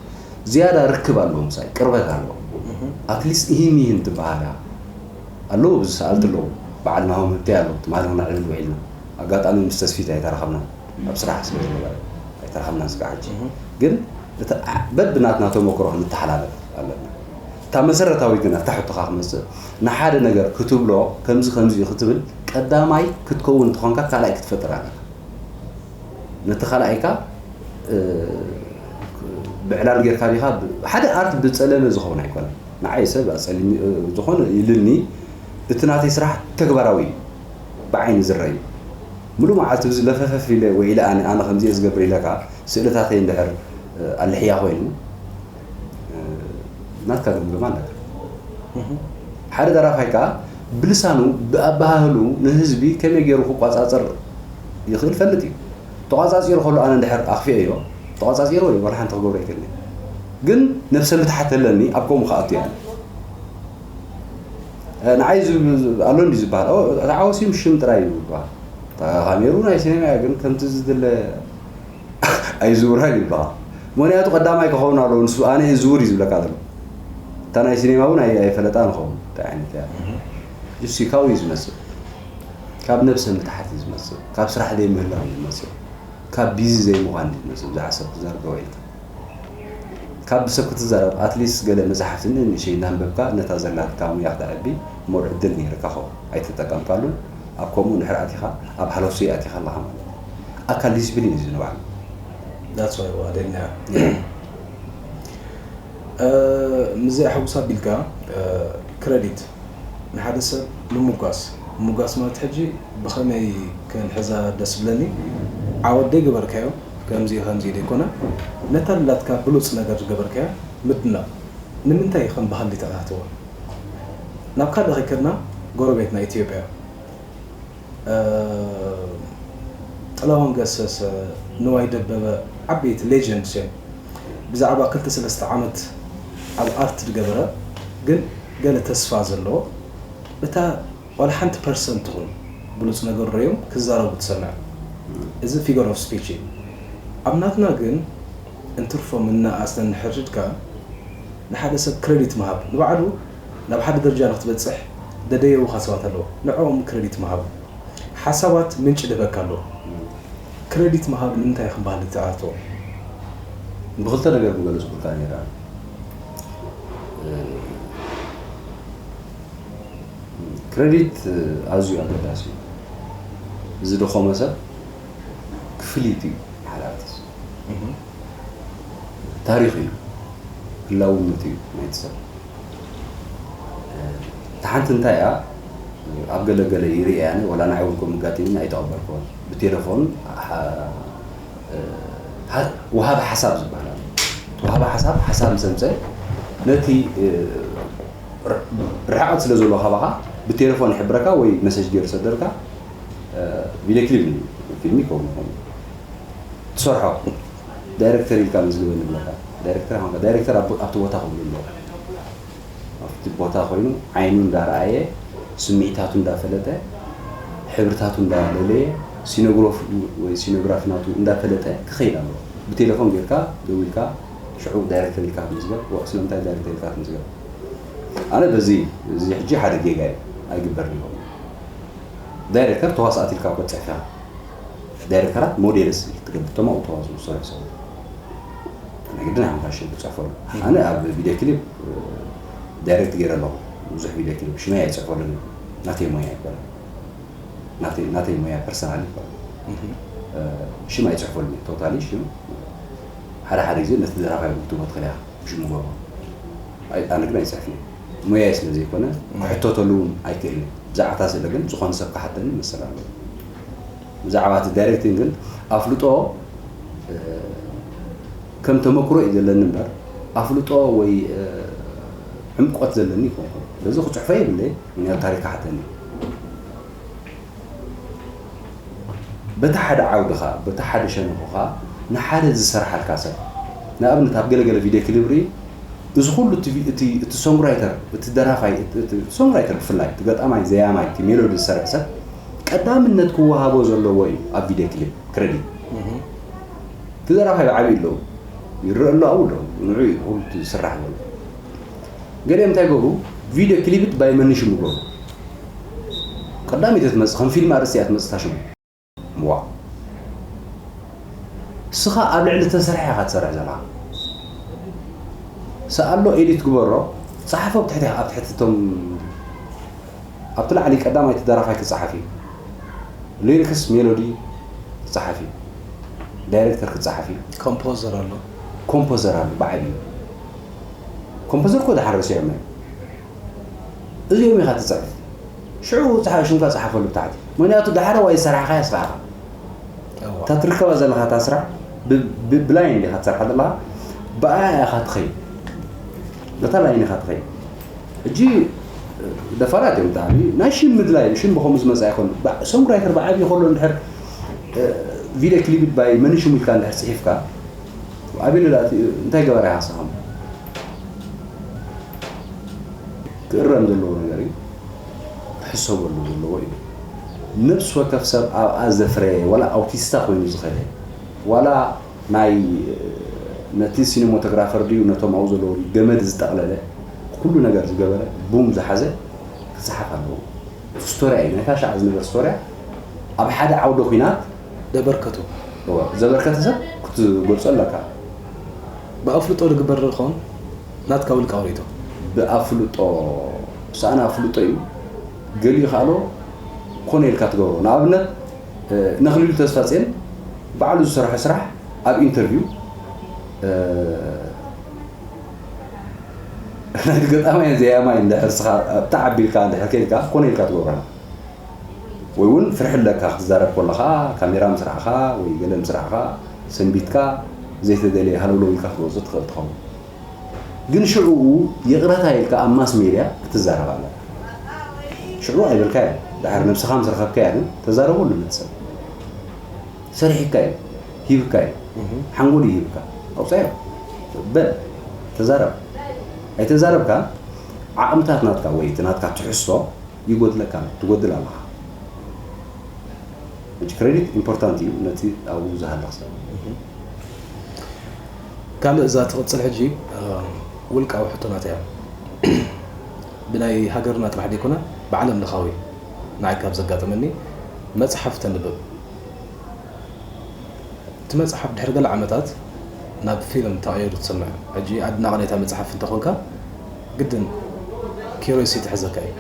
ዝያዳ ርክብ ኣለዎ፣ ምሳይ ቅርበት ኣለዎ። ኣትሊስት እሂን ሚሂን ትበሃል እያ ኣለዉ፣ ብዙ ሰኣልቲ ኣለዉ። በዓል ናሆም ህብተይ ኣለዉ፣ ትማሊ ክነዕልል ውዒልና። ኣጋጣሚ ምስ ተስፊት ኣይተራኸብናን፣ ኣብ ስራሕ ስለ ዝነበረ ኣይተራኸብናን ስጋዕ ሕጂ። ግን እቲ በብናትና ተመክሮ ክንተሓላለፍ ኣለና። እታ መሰረታዊ ግን ኣብታ ሕቶኻ ክመፅእ፣ ንሓደ ነገር ክትብሎ ከምዚ ከምዚ እዩ ክትብል ቀዳማይ ክትከውን እንተኾንካ ካልኣይ ክትፈጥር ኣለካ። ነቲ ካልኣይካ ብዕላል ጌርካ ዲኻ ሓደ ኣርት ብጸለመ ዝኸውን ኣይኮነን። ንዓይ ሰብ ኣጸሊሚ ዝኾነ ኢልኒ እቲ ናተይ ስራሕ ተግባራዊ እዩ፣ ብዓይኒ ዝረኣዩ። ሙሉእ መዓልቲ ብዚ ለፈፈፍ ኢለ ወይ ኢለ ኣነ ኣነ ከምዚ እየ ዝገብር ኢለካ ስእልታተይ እንድሕር ኣልሕያ ኮይኑ ናትካ ገምገማ ኣለካ። ሓደ ደራፋይ ከዓ ብልሳኑ ብኣበሃህሉ ንህዝቢ ከመይ ገይሩ ክቋፃፀር ይኽእል ፈልጥ እዩ። ተቋፃፂሩ ከሎ ኣነ እንድሕር ኣኽፊአዮ ተቋፃፂሩ ወይ ዋላ ሓንቲ ክገብሮ ኣይክእልን። ግን ነብሰ ምትሓት ኣለኒ ኣብ ከምኡ ክኣቱ እየ። ንዓይ ኣሎ እንዲ ዝበሃል ተዓወሲም ሽም ጥራይ እዩ ዝበሃል። ካሜሩ ናይ ሲኔማ እያ ግን ከምቲ ዝድለ ኣይዝውራን ይበሃል። ምክንያቱ ቀዳማይ ክኸውን ኣለዎ ንሱ ኣነ እየ ዝውር እዩ ዝብለካ ዘሎ። እታ ናይ ሲኔማ እውን ኣይ- ኣይፈለጣ ንኸውን እንታይ ዓይነት እያ። እሱ ካብኡ እዩ ዝመፅእ። ካብ ነብሰ ምትሓት እዩ ዝመፅእ። ካብ ስራሕ ዘይምህላው እዩ ዝመፅእ። ካብ ቢዚ ዘይምዃን እዩ ዝመፅእ። ብዛዕባ ሰብ ትዛርገው ኢልካ ካብ ሰብ ክትዛረብ ኣትሊስት ገለ መፅሓፍቲ ንእሽተይ እናንበብካ ነታ ዘላትካ ሙያ ክተዕቢ ሞር ዕድል ነይርካ ኸው ኣይተጠቀምካሉን። ኣብ ከምኡ እንድሕር ኣቲኻ ኣብ ሃለውሶ ኣቲኻ ኣለኻ ማለት እዩ። ኣካል ዲስፕሊን እዩ ንባዕሉ። That's why ዋደልና ምዚ ኣሕጉስ ኣቢልካ ክረዲት ንሓደ ሰብ ምሙጋስ ምሙጋስ ማለት ሕጂ ብኸመይ ክንሕዛ ደስ ብለኒ ዓወት ደይ ገበርካዮ ከምዚ ከምዚ ደይኮነ ነታ ላትካ ብሉፅ ነገር ዝገበርካዮ ምድናቕ ንምንታይ ከም ባህሊ ተኣታትዎ ናብ ካልእ ከይከድና ጎረቤትና ኢትዮጵያ ጥላሁን ገሰሰ፣ ንዋይ ደበበ ዓበይቲ ሌጀንድስ እዮም። ብዛዕባ ክልተ ሰለስተ ዓመት ኣብ ኣርት ዝገበረ ግን ገለ ተስፋ ዘለዎ እታ ዋላ ሓንቲ ፐርሰንት ትኹን ብሉፅ ነገር ረዮም ክዛረቡ ትሰምዕ። እዚ ፊገር ኦፍ ስፒች እዩ። ኣብ ናትና ግን እንትርፎም እናኣስነ ንሕርድካ ንሓደ ሰብ ክረዲት ምሃብ ንባዕሉ ናብ ሓደ ደረጃ ንክትበፅሕ ደደየቡኻ ሰባት ኣለዉ። ንዕኦም ክረዲት ምሃብ ሓሳባት ምንጭ ድህበካ ኣሎ። ክረዲት ምሃብ ንምንታይ ከም ባህሊ ተኣቶ? ብክልተ ነገር ምገለፅኩልካ ነይረ። ክረዲት ኣዝዩ ኣገዳሲ እዩ። ዝደኸመ ሰብ ክፍሊት እዩ ሓደ ኣርቲስት። ታሪኽ እዩ፣ ህላውነት እዩ ናይቲ ሰብ። እታ ሓንቲ እንታይ እያ ኣብ ገለ ገለ ይርእያ ኣነ ዋላ ንዓይ እውን ከምኡ ኣጋጢሙኒ ኣይተቐበልክዎን። ብቴሌፎን ወሃቢ ሓሳብ ዝበሃል ኣሎ። ወሃቢ ሓሳብ ሓሳብ ምስ ኣምፀ ነቲ ርሕቐት ስለ ዘለዎ ካባኻ ብቴሌፎን ይሕብረካ ወይ መሰጅ ገይሩ ይሰደልካ። ቪድዮ ክሊፕ ፊልም ይከውን ይኸውን ትሰርሖ ዳይረክተር ኢልካ መዝግበኒ ይብለካ። ዳይረክተር ዳይረክተር ኣብቲ ቦታ ክብሉ ኣለዎ። ኣብቲ ቦታ ኮይኑ ዓይኑ እንዳረኣየ ስምዒታቱ እንዳፈለጠ ሕብርታቱ እንዳለለየ ሲኖግራፊ ወይ ሲኖግራፊ ናቱ እንዳፈለጠ ክኸይድ ኣለዎ። ብቴሌፎን ጌርካ ደዊልካ ሽዑ ዳይረክተር ኢልካ ትምዝገብ። ስለምንታይ ዳይረክተር ኢልካ ትምዝገብ? ኣነ በዚ እዚ ሕጂ ሓደ ጌጋ እዩ ኣይግበርን ይኸውን። ዳይረክተር ተዋስኣት ኢልካ እኮ ትፅሕፍ ኢኻ። ዳይረክተራት ሞዴልስ ትገብር እቶም ኣብኡ ተዋስኡ ዝሰርሑ ሰባት ናይ ግድን ኣይኮንካ ሽም ትፅሕፈሉ። ኣነ ኣብ ቪድዮ ክሊፕ ዳይሬክት ገይረ ኣለኹ ብዙሕ ቪድዮ ክሊፕ ሽመይ ኣይፅሕፈሉን እዩ ናተይ ሞያ ኣይኮነን። ናተይ ናተይ ሞያ ፐርሰናል ይኮነ ሽም ኣይፅሕፈሉን እዩ ቶታሊ ሽም ሓደ ሓደ ግዜ ነቲ ደራፋይ ክትቦ ትኽእል ኢኻ ብሽሙ ገቦ ኣነ ግን ኣይፅሕፍን እዩ ሞያይ ስለ ዘይኮነ ክሕተተሉ እውን ኣይክእልን ብዛዕባታ ስለ ግን ዝኾነ ሰብ ክሓተኒ መሰል ኣለዎ። ብዛዕባ እቲ ዳይሬክቲንግ ግን ኣፍልጦ ከም ተመክሮ እዩ ዘለኒ እምበር ኣፍልጦ ወይ ዕምቆት ዘለኒ ይኮንኩ በዚ ክፅሕፎ የብለይ ምክንያቱ ታሪክ ክሓተኒ በቲ ሓደ ዓውድኻ በቲ ሓደ ሸነኹኻ ንሓደ ዝሰርሓልካ ሰብ ንኣብነት ኣብ ገለገለ ቪድዮ ክሊፕ ርኢ እዚ ኩሉ እቲ ሶንግራይተር እቲ ደራፋይ ሶንግራይተር ብፍላይ እቲ ገጣማይ ዘያማይ እቲ ሜሎዲ ዝሰርሕ ሰብ ቀዳምነት ክወሃቦ ዘለዎ እዩ ኣብ ቪድዮ ክሊፕ ክረዲት እቲ ደራፋይ ብዓብዩ ኣለዉ ይረአ ኣሎ ኣብኡ ኣለዉ ንዑ እዩ ኩሉ ዝስራሕ ዘሎ ገሊኦም እንታይ ገብሩ ቪድዮ ክሊፕ ባይ መኒ ሽሙ ገብሩ ቀዳመይቲ ትመፅእ ከም ፊልም ኣርእስቲ እያ ትመፅእ እታ ሽሙ እዋ እስኻ ኣብ ልዕሊ ተሰርሐ ኢኻ ትሰርሕ ዘለኻ ስኣሎ ኤዲት ግበሮ ፀሓፎ ኣብ ትሕቲ ኣብ ትሕቲ እቶም ኣብቲ ላዕሊ ቀዳማይ ተደራፋይ ክፀሓፍ እዩ ሊሪክስ ሜሎዲ ክፀሓፍ እዩ ዳይሬክተር ክፀሓፍ እዩ ኮምፖዘር ኣሎ ኮምፖዘር ኣሎ ብዓብዩ። ኮምፖዘር እኮ ደሓር ረሲዖም እዮም። እዚኦም ኢኻ ትፅሕፍ። ሽዑ ፀሓ-፣ ሽምካ ፀሓፈሉ ብታሕቲ። ምክንያቱ ዳሕረ ዋይ ዝሰራሕኻያ ስራሕኻ። እዋ። እታ ትርከባ ዘለኻ እታ ስራሕ ብ-፣ ብ-፣ ብላይን ኢኻ ትሰርሓ ዘለኻ፣ ብኣያ ኢኻ ትኸይድ። ነታ ላይን ኢኻ ትኸይድ። ሕጂ ደፋራት እዮም ብጣዕሚ። ናይ ሽም ምድላይ፣ ሽም ብኸምኡ ዝመጽእ ኣይኮኑን። ባ-፣ ሶንግራይተር ብዓብዩ ከሎ እንድሕር፣ እ፣ ቪድዮ ክሊፕ ባይ መን ሽሙ ኢልካ እንድሕር ጽሒፍካ፣ ኣቤል ላቲ እንታይ ገበረ ይሃስኻም? ክእረም ዘለዎ ነገር እዩ። ክሕሰበሉ ዘለዎ እዩ። ነፍሲ ወከፍ ሰብ ኣብኣ ዘፍረየ፣ ዋላ ኣውቲስታ ኮይኑ ዝኸደ፣ ዋላ ናይ፣ ነቲ ሲኒማቶግራፈር ድዩ ነቶም ኣብኡ ዘለዉ ገመድ ዝጠቕለለ፣ ኩሉ ነገር ዝገበረ፣ ቡም ዝሓዘ ክጸሓፍ ኣለዎ። እቲ ስቶርያ እዩ፣ ናይታ ሻዕ ዝነበር ስቶርያ ኣብ ሓደ ዓውደ ኲናት ዘበርከቱ። እወ፣ ዘበርከተ ሰብ ክትገልጾ ኣለካ። ብኣፍልጦ ዝግበር ዶ ይኸውን? ናትካ ውልቃዊ ርእይቶ። ብኣፍልጦ፣ ሰኣን ኣፍልጦ እዩ። ገሊኡ ከኣሎ ኮነ ኢልካ ትገብሮ። ንኣብነት፣ እ፣ ነኽሊሉ ተስፋጽዮን ባዕሉ ዝሰርሖ ስራሕ ኣብ ኢንተርቪው፣ እ፣ ናይ ገጣማይ ዘያማይ እንድሕር ስኻ ኣብታ ዓቢልካ እንድሕር ከይድካ ኮነ ኢልካ ትገብሮ። ወይ እውን ፍርሒ ኣለካ ክትዛረብ ከለኻ፣ ካሜራ ምስ ረኣኻ ወይ ገለ ምስ ረኣኻ ሰንቢትካ ዘይተደለየ ሃለውለው ኢልካ ክትወጽእ ትኽእል ትኸውን። ግን ሽዕኡ ይቕረታ ኢልካ ኣብ ማስ ሜድያ ክትዛረብ ኣለካ። ሽዕኡ ኣይበልካዮ። ድሓር ነብስኻ ምስ ረኸብካያ ግን ተዛረበሉ ነቲ ሰብ። ሰሪሕካ እዩ፣ ሂብካ እዩ። እህ። ሓንጎል እዩ ሂብካ። ኣውጻዮ። በል፣ ተዛረብ። ኣይተዛረብካ፣ ዓቕምታት ናትካ ወይ እቲ ናትካ ትሕዝቶ ይጎድለካ፣ ትጎድል ኣለኻ። ሕጂ ክሬዲት ኢምፖርታንት እዩ ነቲ ኣብኡ ዝሃለኽ ሰብ። እህ። ካልእ እዛ ትቕጽል ሕጂ፣ እ፣ ውልቃዊ ሕቶናት እያ። ብናይ ሃገርና ጥራሕ ዘይኮነ፣ ብዓለም ለኻዊ ንዓይ ካብ ዘጋጠመኒ መጽሓፍ ተንብብ። እቲ መጽሓፍ ድሕሪ ገለ ዓመታት ናብ ፊልም ተቐይሩ ትሰምዕ። ሕጂ ኣድናቒ ናይታ መጽሓፍ እንተኾንካ፣ ግድን ኪዩሪዮሲቲ ትሕዘካ እዩ።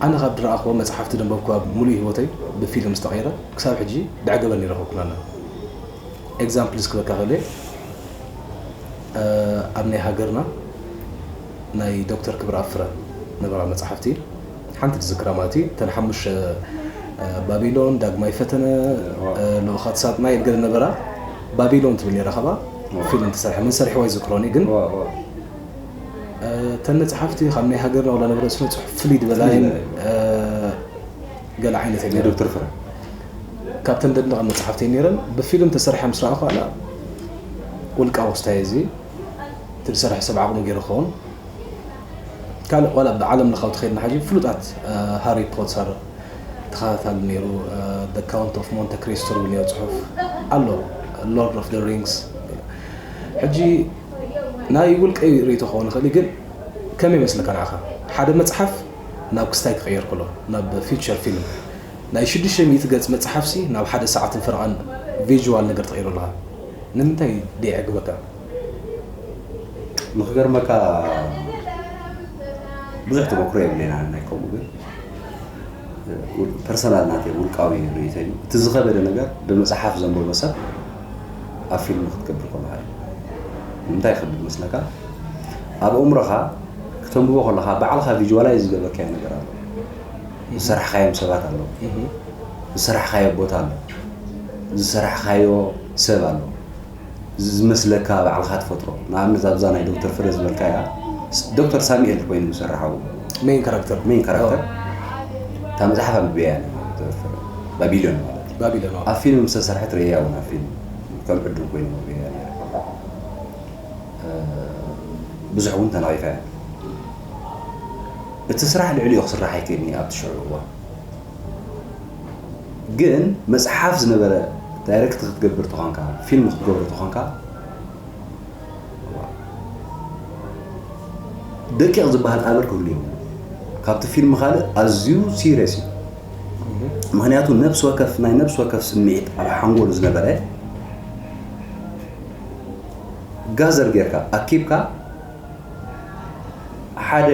ኣነ ካብ ዝረኣኽዎ መጽሓፍቲ ዘንበብክዋ ኣብ ሙሉእ ህይወተይ ብፊልም ዝተቐየረ ክሳብ ሕጂ ደዕገበኒ ረኸብኩን ኣነ። ኤግዛምፕልስ ክበካ ክእል እየ። እ፣ ኣብ ናይ ሃገርና ናይ ዶክተር ክብረኣብ ፍረ ነበራ መጽሓፍቲ ሓንቲ ትዝክራ ማለት እዩ። እተን ሓሙሽተ፣ እ፣ ባቢሎን፣ ዳግማይ ፈተነ፣ እ፣ ልኡኻት ሳጥናኤል ገለ ነበራ። ባቢሎን ትብል ነይራ ካብኣ ፊልም ተሰርሐ። መን ሰሪሕዋ ይዝክሮን እዩ ግን ዋ፣ ዋ። እ፣ እተን መጽሓፍቲ ካብ ናይ ሃገርና ዋላ ነበረ ስነ ጽሑፍ ፍልይ ዝበላ ፍልይ እየን። ዝበላ። እ፣ ገለ ዓይነት እየን ናይ ነይረን። ዶክተር ፍረ። ካብተን ደድነቐን መጽሓፍቲ እየን ነይረን። ብፊልም ተሰሪሐ ምስ ረኣኹ ኣላ ውልቃዊ ክስታይ እዚ እቲ ዝሰርሐ ሰብ ዓቕሙ ገይሩ ክኸውን። ካልእ ዋላ ብዓለም ለኻዊ ተኸይድና ሕጂ ፍሉጣት፣ እ፣ ሃሪ ፖተር ተኸታታሊ ነይሩ፣ እ፣ The Count of Monte Cristo ዝብል ነይሩ ጽሑፍ ኣሎ፣ ሎርድ ኦፍ the ሪንግስ። ሕጂ ናይ ውልቀይ ርእይቶ ክኸውን ይኽእል እዩ፣ ግን ከመይ ይመስለካ ንዓኻ? ሓደ መጽሓፍ ናብ ክስታይ ክቕየር ከሎ፣ ናብ ፊቸር ፊልም፣ ናይ ሽዱሽተ ሚእቲ ገጽ መጽሓፍሲ ናብ ሓደ ሰዓትን ፈረቓን ቪዥዋል ነገር ትቕይሮ ኣለኻ። ንምንታይ ደይዕግበካ? ንኽገርመካ ብዙሕ ተመክሮ የብለይን ኣነ ናይ ከምኡ፣ ግን ፐርሰናል ናተይ ውልቃዊ ርእይቶ እዩ። እቲ ዝኸበደ ነገር ብመጽሓፍ ዘንበቦ ሰብ ኣብ ፊልም ክትገብር ከለኻ እዩ። ንምንታይ ይኸብድ መስለካ? ኣብ ኣእምሮኻ ክተንብቦ ከለኻ ባዕልኻ ቪዥዋላይዝ ዝገበርካዮ ነገር ኣሎ። ዝሰራሕካዮም ሰባት ኣለዉ። እህ። ዝሰራሕካዮ ቦታ ኣሎ። ዝሰራሕካዮ ሰብ ኣሎ። ዝመስለካ ባዕልኻ ትፈጥሮ። ንኣብነት ኣብዛ ናይ ዶክተር ፍረ ዝበልካያ፣ ስ-፣ ዶክተር ሳሙኤል ኮይኑ ዝሰርሓ ሜን ካራክተር። ሜን ካራክተር። እታ መጽሓፍ ኣንብበያ እያ፣ ዶክተር ፍረ። ባቢሎን ማለት እዩ። ባቢሎን፣ ኣዎ። ኣብ ፊልም ዝተሰርሐት ርእያ እውን ኣብ ፊልም ከም ዕድል ኮይኑ ርእያ ነይረ። እ፣ ብዙሕ እውን ተናቒፋ እያ። እቲ ስራሕ ልዕሊኡ ክስራሕ ኣይክእልን እዩ ኣብቲ ሽዑ እዋን። ግን መጽሓፍ ዝነበረ ዳይሬክት ክትገብር ተኾንካ፣ ፊልም ክትገብሮ ተኾንካ፣ ደቂቕ ዝበሃል ኣበር ክህሉ የብሉ። ካብቲ ፊልም ካልእ ኣዝዩ ሲሪየስ እዩ። ምኽንያቱ ነብሲ ወከፍ፣ ናይ ነብሲ ወከፍ ስምዒት ኣብ ሓንጎሉ ዝነበረ ጋዘር ጌርካ፣ ኣኪብካ፣ ሓደ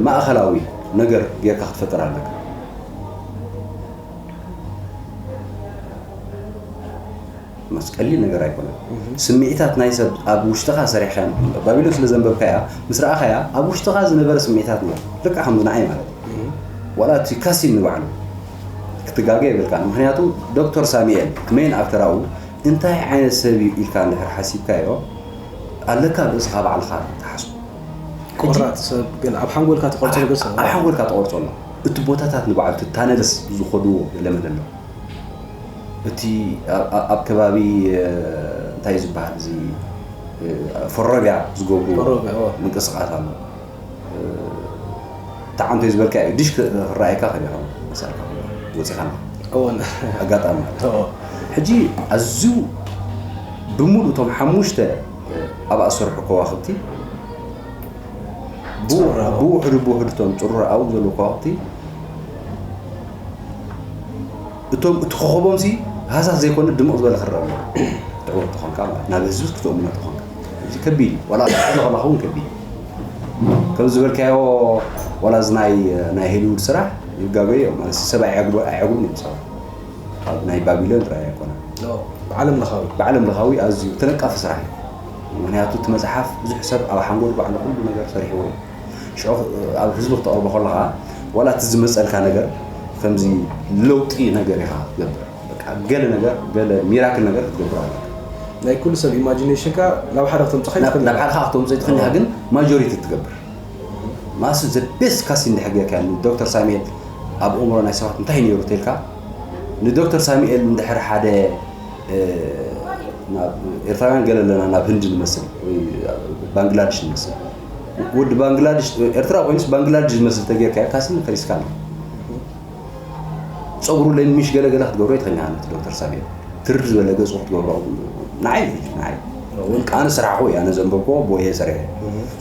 ማእኸላዊ ነገር ጌርካ ክትፈጥር ኣለካ። መስ ቀሊል ነገር ኣይኮነን። ስምዒታት ናይ ሰብ ኣብ ውሽጥኻ ሰሪሕካ፣ ባቢሎን ስለ ዘንበብካያ ምስ ረኣኻያ ኣብ ውሽጥኻ ዝነበረ ስምዒታት ነይሩ፣ ልክዕ ከምዚ ንዓይ ማለት እዩ። ዋላ እቲ ካሲን ንባዕሉ ክትጋገ የብልካን። ምክንያቱ ዶክተር ሳሙኤል ሜን ኣክተር ኣብኡ እንታይ ዓይነት ሰብ እዩ ኢልካ እንድሕር ሓሲብካዮ ኣለካ ርእስኻ ባዕልኻ ትሓስቦ። ቆራጥ ሰብ ግን ኣብ ሓንጎልካ ትቆርጾ ነገር ሰብ ኣብ ሓንጎልካ ትቆርጾ ኣሎ። እቲ ቦታታት ንባዕሉ እቲ ታነልስ ዝኸድዎ የለመደ ኣሎ። እቲ ኣብ- ኣብ- ኣብ ከባቢ እ፣ እንታይ ዝበሃል እዚ እ፣ ፈረቢያ ዝገብሩ ፈረቢያ፣ ኦ። ምንቅስቃስ ኣሎ። እ፣ ተዓንቶ ዝበልካ እዩ ድሽ ክረኣየካ ከሊኻ መሳልካ ወፂኻ ኣለኻ እወን ኣጋጣሚ ማለት እዩ። እዎ። ሕጂ ኣዝዩ ብምሉእ እቶም ሓሙሽተ ኣብኣ ዝሰርሑ ከዋኽብቲ ብኡ- ጽሩራ። ብውሕዱ ብውሕዱ እቶም ፅሩራ ኣብኡ ዘለዉ ከዋኽብቲ እቶም እቲ ኮኸቦም ሲ ሃሳስ ዘይኮነ ድምቕ ዝበለ ክረአ ኣለዎ። ትዕወት ተኾንካ ማለት ናብ ህዝቢ ክትእምኖ ተኾንካ እዚ ከቢድ እዩ። ዋላ ሓደ ከላኸውን ከቢድ እዩ። ከም ዝበልካዮ ዋላ እዚ ናይ ናይ ሄሊውድ ስራሕ ይጋገዩ እዮም ማለት ሰብ ኣይዕግቡ ኣይዕግቡን እዮም ሰባት ኣብ ናይ ባቢሎን ጥራይ ኣይኮነ ብዓለም ለኻዊ ብዓለም ለኻዊ ኣዝዩ ተነቃፊ ስራሕ እዩ። ምክንያቱ እቲ መፅሓፍ ብዙሕ ሰብ ኣብ ሓንጎል ባዕሉ ኩሉ ነገር ሰሪሕዎ እዩ። ሽዑ ኣብ ህዝቢ ክተቕርቦ ከለኻ ዋላ እቲ ዝመፀልካ ነገር ከምዚ ለውጢ ነገር ኢኻ ክትገብር በቃ ገለ ነገር ገለ ሚራክል ነገር ክትገብር ኣለካ። ናይ ኩሉ ሰብ ኢማጂኔሽንካ ናብ ሓደ ክተምፅኻ ናብ ይትኽእል ናብ ሓደ ከዓ ክተምፅእ ትኽእል ኢኻ ግን ማጆሪቲ ትገብር ማስ ዘ ቤስት ካስቲንግ እንድሕር ጌርካ ዶክተር ሳሙኤል ኣብ ኣእምሮ ናይ ሰባት እንታይ ነይሩ ተልካ ንዶክተር ሳሙኤል እንድሕር ሓደ እ፣ ናብ ኤርትራውያን ገለ ኣለና ናብ ህንዲ ንመስል ወይ ባንግላድሽ ንመስል ወዲ ባንግላድሽ ኤርትራ ኮይኑስ ባንግላድሽ ዝመስል ተጌርካ ካስን ፈሪስካ ኣሎ ፀጉሩ ለሚሽ ገለ ገለ ክትገብሮ ይትኸኛ ነቲ ዶክተር ሳሙኤል ትር ዝበለ ገፁ ክትገብሮ ንዓይ እዩ ንዓይ ኣነ ስራሕ እኮ ኣነ ዘንበብኮ ቦየ ሰሪሐ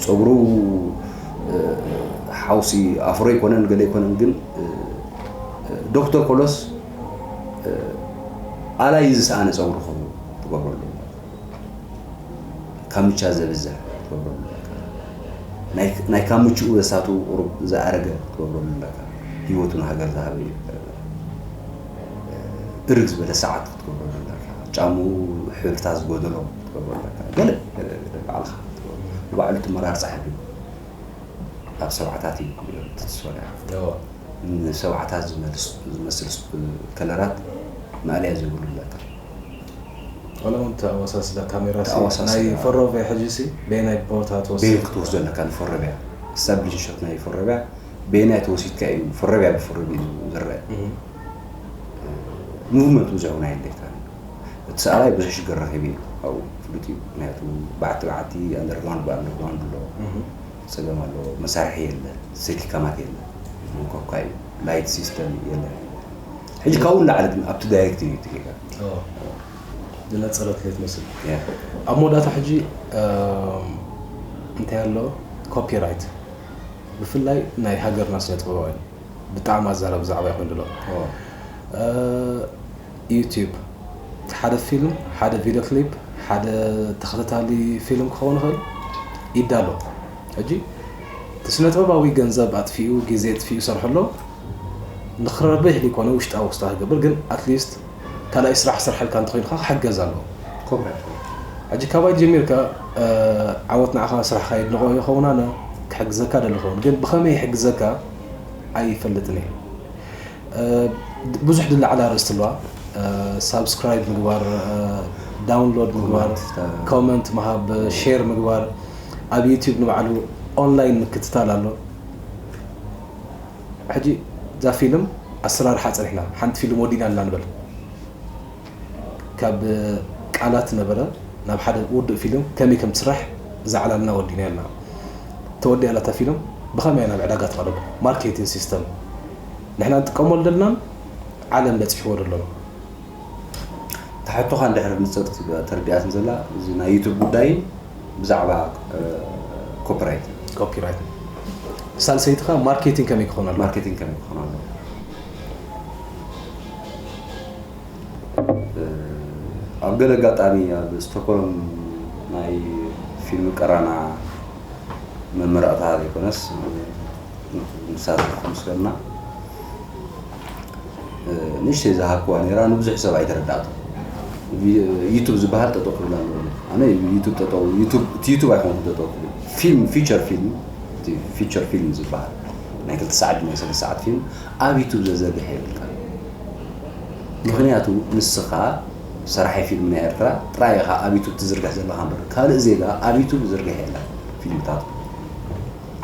ፀጉሩ እ፣ ሓውሲ ኣፍሮ ይኮነን ገለ ይኮነን ግን እ፣ እ፣ ዶክተር ኮሎስ እ፣ ኣላይ ዝሰኣነ ፀጉሪ ክህቡ ትገብረሉ ኣለካ። ካምቻ ዘብዝሕ ትገብረሉ ኣለካ። ናይ- ናይ ካምችኡ በሳቱ ቁሩብ ዝኣረገ ክትገብረሉ ኣለካ። ህይወቱ ንሃገር ዝሃበ እዩ። እርግ ዝበለ ሰዓት ክትገብረሉ ኣለካ። ጫምኡ ሕብርታት ዝጎደሎ ክትገብረሉ ኣለካ። ገለ ገለ ገለ ባዕልኻ ክትገብሮ። ንባዕሉ እቲ መራርፃ ሕብሪ ኣብ ሰብዓታት እዩ ትስወዳ። ንሰብዓታት ዝመልስ- ዝመስል ከለራት ማእለያ ዘይብሉ ኣለካ። ዋላ እውን ተኣወሳስዳ ካሜራ ሲ ተኣወሳስዳ። ናይ ፈሮቬ ሕጂ ሲ በየናይ ቦታ ትወስድ በየን ክትወስዶ ኣለካ ንፈረብያ ስታብሊሽ ሾት ናይ ፈረብያ በየናይ ተወሲድካ እዩ ፈረብያ ብፈረብ እዩ ዝረአ ሙቭመንት ብዙሕ እውን ኣየድልየካ እቲ ሰኣላይ ብዙሕ ሽግር ረኺቡ እዩ ኣብኡ ፍሉጥ እዩ ምክንያቱ በዓቲ በዓቲ ኣንደርግራውንድ ብኣንደርግራውንድ ኣሎ ፀገም ኣለዎ መሳርሒ የለ ሰቲካማት የለ መንኮኳ እዩ ላይት ሲስተም የለ ሕጂ ካብኡ ንላዕሊ ግን ኣብቲ ዳይሬክት እዩ ትጌጋ ዝነፀረት ለ ትመስል ያ ኣብ መወዳእታ ሕጂ እም፣ እንታይ ኣሎ ኮፒራይት ብፍላይ ናይ ሃገርና ስነ ጥበባውያን ብጣዕሚ ኣዛረቢ ዛዕባ ይኮን ዘሎ ዩቲዩብ ሓደ ፊልም ሓደ ቪድዮ ክሊፕ ሓደ ተኸታታሊ ፊልም ክኸውን ይኽእል ይዳሎ ሕጂ እቲ ስነ ጥበባዊ ገንዘብ ኣጥፊኡ ግዜ ኣጥፊኡ ይሰርሖ ኣሎ ንክረብሕ ሊኮነ ውሽጣዊ ውስጣ ክገብር ግን ኣትሊስት ካልኣይ ስራሕ ስርሐልካ እንተኮይንካ ክሕገዝ ኣለዎ ኮፒራይት ሕጂ ካባይ ጀሚርካ ዓወት ንዓኻ ስራሕካ የድንቆ ይኸውን ኣነ ክሕግዘካ ደሊ ኸውን ግን ብኸመይ ይሕግዘካ ኣይፈልጥን እየ ብዙሕ ድላዕላ ኣርእስቲ ኣለዋ ሳብስክራይብ ምግባር ዳውንሎድ ምግባር ኮመንት ምሃብ ሼር ምግባር ኣብ ዩቲብ ንባዕሉ ኦንላይን ምክትታል ኣሎ ሕጂ እዛ ፊልም ኣሰራርሓ ፀኒሕና ሓንቲ ፊልም ወዲና ኣለና ንበል ካብ ቃላት ነበረ ናብ ሓደ ውዱእ ፊልም ከመይ ከም ትስራሕ እዛ ዕላልና ወዲና ኣለና ተወዲኣ ኣላታ ፊልም ብኸመይ ናብ ዕዳጋ ትቐርብ ማርኬቲንግ ሲስተም ንሕና ንጥቀመሉ ዘለናን ዓለም በፂሕዎ ዘሎ ተሕቶኻ እንድሕር ንፅር ተረዲኣትን ዘላ እዚ ናይ ዩቱብ ጉዳይ ብዛዕባ ኮፒራይት ኮፒራይት ሳልሰይትኻ ማርኬቲንግ ከመይ ክኾን ኣሎ ማርኬቲንግ ከመይ ክኾን ኣሎ ኣብ ገለ ኣጋጣሚ ኣብ ስቶኮልም ናይ ፊልም ቀራና መመረቕታ ዘይኮነስ ንሳተፍ ምስ በልና ንእሽተይ ዝሃብክዋ ነይራ ንብዙሕ ሰብ ኣይተረዳእቶ ዩቱብ ዝበሃል ጠጠው ክብል ኣለዎ። ኣነ ዩቱብ ጠጠው ዩቱብ እቲ ዩቱብ ኣይኮንኩ ጠጠው ክብል፣ ፊልም፣ ፊቸር ፊልም፣ እቲ ፊቸር ፊልም ዝበሃል ናይ ክልተ ሰዓት ናይ ሰለስተ ሰዓት ፊልም ኣብ ዩቱብ ዘዘርግሕ የብልካ። ምክንያቱ ንስኻ ሰራሒ ፊልም ናይ ኤርትራ ጥራይ ኢኻ ኣብ ዩቱብ ትዝርግሕ ዘለኻ እምበር ካልእ ዜጋ ኣብ ዩቱብ ዝርግሕ የለን ፊልምታቱ።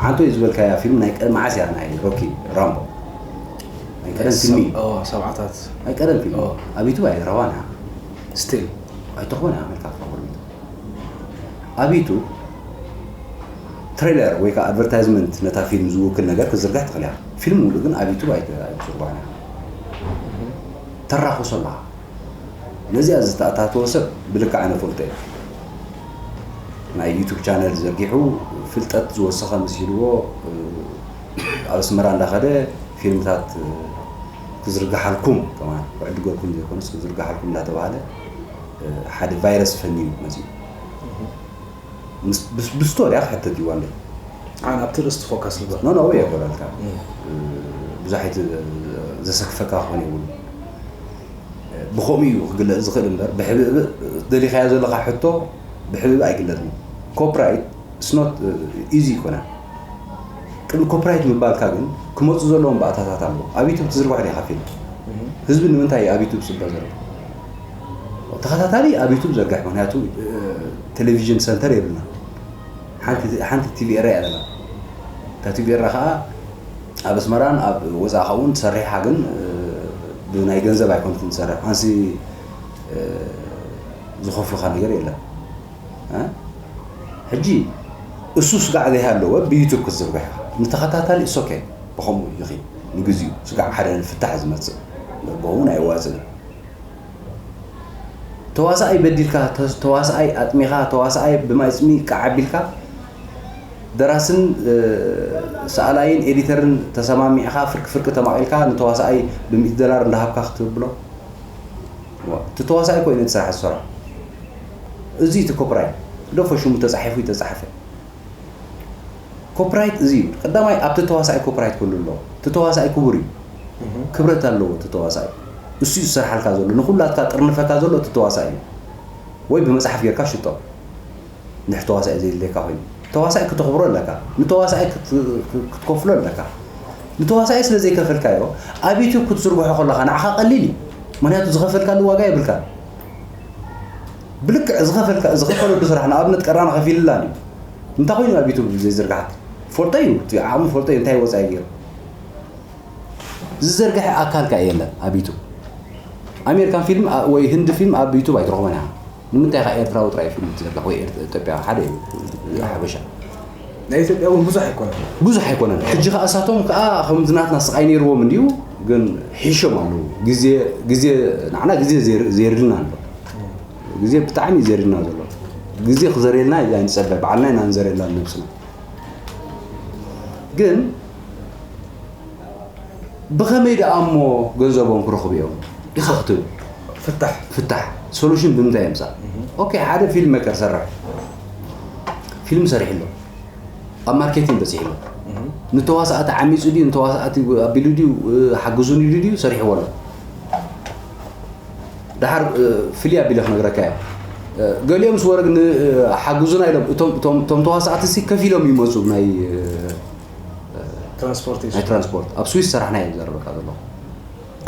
ዓንቶ እዩ ዝበልካያ ፊልም ናይ ቀ- መዓስ እያ ናይ ሮኪ ራምቦ ናይ ቀደም ፊልም እዩ። ሰብዓታት ናይ ቀደም ፊልም ኣብ ዩቱብ ኣይረዋን እያ። ስቲል ኣይተኾነ ኣመልካ ክፈርሚቱ ኣብ ዩቱብ ትሬለር ወይ ከዓ ኣድቨርታይዝመንት ነታ ፊልም ዝውክል ነገር ክዝርጋሕ ትኽእል እያ። ፊልም ሙሉእ ግን ኣብ ዩቱብ ኣይትዝርጓሕን እያ። ተራኽሶ ኣለኻ። ነዚኣ ዝተኣታተወ ሰብ ብልክዕ ኣነ ፈልጦ እየ። ናይ ዩቱብ ቻነል ዘርጊሑ ፍልጠት ዝወሰኸ መሲልዎ ኣብ ኣስመራ እንዳኸደ ፊልምታት ክዝርግሓልኩም ከማን ክዕድገልኩም ዘይኮነስ ክዝርግሓልኩም እንዳተባሃለ ሓደ ቫይረስ ፈንዩ መፅኡ። ብስቶሪያ ክሕተት እዩ ዋንደ ኣነ ኣብቲ ርእስቲ ፎካስ ንበር ኖ ኖ የበላልካ ብዙሕ ዘሰክፈካ ክኾን የብሉ። ብኸምኡ እዩ ክግለፅ ዝኽእል እምበር ብሕብእብእ ደሊኻዮ ዘለካ ሕቶ ብሕብእብእ ኣይግለፅን። ኮፕራይት ስኖት ኢዚ ይኮነ። ቅድሚ ኮፕራይት ምባልካ ግን ክመፁ ዘለዎም ባእታታት ኣለዎ። ኣብ ዩቱብ ትዝርግሖ ዲኻ ፊልም ህዝቢ ንምንታይ እዩ ኣብ ዩቱብ ዝፅበ ዘሎ? ተኸታታሊ ኣብ ዩቱብ ዘርግሕ ምክንያቱ ቴሌቪዥን ሰንተር የብልና። ሓንቲ ቲቪ ኤራ እያ ዘለና። እታ ቲቪ ኤራ ከዓ ኣብ ኣስመራን ኣብ ወፃእ ካብውን ትሰርሕ ኢኻ ግን ብናይ ገንዘብ ኣይኮንትን ትሰርሕ። ኣንሲ ዝኸፍሉኻ ነገር የለን። ሕጂ እሱ ስጋዕ ዘይሃለወ ብዩቱብ ክትዝርግሕ ኢኻ ንተኸታታሊ እሶኬ ብኸምኡ ይኺ ንግዚኡ ስጋዕ ሓደ ፍታሕ ዝመፅእ ንቦውን ኣይዋፅእ። ተዋሳኣይ በዲልካ ተዋሳኣይ ኣጥሚኻ ተዋሳኣይ ብማይ ፅሚ ቃዕ ኣቢልካ ደራስን ሰኣላይን ኤዲተርን ተሰማሚዕኻ ፍርቂ ፍርቂ ተማቒልካ ንተዋሳኣይ ብሚእቲ ዶላር እንዳሃብካ ክትብሎ እቲ ተዋሳኣይ ኮይኑ እቲ ስራሕ ዝሰርሖ። እዚ እቲ ኮፕራይት ዶ ፈሽሙ ተፃሒፉ ይተፃሓፈ። ኮፕራይት እዚ እዩ። ቀዳማይ ኣብቲ ተዋሳኣይ ኮፕራይት ክህሉ ኣለዎ። እቲ ተዋሳኣይ ክቡር እዩ። ክብረት ኣለዎ እቲ ተዋሳኣይ። እሱ እዩ ዝሰርሓልካ ዘሎ። ንኩላትካ ጥርንፈካ ዘሎ እቲ ተዋሳኣይ እዩ። ወይ ብመፅሓፍ ጌርካ ሽጦ። ንሕ ተዋሳኣይ ዘየድልየካ ኮይኑ ተዋሳኣይ ክተኽብሮ ኣለካ። ንተዋሳኣይ ክትከፍሎ ኣለካ። ንተዋሳኣይ ስለ ዘይከፈልካዮ ኣብ ዩቱብ ክትዝርግሖ ከለኻ ንዓኻ ቀሊል እዩ። ምክንያቱ ዝኸፈልካሉ ዋጋ የብልካ። ብልክዕ ዝኸፈልካ ዝኸፈለሉ ስራሕ ንኣብነት ቀራና ከፊልላ እዩ። እንታይ ኮይኑ ኣብ ዩቱብ ዘይዝርግሓት ፈልጦ እዩ። እቲ ዓቕሚ ፈልጦ እዩ። እንታይ ወፃኢ ገይሩ ዝዘርግሐ ኣካል ከኣ የለን ኣብ ዩቱብ። ኣሜሪካን ፊልም ወይ ህንዲ ፊልም ኣብ ዩቱብ ኣይትረኽቦን ኢኻ። ንምንታይ ኢኻ ኤርትራዊ ጥራይ ፊልም ትዘርግሕ ወይ ኢትዮጵያ ሓደ እዩ ሓበሻ ናይ ኢትዮጵያ እውን ብዙሕ ኣይኮነን። ብዙሕ ኣይኮነን። ሕጂ ከኣ እሳቶም ከኣ ከምዚ ናትና ስቓይ ነይርዎም እንድዩ ግን ሒሾም ኣለዉ። ግዜ ግዜ ንዓና ግዜ ዘይርልና ኣሎ። ግዜ ብጣዕሚ እዩ ዘርልና ዘሎ። ግዜ ክዘርየልና ኢና ንጸበ ባዕልና ኢና ንዘርየልና ንነብስና። ግን ብኸመይ ደኣ እሞ ገንዘቦም ክረኽቡ እዮም ኢኻ ክትብል ፍታሕ ፍታሕ ሶሉሽን ብምንታይ የምፃእ? ኦኬ ሓደ ፊልም ሜከር ሰርሕ ፊልም ሰሪሕ ኣሎ ኣብ ማርኬቲንግ በፂሑ ኣሎ ንተዋሳእቲ ዓሚፁ ድዩ ንተዋሳእቲ ኣቢሉ ድዩ ሓግዙኒ ኢሉ ድዩ ሰሪሕዎ ኣሎ። ደሓር ፍልይ ኣቢለ ክነግረካ እየ። ገሊኦም ዝወረግ ሓግዙና ኢሎም እቶም ተዋሳእቲ ሲ ከፊሎም ይመፁ ናይ ትራንስፖርት ናይ ትራንስፖርት ኣብ ስዊስ ሰራሕና እዮም ዘረበካ ዘለኹ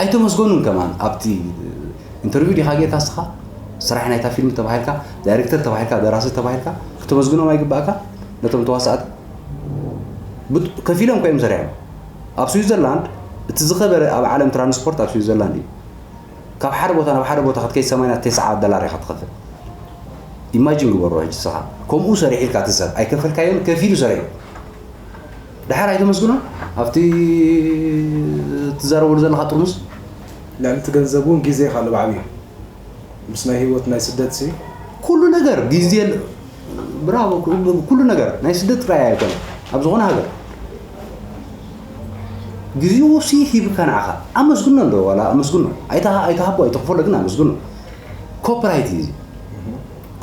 ኣይተመስገኑን ከማን ኣብቲ ኢንተርቪው ዲኻ ጌርካ ስኻ ስራሕ ናይታ ፊልም ተባሂልካ ዳይሬክተር ተባሂልካ ደራሲ ተባሂልካ ክተመስግኖም ኣይግባእካ ነቶም ተዋሳእቲ ከፊሎም ኮይም ሰሪሖም ኣብ ስዊዘርላንድ እቲ ዝኸበረ ኣብ ዓለም ትራንስፖርት ኣብ ስዊዘርላንድ እዩ ካብ ሓደ ቦታ ናብ ሓደ ቦታ ክትከይ ሰማንያ ተስዓ ዶላር ኢኻ ትኸፍል ኢማጂን ግበሮ ሕጂ ስኻ ከምኡ ሰሪሕ ኢልካ እቲ ሰብ ኣይከፈልካዮን ከፊሉ ሰሪሑ ድሓር ኣይተመስግኖ ኣብቲ ትዛረበሉ ዘለኻ ጥርሙስ ልዕሊ እቲ ገንዘብ እውን ግዜ ካልእ ብዓብዩ ምስ ናይ ህይወት ናይ ስደት ሲ ኩሉ ነገር ግዜ ብራቮ ኩሉ ነገር ናይ ስደት ጥራይ ኣይኮነ ኣብ ዝኾነ ሃገር ግዜኡ ሲ ሂብካ ንዓኻ ኣመስግኖ እንዶ ዋላ ኣመስግኖ ኣይትሃቦ ኣይትኽፈሎ ግን ኣመስግኖ ኮፕራይት እዩ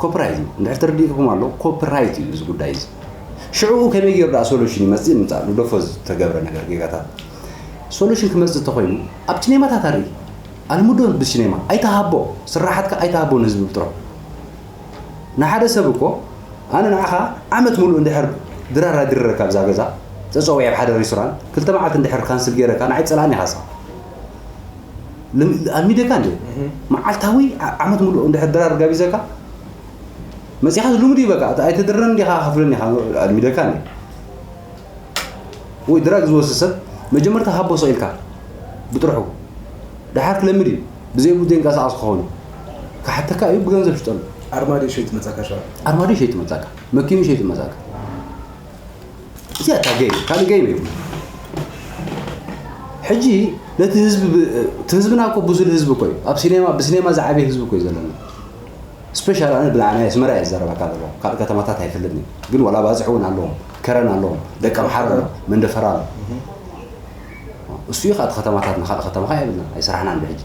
ኮፕራይት እዩ እንድሕር ተረዲእኩም ኣሎ ኮፕራይት እዩ እዚ ጉዳይ እዚ ሽዕኡ ከመይ ገይሩ ደኣ ሶሉሽን ይመፅእ ይምፃእ ንደፎ ዝተገብረ ነገር ጌጋታት ሶሉሽን ክመፅእ እንተኮይኑ ኣብ ቲኔማታት ኣርኢ ኣልምዶ ብሲኔማ ኣይተሃቦ፣ ስራሓትካ ኣይተሃቦ ንህዝቢ ብጥሮ። ንሓደ ሰብ እኮ ኣነ ንዓኻ ዓመት ሙሉእ እንድሕር ድራር ኣድረረካ ኣብዛ ገዛ፣ ጸጸወ ኣብ ሓደ ሬስቶራንት ክልተ መዓልቲ እንድሕር ካንስል ገይረካ ንዓይ ጸላእኒ ኢኻ። ኣልሚደካ እንዴ? መዓልታዊ ዓመት ሙሉእ እንድሕር ድራር ጋቢዘካ መጺኻ ልሙድ እዩ። በቃ ኣይተድረን እንዲኻ ከፍለኒ ኢኻ። ኣልሚደካ እንዴ? ወይ ድራግ ዝወስድ ሰብ መጀመርታ ሃቦ ስቕ ኢልካ ብጥርሑ ደሓር ክለምድ እዩ። ብዘይብኡ ዘይንቀሳቐስ ክኸውን እዩ። ክሓተካ እዩ ብገንዘብ ሽጠሉ። ኣርማድዮ ሸይጥ መጻካ ሸዋ። ኣርማድዮ ሸይጥ መጻካ፣ መኪኑ ሸይጥ መጻካ። እዚኣ እታ ገይም፣ ካልእ ገይም እዩ። ሕጂ ነቲ ህዝቢ ብ-፣ እቲ ህዝብና እኮ ብዙል ህዝቢ እኮ እዩ። ኣብ ሲኔማ፣ ብሲኔማ ዝዓበየ ህዝቢ እኮ እዩ ዘለና። ስፔሻል ኣነ ብናይ ኣስመራ እየ ዝዛረበካ ዘለኹ። ካልእ ከተማታት ኣይፈልጥን። ግን ዋላ ባጽዕ እውን ኣለዎም። ከረን ኣለዎም። ደቀምሓር ኣሎ። መንደፈራ ኣሎ። እሱ እዩ ከዓ እቲ ከተማታትና፣ ካልእ ከተማ ከዓ የብልና። ኣይሰራሕናን ብሕጂ።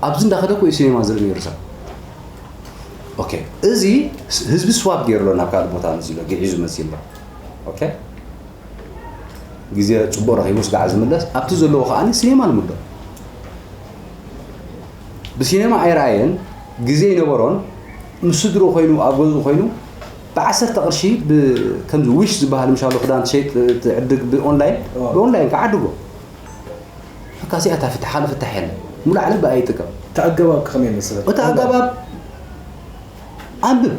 ኣብዚ እንዳኸደ እኮ እዩ ሲኔማ ዝርኢ ነይሩ ሰብ። ኦኬ፣ እዚ ህዝቢ ስዋፕ ገይሩ ኣሎ፣ ናብ ካልእ ቦታ መፂኡ ኣሎ፣ ግዒዙ መፂኡ ኣሎ። ኦኬ፣ ግዜ ፅቡቕ ረኺቡ ስጋዕ ዝምለስ፣ ኣብቲ ዘለዎ ከዓ ሲኔማ ልምዶ። ብሲኔማ ኣይረኣየን፣ ግዜ ይነበሮን፣ ምስ ስድርኡ ኮይኑ፣ ኣብ ገዝኡ ኮይኑ፣ ብዓሰርተ ቅርሺ ብ-፣ ከምዚ ዊሽ ዝበሃል ምሻሎ ክዳን ትሸይጥ፣ ትዕድግ ብኦንላይን፣ ኦ። ብኦንላይን ከዓ ዓድጎ። በቃ እዚኣ እታ ፍታሕ፣ ካልእ ፍታሕ የለን። ሙሉእ ዓለም ብኣ ይጥቀም። እቲ ኣገባብ ከመይ መሰለካ? እቲ ኣገባብ ኣንብብ።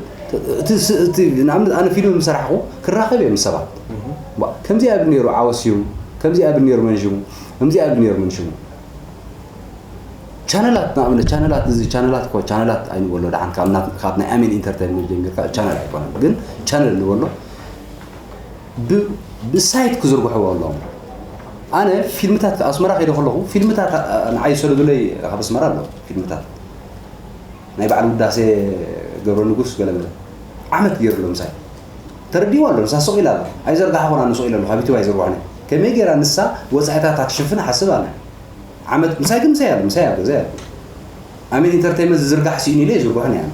እቲ ስ-፣ እቲ ንኣብነት ኣነ ፊልም ምስ ሰራሕኹ ክራኸብ እየ ምስ ሰባት። እህ። ዋ፣ ከምዚ ይብል ነይሩ ዓወት ስዩም፣ ከምዚ ይብል ነይሩ መንሽሙ፣ ከምዚ ይብል ነይሩ መንሽሙ። ቻነላት፣ ንኣብነት ቻነላት፣ እዚ ቻነላት እኮ ቻነላት ኣይንበሎ ደሓን፣ ካብ ናት-፣ ካብ ናይ ኣሜን ኢንተርቴይንመንት ጀሚርካ ቻነል ኣይኮነን፣ ግን ቻነል ንበሎ። ብ-፣ ብሳይት ክዝርግሕዎ ኣለዎም። ኣነ ፊልምታት ኣስመራ ከይደ ከለኹ ፊልምታት ኣ-፣ ኣ-፣ ንዓይ ዝሰደዱለይ ካብ ኣስመራ ኣለዉ ፊልምታት። ናይ በዓል ውዳሴ ገብረ ንጉስ ገለ ገለ ዓመት ገይሩ ኣሎ ምሳይ። ተረዲእዋ ኣሎ፣ ንሳ ስቕ ኢላ ኣላ። ኣይዘርጋሕኹን ኣነ ስቕ ኢለ ኣለኹ፣ ኣብ ዩቱብ ኣይዘርጋሕን እየ። ከመይ ገይራ ንሳ ወጻኢታታ ክሽፍን ሓስብ ኣነ። ዓመት ምሳይ ግን ምሳይ ኣሉ፣ ምሳይ ኣብ ገዛ ኣሉ። ኣሜን ኢንተርቴይንመንት ዝዝርጋሕ ስኢኑ ኢለ ይዝርግሖን እየ ኣነ።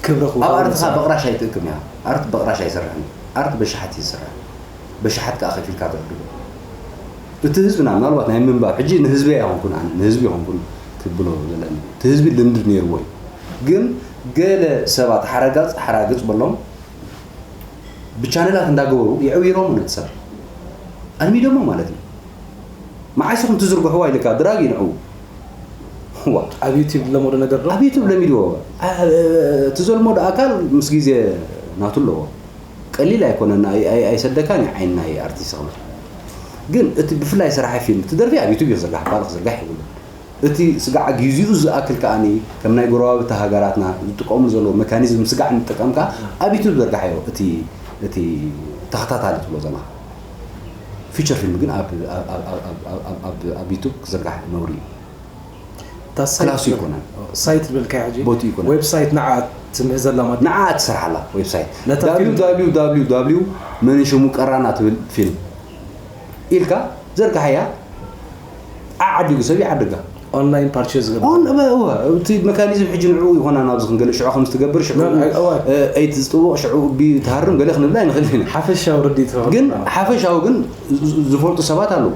ክብሪ ክቡር ኣብ ኣርትኻ ንሳ። በቕራሽ ኣይትእክም እያ። ኣርት በቕራሽ ኣይሰርሕን እዩ። ኣርት በሽሓት እዩ ዝስራሕ። በሽሓት ከኣ ከፊልካ ትዕድጎ። እቲ ህዝብና ምናልባት ናይ ምንባብ፣ ሕጂ ንህዝቢ ኣይኮንኩን ኣነ፣ ንህዝቢ ኣይኮንኩን ክብሎ ዘለኒ። እቲ ህዝቢ ልምዲ ነይርዎ እዩ። ግን ገለ ሰባት ሓረጋጽ፣ ሓራግጽ በሎም ብቻነላት እንዳገበሩ የዕዊሮም ነቲ ሰብ። ኣልሚዶሞ ማለት እዩ። መዓስ ኢኹም ትዝርግሕዋ ኢልካ ድራግ እዩ ንዕኡ። ዋ። ኣብ ዩቲዩብ ዝለመዶ ነገር ዶ? ኣብ ዩቲዩብ ለሚድዎ። ኣ-፣ እቲ ዘልመዶ ኣካል ምስ ግዜ ናቱ ኣለዎ። ቀሊል ኣይኮነን፣ ኣይ-፣ ኣይ-፣ ኣይሰደካን እዩ ዓይኒ ናይ ኣርቲስት ክብል። ግን እቲ ብፍላይ ስራሓይ ፊልም፣ እቲ ደርፊ ኣብ ዩቲዩብ እዩ ዝዝርጋሕ፣ ካልእ ክዝርጋሕ የብሉን። እቲ ስጋዕ ግዚኡ ዝኣክል ከኣኒ ከም ናይ ጎረባብቲ ሃገራትና ዝጥቀሙ ዘለዉ መካኒዝም ስጋዕ ንጥቀም ከኣ ኣብ ዩቲዩብ ዘርጋሕዮ እቲ፣ እቲ ተኸታታሊ ትብሎ ዘለኻ። ፊቸር ፊልም ግን ኣብ፣ ኣብ፣ ኣብ፣ ኣብ፣ ኣብ፣ ኣብ፣ ኣብ፣ ኣብ ዩቱብ ክዝርጋሕ ነውሪ እዩ። እታ ሳይት ክላሱ ዝብል-፣ ኣይኮነን። ሳይት ዝብልካዮ ሕጂ? ቦቲ ኣይኮነን። ዌብሳይት ንዓ ትምህዘላ ማለት ንዓ ትሰርሓላ ዌብሳይት። ነታ ፊልም W W W መን ሽሙ ቀራና ትብል ፊልም ኢልካ ዘርጋሕያ። ዓዓዲጉ ሰብ ይዓድጋ። ኦንላይን ፓርቸዝ ዝገብር። ኦን-፣ እወ፣ እወ፣ እቲ መካኒዝም ሕጂ ንዕኡ ይኾና ናብዚ ክንገለ ሽዑ ከም ዝትገብር ሽዑ፣ ና-፣ እወ። እ፣ ኣይት ዝጥውቕ ሽዑ ቢ ትሃርም ገለ ክንብላ ኣይንኽእል ኢና። ሓፈሻዊ ርድኢት ትህቦ። ግን ሓፈሻዊ ግን ዝ-፣ ዝ-፣ ዝፈልጡ ሰባት ኣለዉ።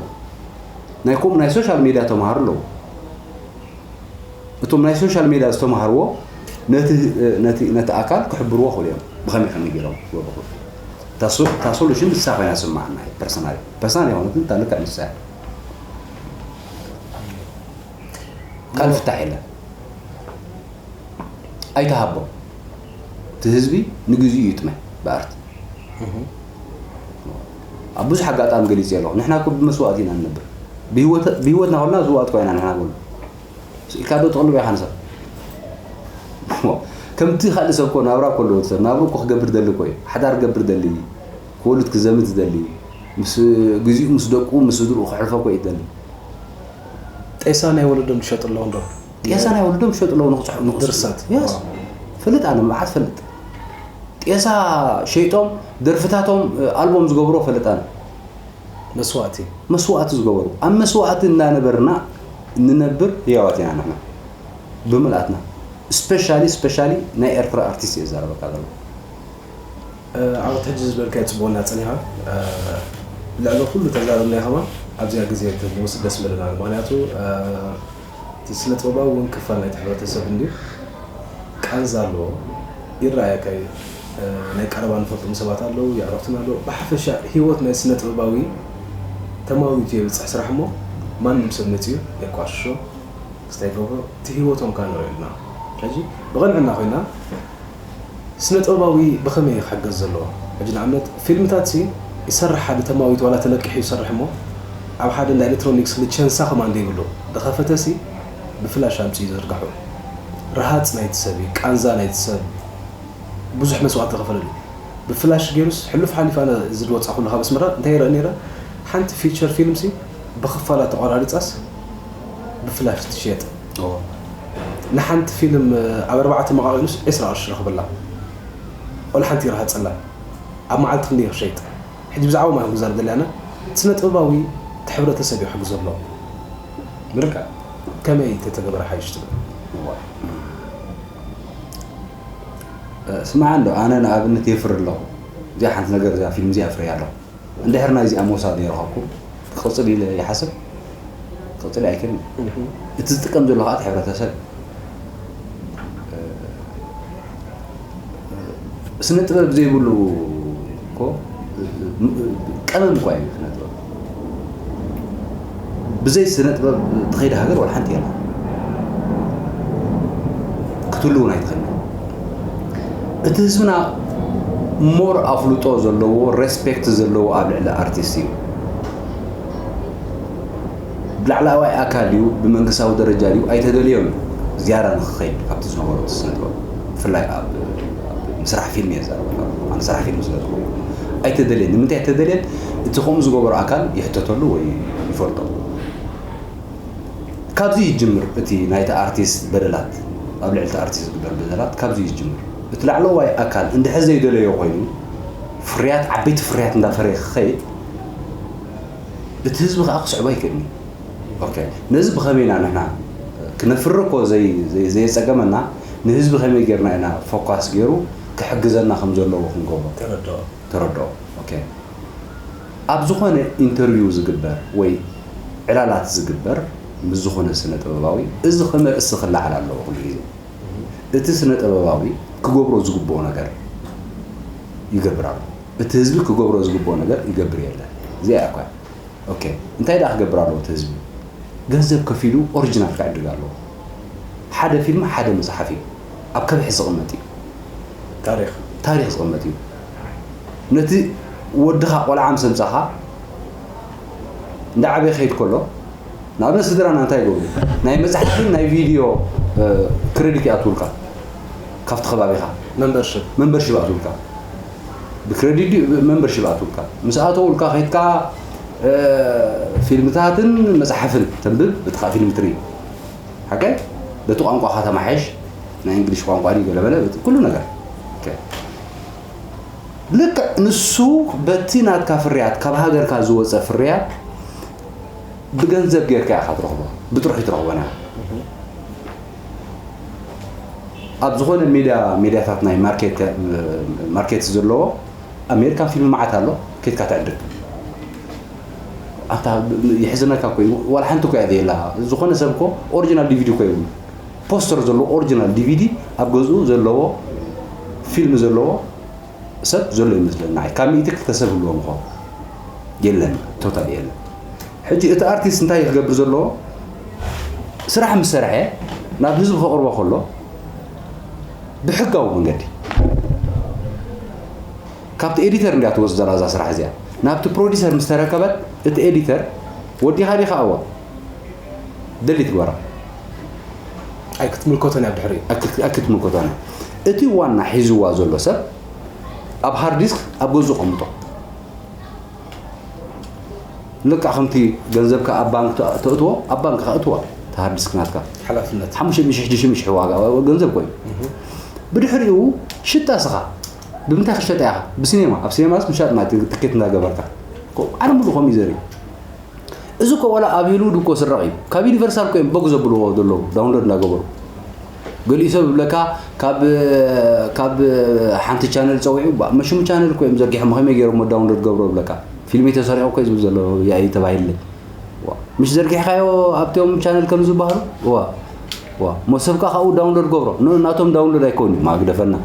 ናይ ከምኡ ናይ ሶሻል ሜድያ ተምሃሩ ኣለዉ። እቶም ናይ ሶሻል ሜድያ ዝተምሃርዎ ነቲ፣ ነቲ፣ ነቲ ኣካል ክሕብርዎ ክእሉ እዮም። ብኸመይ ከመይ ገይሮም ክገብሩ ክእሉ። እታ ሶ-፣ እታ ሶሉሽን ንሳ ኮይና ዝስምዓና እዩ። ፐርሰናል፣ ፐርሰናል የኾነትን እታ ልክዕ ንሳ እያ። ካልእ ፍታሕ የለን። ኣይተሃቦ። እቲ ህዝቢ ንግዚኡ ይጥመ ብኣርት። እህ። ኣብ ብዙሕ ኣጋጣሚ ገሊጸ ኣለኹ። ንሕና እኮ ብመስዋእቲ ኢና ንነብር። ብህይወት-፣ ብህይወትና ከለና ዝዋእት ኮይና ንሕና ንበሉ። ስኢልካ ዶ ትቕልቦ ኢኻ ንሰብ? ከምቲ ካልእ ሰብ እኮ ናብራ እኮ ኣለዎ እቲ ሰብ። ናብራ እኮ ክገብር ደሊ እኮ እዩ። ሓዳር ክገብር ደሊ፣ ክወልድ ክዘምት ዝደሊ፣ ምስ ግዚኡ፣ ምስ ደቁ፣ ምስ ስድርኡ ክሕልፎ እኮ እዩ ዝደሊ። ጤሳ ናይ ወለዶም ዝሸጡ ኣለዉ እንዶ? ጤሳ ናይ ወለዶም ዝሸጡ ኣለዉ ንኽጽሑ-፣ ንኽጽሑ-፣ ድርሰት። የስ። ዋው። ፈልጥ ኣነ፣ መዓት ፈልጥ። ጤሳ ሸይጦም፣ ደርፍታቶም፣ ኣልቦም ዝገብሮ ፈልጥ ኣነ። መስዋእቲ። መስዋእቲ ዝገበሩ። ኣብ መስዋእቲ እናነበርና እንነብር ህያዋት ኢና ንሕና። ብምልኣትና። ስፔሻሊ፣ ስፔሻሊ ናይ ኤርትራ ኣርቲስት እየ ዝዛረበካ ዘለኹ። እ፣ ዓወት ሕጂ ዝበልካዮ ጽቡቕና ጸኒኻ። እ፣ ልዕሊ ኩሉ ተዛረብናዮ ከማን ኣብዚኣ ግዜ እንተንወስድ ደስ ምበለና። ምኽንያቱ እቲ ስነ ጥበባዊ እውን ክፋል ናይቲ ሕብረተሰብ እንድዩ። ቃንዛ ኣለዎ፣ ይረኣየካ እዩ። ናይ ቀረባ ንፈልጦም ሰባት ኣለዉ፣ የዕረፍትና ኣለዉ። ብሓፈሻ ህይወት ናይ ስነ ጥበባዊ ተማዊቱ የብፅሕ ስራሕ እሞ ማንም ሰብ መፂኡ የቋሽሾ፣ ክስታይ ገብሮ፣ እቲ ህይወቶም ከኣ ንሪኦ ኣለና። ሕጂ ብቐንዕና ኮይና ስነ ጥበባዊ ብኸመይ እዩ ክሕገዝ ዘለዎ? ሕጂ ንኣብነት ፊልምታት ሲ ይሰርሕ፣ ሓደ ተማዊት ዋላ ተለቂሑ ይሰርሕ እሞ ኣብ ሓደ እንዳ ኤሌክትሮኒክስ ልቸንሳ ከማን ዘይብሉ ዝኸፈተ ሲ ብፍላሽ ኣምፅኡ ይዝርግሑ። ረሃፅ ናይቲ ሰብ እዩ፣ ቃንዛ ናይቲ ሰብ ብዙሕ መስዋእቲ ዝኸፈለሉ እዩ። ብፍላሽ ገይሩስ ሕሉፍ ሓሊፍ ኣነ እዚ ዝወፃ ኩሉ ካብ ኣስመራ እንታይ ይረአ ነይረ? ሓንቲ ፊቸር ፊልም ሲ ብኽፋላት ተቆራሪፃስ ብፍላሽ ትሽየጥ። ንሓንቲ ፊልም ኣብ ኣርባዕተ መቓቒሉስ ዕስራ ቅርሺ ረኽበላ። ቆልዓ ሓንቲ ይረሃፀላ። ኣብ መዓልቲ ክንደይ ክሸይጥ? ሕጂ ብዛዕባ ማይ ክዛረብ ደልያና ስነ ጥበባዊ እቲ ሕብረተሰብ እዩ ክሕግዞ ኣለዎ። ብርካ ከመይ ተተገበረ ሓይሽ ትብል? እዋ። ስማዕ እንዶ ኣነ ንኣብነት የፍር ኣለኹ። እዚኣ ሓንቲ ነገር እዚኣ ፊልም እዚኣ ኣፍርያ ኣለኹ። እንድሕር ናይ እዚኣ መውሳድ ነይርኻኩም ክቕፅል ኢለ ይሓስብ። ክቕፅል ኣይክእልን። እቲ ዝጥቀም ዘሎ ከዓ እቲ ሕብረተሰብ ስነ ጥበብ ዘይብሉ እኮ ቀመም እኳ እዩ ስነ ጥበብ። ብዘይ ስነ ጥበብ ትኸይድ ሃገር ወላ ሓንቲ የላ ክትህሉ እውን ኣይትኽእል። እቲ ህዝብና ሞር ኣፍልጦ ዘለዎ ሬስፔክት ዘለዎ ኣብ ልዕሊ ኣርቲስት እዩ። ብላዕላዋይ ኣካል እዩ፣ ብመንግስታዊ ደረጃ እዩ ኣይተደልዮም። ዝያዳ ንክኸይድ ካብቲ ዝነበሮ ስነ ጥበብ ብፍላይ ኣብ ምስራሕ ፊልም እየ ዛረበካ። ኣነ ስራሕ ፊልም ስለ ዝኾነ ኣይተደልየን። ንምንታይ ኣይተደልየን? እቲ ከምኡ ዝገበሮ ኣካል ይሕተተሉ ወይ ይፈልጦ። ካብዚ ይጅምር እቲ ናይቲ ኣርቲስት በደላት፣ ኣብ ልዕሊ እቲ ኣርቲስት ዝግበር በደላት ካብዚ ይጅምር። እቲ ላዕለዋይ ኣካል እንድሕር ዘይደለዮ ኮይኑ ፍርያት፣ ዓበይቲ ፍርያት እንዳፈረየ ክኸይድ እቲ ህዝቢ ከዓ ክስዕቦ ኣይክእልን እዩ። ኦኬ፣ ነዚ ብኸመይ ኢና ንሕና ክነፍሪ እኮ ዘይ-፣ ዘይ-፣ ዘየፀገመና፣ ንህዝቢ ከመይ ጌርና ኢና ፎካስ ገይሩ ክሕግዘና ከም ዘለዎ ክንገብሮ ተረድኦ። ተረድኦ። ኦኬ፣ ኣብ ዝኾነ ኢንተርቪው ዝግበር ወይ ዕላላት ዝግበር ምስ ዝኾነ ስነ ጥበባዊ እዚ ከም ርእሲ ክለዓል ኣለዎ ኩሉ ግዜ። እቲ ስነ ጥበባዊ ክገብሮ ዝግብኦ ነገር ይገብር ኣሎ። እቲ ህዝቢ ክገብሮ ዝግብኦ ነገር ይገብር የለን። እዚኣ እያ እኳ። ኦኬ፣ እንታይ ደኣ ክገብር ኣለዎ እቲ ህዝቢ? ገንዘብ ከፊሉ ኦሪጂናል ክዕድግ ኣለዎ። ሓደ ፊልም ሓደ መፅሓፍ እዩ። ኣብ ከብሒ ዝቕመጥ እዩ። ታሪኽ። ታሪኽ ዝቕመጥ እዩ። ነቲ ወድኻ ቆልዓ ምስ ኣምጻኻ እንዳዓበየ ክኸይድ ከሎ ንኣብነት ስድራና እንታይ ይገብሩ? ናይ መፅሓፍን ናይ ቪድዮ ክሬዲት ይኣትውልካ ካብቲ ከባቢኻ። መንበርሽፕ። መንበርሽፕ ይኣትውልካ። ብክሬዲት ድዩ መንበርሽፕ ይኣትውልካ? ምስ ኣተውልካ ከይድካ ፊልምታትን መፅሓፍን ተንብብ፣ በቲ ከዓ ፊልም ትርኢ። ሓቀይ? በቲ ቋንቋኻ ተማሓሽ፣ ናይ እንግሊሽ ቋንቋ ድዩ ገለመለ፣ በቲ ኩሉ ነገር። ኦኬ። ልክዕ ንሱ በቲ ናትካ ፍርያት፣ ካብ ሃገርካ ዝወፀ ፍርያት ብገንዘብ ጌርካ ኢኻ ትረኽቦ፣ ብጥርሑ ትረኽቦን ኢኻ። ኣብ ዝኾነ ሜድያ፣ ሜድያታት ናይ ማርኬት፣ ማርኬት ዘለዎ ኣሜሪካን ፊልም መዓት ኣሎ፣ ኬድካ ትዕድግ። ኣታ ይሕዝነካ እኮ እዩ፣ ዋላ ሓንቲ እኮ እያ ዘየላ። ዝኾነ ሰብ እኮ ኦሪጂናል ዲቪዲ እኮ የብሉ። ፖስተር ዘለዎ ኦሪጂናል ዲቪዲ ኣብ ገዝኡ ዘለዎ ፊልም ዘለዎ ሰብ ዘሎ ይመስለና። ካብ ሚእቲ ክልተ ሰብ ህልዎም ይኸውን። የለን፣ ቶታል የለን። ሕጂ እቲ ኣርቲስት እንታይ ክገብር ዘለዎ? ስራሕ ምስ ሰርሐ ናብ ህዝቢ ከቕርቦ ከሎ ብሕጋዊ መንገዲ ካብቲ ኤዲተር እንድያ ትወስድ ዘላ እዛ ስራሕ እዚኣ። ናብቲ ፕሮዲሰር ምስ ተረከበት እቲ ኤዲተር ወዲኻ ዲኻ? እወ። ደሊት ግበራ። ኣይክትምልከቶን እያ ብድሕሪኡ። ኣይክት-፣ ኣይክትምልከቶን እያ። እቲ ዋና ሒዝዋ ዘሎ ሰብ ኣብ ሃርድ ዲስክ ኣብ ገዝኡ ቀምጦ። ልክዕ ከምቲ ገንዘብካ ኣብ ባንክ ተ-፣ ተእትዎ፣ ኣብ ባንክ ከእትዋ። እቲ ሃርድ ዲስክ ናትካ። ሓላፍነት። ሓሙሽተ ሚእቲ ሽሕ፣ ሽዱሽተ ሚእቲ ሽሕ ዋጋ ገንዘብ ኮይኑ። እህ። ብድሕሪኡ ሽጣ ስኻ ብምንታይ ክሸጣ ኢኻ? ብሲኔማ። ኣብ ሲኔማስ ምሻጥ ማለት እዩ፣ ትኬት እንዳገበርካ። ኮ-፣ ዓለም ሙሉ ከምኡ እዩ ዘርኢ። እዚ እኮ ዋላ ኣብ ሆሊውድ እኮ ስረቕ እዩ። ካብ ዩኒቨርሳል እኮ እዮም ቦግ ዘብልዎ ዘለዉ፣ ዳውንሎድ እንዳገበሩ። ገሊኡ ሰብ ይብለካ፣ ካብ፣ ካብ ሓንቲ ቻነል ጸዊዑ፣ ባ-፣ መሽሙ ቻነል እኮ እዮም ዘርጊሖሞ፣ ከመይ ገይሮሞ ዳውንሎድ ገብሮ ይብለካ። ፊልመይ ተሰሪቑ እኮ እዩ ዝብል ዘሎ፣ ያኢ ተባሂሉለይ። ዋ፣ ምሽ ዘርጊሕካዮ ኣብቲኦም ቻነል ከም ዝበሃሉ? ዋ፣ ዋ፣ ሞ ሰብካ ካብኡ ዳውንሎድ ገብሮ። ኖ፣ ናቶም ዳውንሎድ ኣይኮን እዩ፣ ማግደፈና።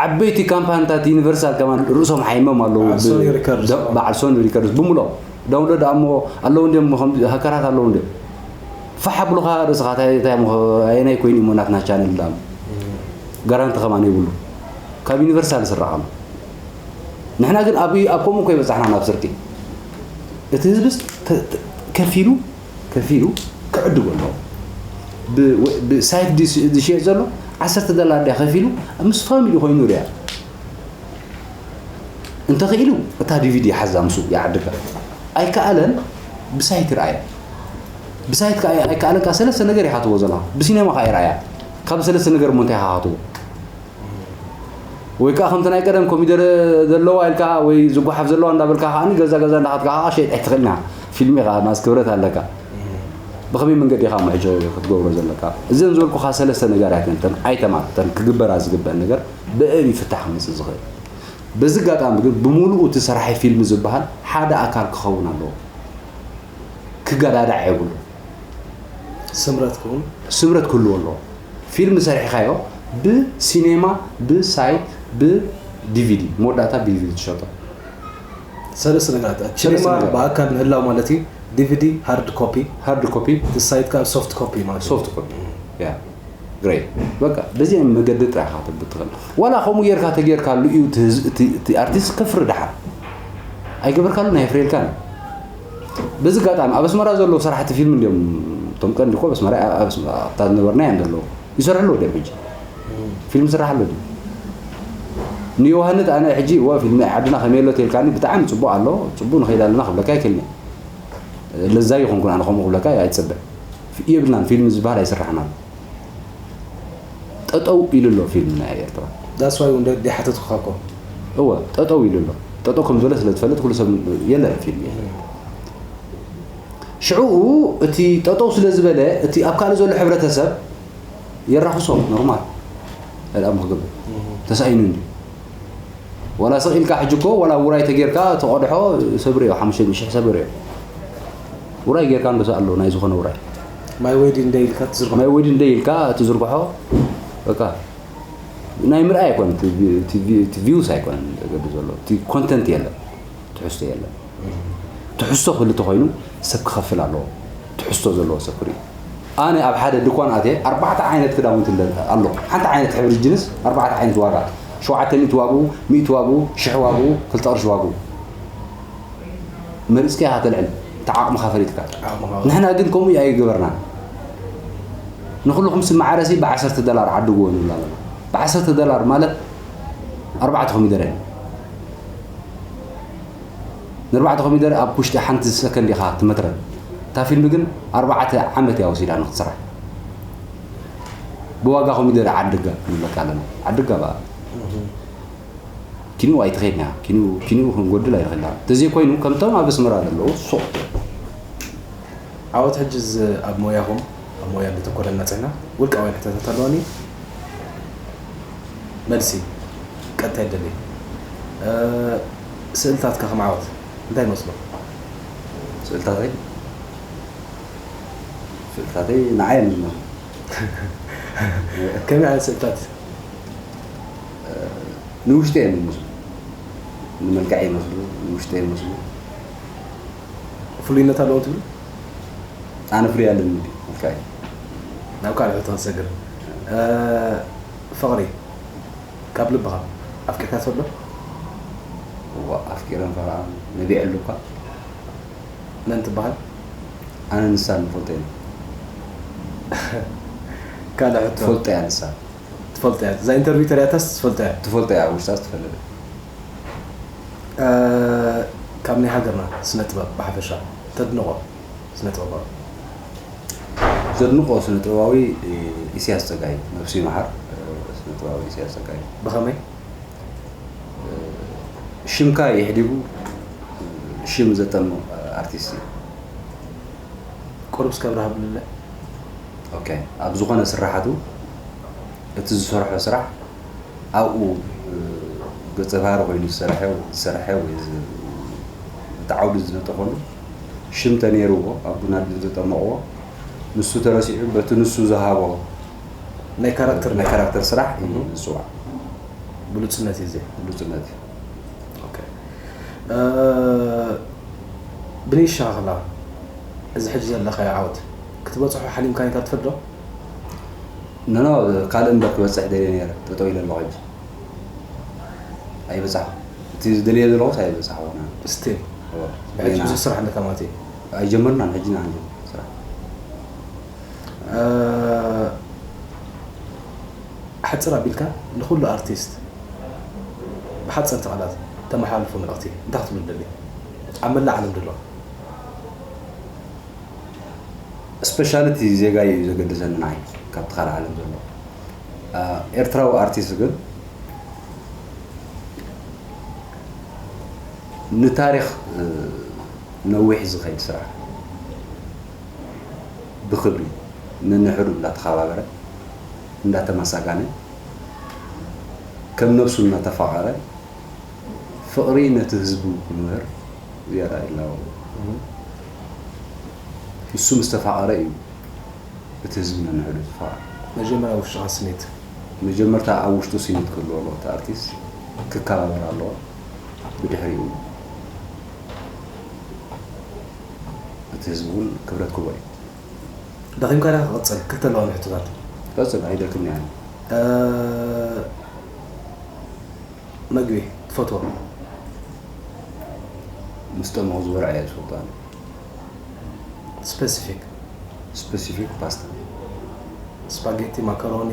ዓበይቲ ካምፓኒታት ዩኒቨርሳል ከማን ርእሶም ሓይሞም ኣለዉ። በዓል ብ-፣ ሶኒ ሪከርድስ። ደ-፣ በዓል ሶኒ ሪከርድስ ብምልኦም ዳውንሎድ ኣሞ ኣለዉ እንዲኦም፣ ከም ሃከራት ኣለዉ እንዲኦም። ፋሕ ኣብሉኻ ርእስኻ፣ እንታይ፣ እንታይ እሞ፣ ኣየናይ ኮይኑ እሞ ናትና ቻነል ዳም? ጋራንቲ ከማን የብሉ። ካብ ዩኒቨርሳል ዝስራሕ ኣሎ። ንሕና ግን ኣብ፣ ኣብ ከምኡ እኮ ይበጻሕና ናብ ስርቂ። እቲ ህዝብስ ተ-፣ ተ-፣ ከፊሉ፣ ከፊሉ ክዕድጎ ኣለዎ። ብ-፣ ወ-፣ ብሳይት ድስ-፣ ዝሽየጥ ዘሎ ዓሰርተ ዶላር ድያ ከፊሉ ምስ ፋሚሊ ኮይኑ ርያ። እንተኽኢሉ እታ ዲቪዲ ሓዛ ምስኡ ይዓድጋ። ኣይከኣለን ብሳይት ይርኣያ። ብሳይት ከኣ ኣይከኣለን ከኣ ሰለስተ ነገር ይሓትዎ ዘለኻ። ብሲኔማ ከኣ ይርኣያ። ካብ ሰለስተ ነገር እሞ እንታይ ኢኻ ክትህቦ? ወይ ከኣ ከምቲ ናይ ቀደም ኮሚደረ ዘለዋ ኢልካ ወይ ዝጓሓፍ ዘለዋ እንዳበልካ ከኣ ገዛ ገዛ እንዳኸድካ ከኣ ሸይጥ ኣይትኽእልን ኢኻ። ፊልም ኢኻ፣ ማስ ክብረት ኣለካ። ብኸመይ መንገዲ ኢኻ እሞ ሕጂ ክትገብሮ ዘለካ? እዘን ዝበልኩኻ ሰለስተ ነገር እየን፣ እተን ኣይተማን፣ እተን ክግበራ ዝግበአን ነገር ብእብ ይፍታሕ ክመጽእ ዝኽእል። በዚ ኣጋጣሚ ግን ብምሉኡ እቲ ሰራሒ ፊልም ዝበሃል ሓደ ኣካል ክኸውን ኣለዎ። ክገዳዳዕ የብሉ። ስምረት ክውን። ስምረት ክህልዎ ኣለዎ። ፊልም ሰሪሕካዮ ብሲኔማ፣ ብሳይት፣ ብዲቪዲ፣ መወዳእታ ብዲቪዲ ትሸጦ። ሰለስተ ነገራት። ሰለስተ ሲኔማ ነገራት። ብኣካል ምህላው ማለት እዩ። ዲቪዲ ሃርድ ኮፒ። ሃርድ ኮፒ። እቲ ሳይት ከዓ ሶፍት ኮፒ ማለት እዩ። ሶፍት ኮፒ። ያ። ግሬት። በቃ በዚኦም መገዲ ጥራሕ ኢኻ ክትብል ትኽእል። ዋላ ከምኡ ጌርካ ተጌርካሉ እዩ እቲ ህዝ-፣ እቲ፣ እቲ ኣርቲስት ከፍሪ ደሓር። ኣይገበርካሉን ኣየፍርየልካን። በዚ ኣጋጣሚ ኣብ ኣስመራ ዘለዉ ሰራሕቲ ፊልም እንዲዮም እቶም ቀንዲ እኮ ኣብ ኣስመራ፣ ኣብ ኣስመራ ኣብታ ዝነበርና እዮም ዘለዉ። ይሰርሑ ኣለዉ ድዮም ሕጂ? ፊልም ይስራሕ ኣሎ ድዩ? ንዮሃንስ ኣነ ሕጂ እወ ፊልም ዓድና ከመይ ኣሎ ተልካኒ ብጣዕሚ ጽቡቕ ኣሎ፣ ጽቡቕ ንኸይድ ኣለና ክብለካ ይክእልኒ። ለዛ ይኹንኩን ኣነ ከምኡ ክብለካ ኣይጽበ። የብልናን፣ ፊልም ዝበሃል ኣይስራሕናን። ጠጠው ኢሉ ኣሎ ፊልም ናይ ኤርትራ። ዳስ ዋይ እውን ደ-፣ ደሓተትኩኻ እኮ። እወ፣ ጠጠው ኢሉ ኣሎ። ጠጠው ከም ዝበለ ስለ ዝፈልጥ ኩሉ ሰብ የለን ፊልም የለን። ሽዑኡ እቲ ጠጠው ስለ ዝበለ እቲ ኣብ ካልእ ዘሎ ሕብረተሰብ የራኽሶ ኖርማል። ኣልኣም ክገብር። ተሳኢኑ እንዲ። ዋላ ስቕ ኢልካ ሕጂ እኮ ዋላ ውራይ ተጌርካ ተቐድሖ ሰብርዮ፣ ሓሙሽተ ሚእቲ ሽሕ ሰብርዮ። ውራይ ጌርካ እንዶ ሰኣሎ ናይ ዝኾነ ውራይ። ማይ ዌዲንግ ደይ ኢልካ ትዝርግሖ። ማይ ዌዲንግ ደይ ኢልካ ትዝርግሖ። በቃ ናይ ምርኣይ ኣይኮነን፣ እቲ ቪ-፣ እቲ ቪ-፣ እቲ ቪውስ ኣይኮነን ዘገድስ ዘሎ። እቲ ኮንተንት የለን። ትሕዝቶ የለን። ትሕዝቶ ክህሉ ተኾይኑ ሰብ ክኸፍል ኣለዎ። ትሕዝቶ ዘለዎ ሰብ ክርኢ። ኣነ ኣብ ሓደ ድኳን ኣትየ ኣርባዕተ ዓይነት ክዳውንቲ እንደ-፣ ኣሎ። ሓንቲ ዓይነት ሕብሪ ጅንስ ኣርባዕተ ዓይነት ዋጋ። ሸውዓተ ሚእቲ ዋግኡ፣ ሚእቲ ዋግኡ፣ ሽሕ ዋግኡ፣ ክልተ ቅርሺ ዋግኡ። መሪጽካ ኢኻ ተልዕል። እቲ ዓቕምኻ ፈሊጥካ። ዓቕምኻ። ንሕና ግን ከምኡ ኣይገበርናን። ንኹልኹም ስም ማዕረሲ ብዓሰርተ ዶላር ዓድግዎ ንብል ኣለና። ብዓሰርተ ዶላር ማለት ኣርባዕተ ኮሚደረ እዩ። ንኣርባዕተ ኮሚደረ ኣብ ውሽጢ ሓንቲ ሰከንድ ኢኻ ትመትረን። እታ ፊልም ግን ኣርባዕተ ዓመት እያ ወሲዳ ንክትስራሕ። ብዋጋ ኮሚደረ ዓድጋ ንብለካ ኣለና። ዓድጋ በኣ። ኪንኡ ኣይትኸድና። ኪንኡ፣ ኪንኡ ክንጎድል ኣይንኽእልና። እንተዘይኮይኑ ከምቶም ኣብ ኣስመራ ዘለዉ ሱቕ። ዓወት። ሕጂ እዚ ኣብ ሞያኹም፣ ኣብ ሞያ እንተተኮረ እናጽሕና፣ ውልቃውያን ሕቶታት ኣለዋኒ። መልሲ ቀጥታ ይደሊ። እ፣ ስእልታትካ ከም ዓወት እንታይ ይመስሉ? ስእልታተይ? ስእልታተይ ንዓይ እዮም ዝመስሉ። ከመይ ዓይነት ስእልታት? እ፣ ንውሽጢ እዮም ዝመስሉ። ንመልክዕ ይመስሉ፣ ንውሽጢ ይመስሉ። ፍሉይነት ኣለዎም ትብሉ? ኣነ ፍሉይ ኣለኒ ድዩ? መልክዐይ። ናብ ካልእ ሕቶ ክንሰግር። እ፣ ፍቕሪ ካብ ልብኻ ኣፍቂርካ ትፈልጥ ዶ? እዋ፣ ኣፍቂረን ፈራን ነቢዐሉ እኳ። መን ትበሃል? ኣነ ንሳ ንፈልጦ ኢና። ካልእ ሕቶ። ትፈልጦ እያ ንሳ። ትፈልጦ እያ። እዛ ኢንተርቪው ተሪኣታስ ትፈልጦ እያ? ትፈልጦ እያ፣ ኣብ ውሽጣስ ትፈልጥ። እ፣ ካብ ናይ ሃገርና ስነ ጥበብ ብሓፈሻ ተድንቖ ስነ ጥበባዊ? ዘድንቖ ስነ ጥበባዊ፣ እ፣ ኢሳያስ ጸጋይ፣ ነብሱ ይምሓር፣ እ፣ ስነ ጥበባዊ ኢሳያስ ጸጋይ። ብኸመይ? እ፣ ሽምካ የሕዲጉ፣ እ፣ ሽም ዘጠምቕ ኣርቲስት እዩ። ቁሩብ እስከ ኣብርሃ ብሉለይ። ኦኬ፣ ኣብ ዝኾነ ስራሓቱ እቲ ዝሰርሖ ስራሕ ኣብኡ፣ እ፣ ገጸ ባህሪ ኮይኑ ዝሰርሐ፣ ዝሰርሐ ወይ ዝ-፣ እቲ ዓውዲ ዝነጠፈሉ ሽም ተነይርዎ፣ ኣቡና ኣዲኡ ዘጠመቕዎ፣ ንሱ ተረሲዑ በቲ ንሱ ዝሃቦ ናይ ካራክተር ናይ ካራክተር ስራሕ እዩ ዝፅዋዕ። ብሉፅነት እዩ። ብሉፅነት እዩ። ብንሻኽላ እዚ ሕጂ ዘለኻዮ ዓወት ክትበፅሖ ሓሊምካ ኢንካ ትፈልጥ ዶ? ነኖ ካልእ እምበር ክበፅሕ ደልየ ነይረ፣ ጠጠው ኢለ ኣለኹ። ሕጂ ኣይበፃኹ፣ እቲ ዝደልየ ዘለኹስ ኣይበፃኹ። ስቲል ሕጂ ብዙሕ ስራሕ ኣለካ ማለት እዩ። ኣይጀመርናን፣ ሕጂ ኢና ንጀምር ስራሕ። ሓፅር ኣቢልካ ንኩሉ ኣርቲስት ብሓፀርቲ ቃላት ተመሓላልፎ መልእኽቲ እንታይ ክትብል ደሊ ኣብ መላእ ዓለም ዘሎ? ስፔሻል እቲ ዜጋ እዩ ዘገድሰኒ ንዓይ ካብቲ ካልእ ዓለም ዘሎ። ኤርትራዊ ኣርቲስት ግን ንታሪኽ ነዊሕ ዝኸይድ ስራሕ ብክብሪ ነንሕዱ እንዳተኸባበረ እንዳተመሳጋነ ከም ነብሱ እናተፋቐረ ፍቕሪ ነቲ ህዝቡ ክምህር ዝያዳ ይላወ። ንሱ ምስ ተፋቐረ እዩ እቲ ህዝቢ ነንሕዱ ዝፋቐር። መጀመርያ ውሽጥኻ ስኒት መጀመርታ ኣብ ውሽጡ ስኒት ክህልዎ ኣለዎ። እቲ ኣርቲስት ክከባበር ኣለዎ። ብድሕሪኡ እቲ ህዝቢ እውን ክብረት ክህቦ እዩ። ደኺምካ ዳ ክቕፅል ክልተ ኣለዋ ሕቶታት። ቀፅል ኣይደክም እያ። መግቢ ትፈትዎ? ምስ ጠመኹ ዝበልዐ እየ ዝፈትዋ። ስፔሲፊክ ስፔሲፊክ ፓስታ። ስፓጌቲ፣ ማካሮኒ፣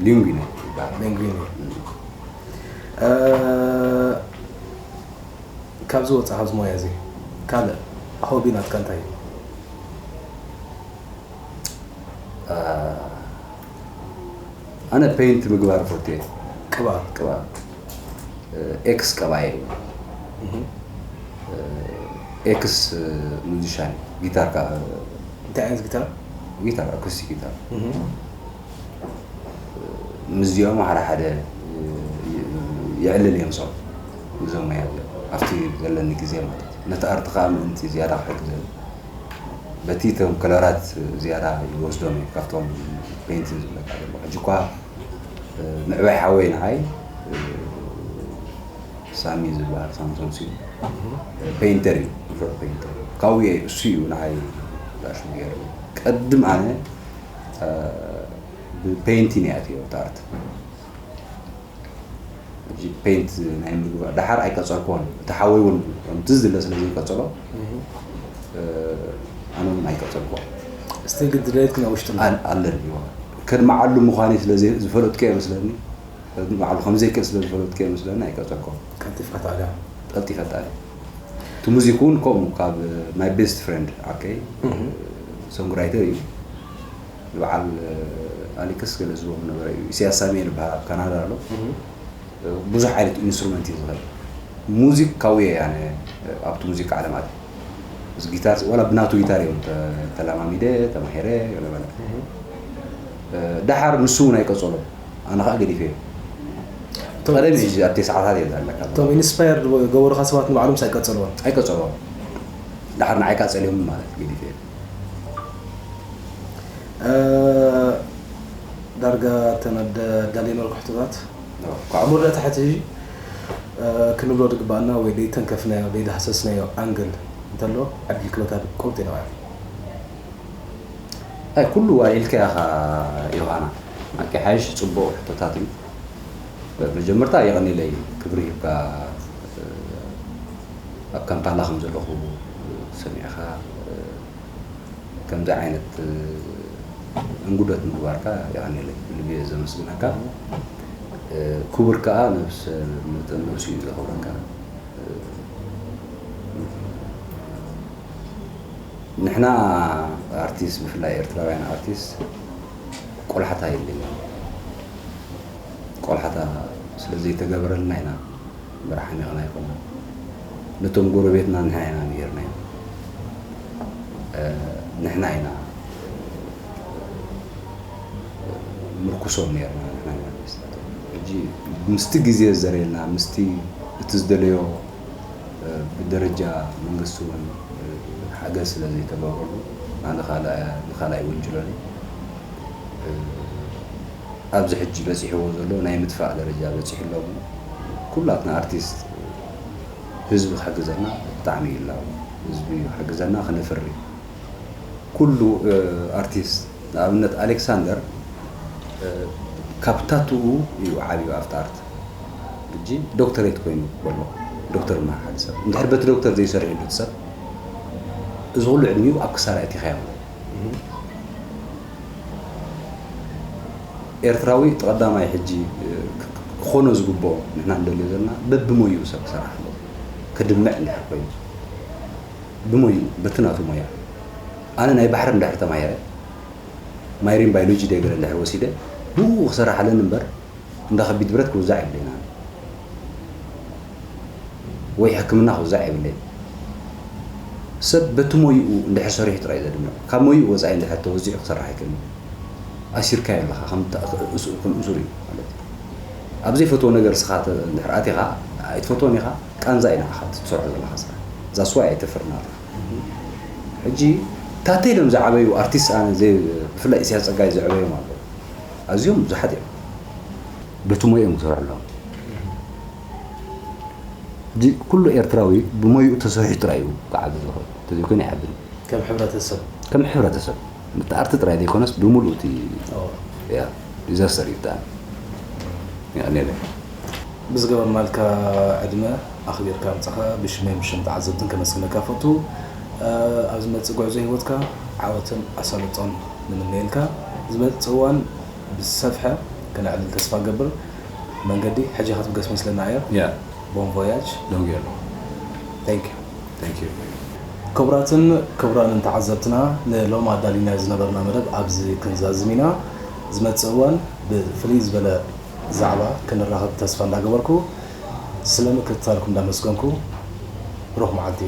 ሊንጉኒ ይበሃል። ሊንጉኒ። ካብዚ ወፃ ካብዚ ሞያ እዚ ካልእ ሆቢ ናትካ እንታይ እዩ? ኣነ ፔይንት ምግባር ፈትየ። ቅባ ቅባ ኤክስ ቀባየ። ኤክስ ሙዚሻን ጊታር ከ እንታይ ዓይነት ጊታር? ጊታር ኣኩስቲክ ጊታር ምስዚኦም ሓደ ሓደ የዕልል እዮም። ሰው እዞም ያ ኣብቲ ዘለኒ ግዜ ማለት እዩ። ነቲ ኣርት ከዓ ምእንቲ ዝያዳ ክሕግዘ በቲ እቶም ከለራት ዝያዳ ይወስዶም እዩ ካብቶም ፔይንቲን ዝብለካ ዘሎ። ሕጂ እኳ ምዕባይ ሓወይ ንዓይ ሳሚ ዝበሃል ሳምሶን ሲ ፔይንተር እዩ። ፕሮፌሽናል ፔይንተር ካብኡ እየ እሱ እዩ ንዓይ ዳሽ ገይሩ። ቀድም ኣነ ብፔይንቲን እየ ኣትዮ እቲ ኣርት። ፔይንት ናይ ምግባር ደሓር ኣይቀፀልኩዎን። እቲ ሓወይ እውን ከምቲ ዝድለ ስለ ዘይቀፀሎ ኣነ እውን ኣይቀፀልኩዎን። ስቲል ግን ድሌት ግን ኣብ ውሽጥና ኣለኒ። ከድሚ ዓሉ ምዃነይ ስለ ዝፈለጥኩ እየ መስለኒ። ዓሉ ከም ዘይክእል ስለ ዝፈለጥኩ እየ መስለኒ ኣይቀፀልኩዎን። ቀልጢፍካ ተኣልያ። ቀልጢፈ ተኣልየ። እቲ ሙዚክ እውን ከምኡ ካብ ማይ ቤስት ፍሬንድ ዓርከይ ሶንግራይተር እዩ። ንበዓል ኣሊክስ ገለ ዝቦም ነበረ እዩ። ኢሳያስ ሳሙኤል ይበሃል ኣብ ካናዳ ኣሎ። ብዙሕ ዓይነት ኢንስትሩመንት እዩ ዝኽእል። ሙዚክ ካብኡ እየ ኣነ ኣብቲ ሙዚቃ ዓለም ኣትየ። እዚ ጊታር ዋላ ብናቱ ጊታር እዮም ተለማሚደ ተማሂረ ገለ በለ። ደሓር ንሱ እውን ኣይቀጸሎ ኣነ ከዓ ገዲፈዮ። ቀደም እዩ ኣብቲ ሰዓታት እየ ዘለካ። እቶም ኢንስፓየርድ ገበሩኻ ሰባት ንባዕሎም ኣይቀጸልዎን። ኣይቀጸሎ ደሓር ንዓይ ከዓ ጸልዮም ማለት ገዲፈዮ። ዳርጋ ተን ኣዳለይናልኩ ሕቶታት ካብ መወዳእታ ሕጂ ክንብሎ ዝግባኣና ወይ ደይተንከፍናዮ ደይዳህሰስናዮ ኣንግል እንተሎ ዕድል ክበካ ቆልጥ ኢና። ኣይ ኩሉ ኣልዒልካ ኢኻ ዮሃና። ኣቂ ሓይሽ ጽቡቕ ሕቶታት እዩ። መጀመርታ የቐኒለይ ክብሪ ሂብካ ኣብ ካምፓላ ከም ዘለኹ ሰሚዕኻ ከምዚ ዓይነት እንጉደት ምግባርካ የቐኒለይ ብልቢ እየ ዘመስግነካ። ክቡር ከዓ ነብሲ እዩ ዘኽብረካ። ንሕና ኣርቲስት ብፍላይ ኤርትራውያን ኣርቲስት ቆልሓታ የለን። ቆልሓታ ስለ ዘይተገበረልና ኢና እምበር ሓሚቕና ኣይኮናን። ነቶም ጎረቤትና ንሕና ኢና ነይርናዮም። ንሕና ኢና ምርኩሶም ነይርና ንሕና ኢና ንመስላቶም። ሕጂ ምስቲ ግዜ ዘርእየልና ምስቲ እቲ ዝደለዮ ብደረጃ መንግስቲ እውን ሓገዝ ስለ ዘይተገበረሉ ኣነ ንኻልኣይ ወንጅለኒ ኣብዚ ሕጂ በፂሕዎ ዘሎ ናይ ምጥፋእ ደረጃ በፂሑ ኣሎ። ኩላትና ኣርቲስት ህዝቢ ክሕግዘና ብጣዕሚ ይላቦ። ህዝቢ ክሕግዘና ክነፍሪ ኩሉ ኣርቲስት ንኣብነት ኣሌክሳንደር ካብ ታትኡ እዩ ዓብዩ ኣብቲ ኣርት ሕጂ ዶክተሬት ኮይኑ በሎ። ዶክተር መሓል ሰብ እንድሕር በቲ ዶክተር ዘይሰሪሕሉ ሰብ እዚ ኩሉ ዕድሚኡ ኣብ ክሳራ እቲኻዮ። ኤርትራዊ ተቐዳማይ ሕጂ ክኾኖ ዝግብኦ ንሕና እንደልዮ ዘለና በብሞይኡ ሰብ ክሰርሕ ኣለዎ። ክድምዕ እንድሕር ኮይኑ ብሞይኡ በቲ ናቱ ሞያ ኣነ ናይ ባሕሪ እንድሕር ተማሂረ ማይሪን ባዮሎጂ ደገለ እንድሕር ወሲደ ብኡ ክሰርሕ ኣለኒ እምበር እንዳ ከቢድ ብረት ክውዛዕ የብለይና ወይ ሕክምና ክውዛዕ የብለይ። ሰብ በቲ ሞይኡ እንድሕር ሰሪሑ ጥራይ ዘድምዕ ካብ ሞይኡ ወፃኢ እንድሕር ተወዚዑ ክሰርሕ ኣይክእልን። ኣሲርካዮ ኣለኻ ከም እሱር እዩ ማለት እዩ። ኣብ ዘይፈትዎ ነገር እስኻ እንድሕር ኣቲኻ ኣይትፈትዎን ኢኻ። ቃንዛ እዩ ንዓኻ ትሰርሖ ዘለኻ ስራሕ እዛ ስዋይ ኣይተፍርና ኣለኻ። ሕጂ ታተይ ኢሎም ዝዓበዩ ኣርቲስት ኣነ ብፍላይ ኢሳያስ ፀጋይ ዘዕበዮም ኣለዉ። ኣዝዮም ብዙሓት እዮም። በቲ ሞይኦም ክሰርሑ ኣለዎም። ሕጂ ኩሉ ኤርትራዊ ብሞይኡ ተሰሪሑ ጥራይ እዩ ክዓቢ ዝኽእል። ተዘይኮይኑ ኣይዓብን። ከም ሕብረተሰብ ከም ሕብረተሰብ እቲ ኣርቲ ጥራይ ዘይኮነስ ብምሉእ እቲ ያ ዲዛስተር እዩ ብጣዕሚ ያ ኔለ ብዝገበርናልካ ዕድመ ኣኽቢርካ ምጻኻ ብሽመይ ብሽም ተዓዘብትን ከመስግነካ ፈቱ። ኣብ ዝመጽእ ጉዕዞ ህይወትካ ዓወትን ኣሳልጦን ንምነየልካ። ዝመጽእ እዋን ብዝሰፍሐ ክነዕልል ተስፋ ገብር። መንገዲ ሕጂ ክትብገስ መስለና እያ። ያ ቦን ቮያጅ። ደንጉ ያለው Thank you። Thank you። ክቡራትን ክቡራንን ተዓዘብትና ንሎም ኣዳሊና ዝነበርና መደብ ኣብዚ ክንዛዝም ኢና። ዝመፅእ እዋን ብፍልይ ዝበለ ዛዕባ ክንራኸብ ተስፋ እንዳገበርኩ ስለ ምክትታልኩም እንዳመስገንኩ ብሩኽ መዓልቲ።